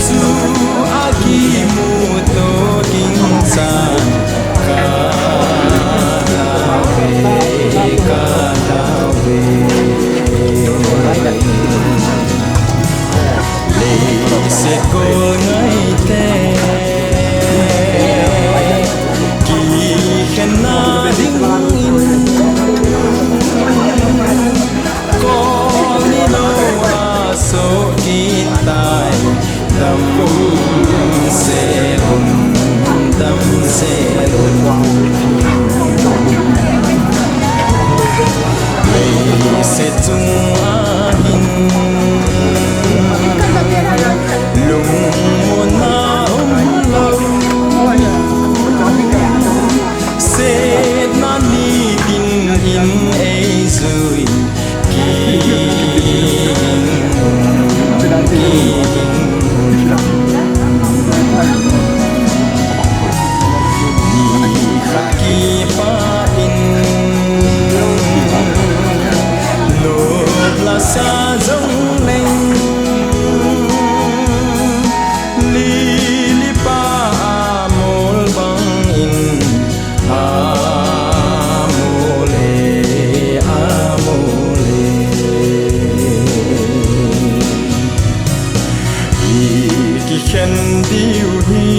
Chua kimuto ding chan ka tao ve, ka tao ve. Leiset gol ngaite kikhenna dingin kol nilouva soh kit tai. Damsel un, damsel un. Leiset chunga hin lungmonna umlou. Setna nitin in eijui kit ding, kit ding. Nikhat kipah in nop lasa jongleng, lili pa amol bangin amol e, amol e. I kikhen diu hi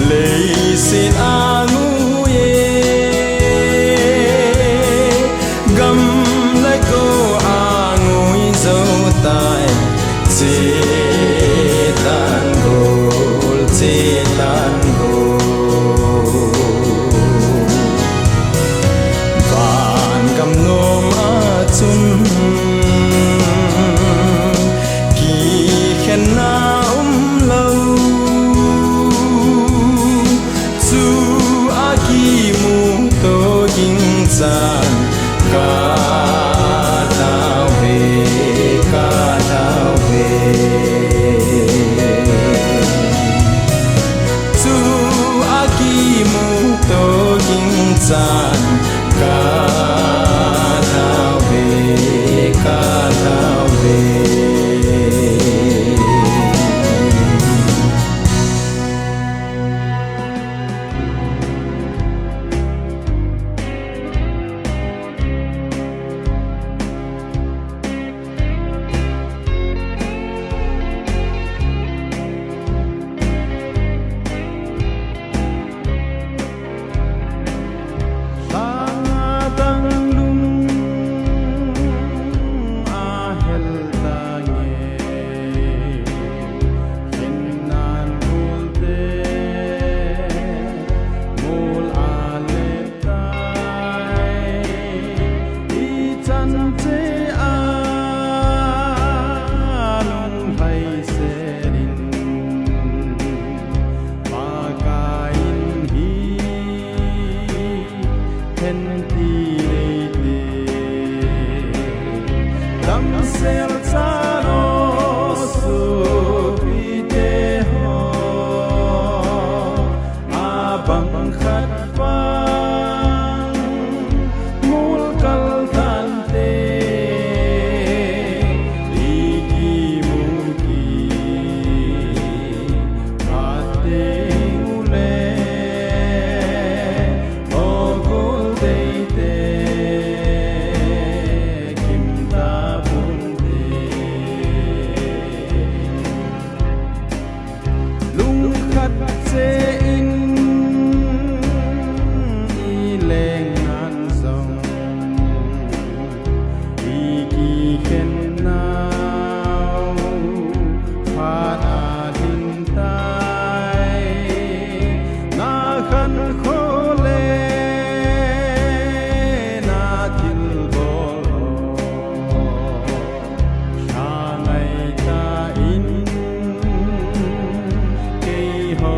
leiset angui e, gam le go angui jou tai. Chetan gol, chetan gol. Van gam nom a chun kikhenna umlou. Chua kimuto ding chan ka tao ve, ka tao ve. Chua kimuto ding chan ka tao ve, ka tao ve. Langa dang lung a hel ta nge, khen nan bul te mol a le tai, i chan che a lunglhai se in, Pakai in hi hen ti nei te, damsel chalo sopi te ho. A bang khat vang mol kal tan te, i kimu kit phat teng u le, o kul tei te kim ta pun te. Lungkhat che in i leng nan jong, i kikhen nau phat a din tai. Na khankho le na thilbol ho, lha ngai ta in, keiho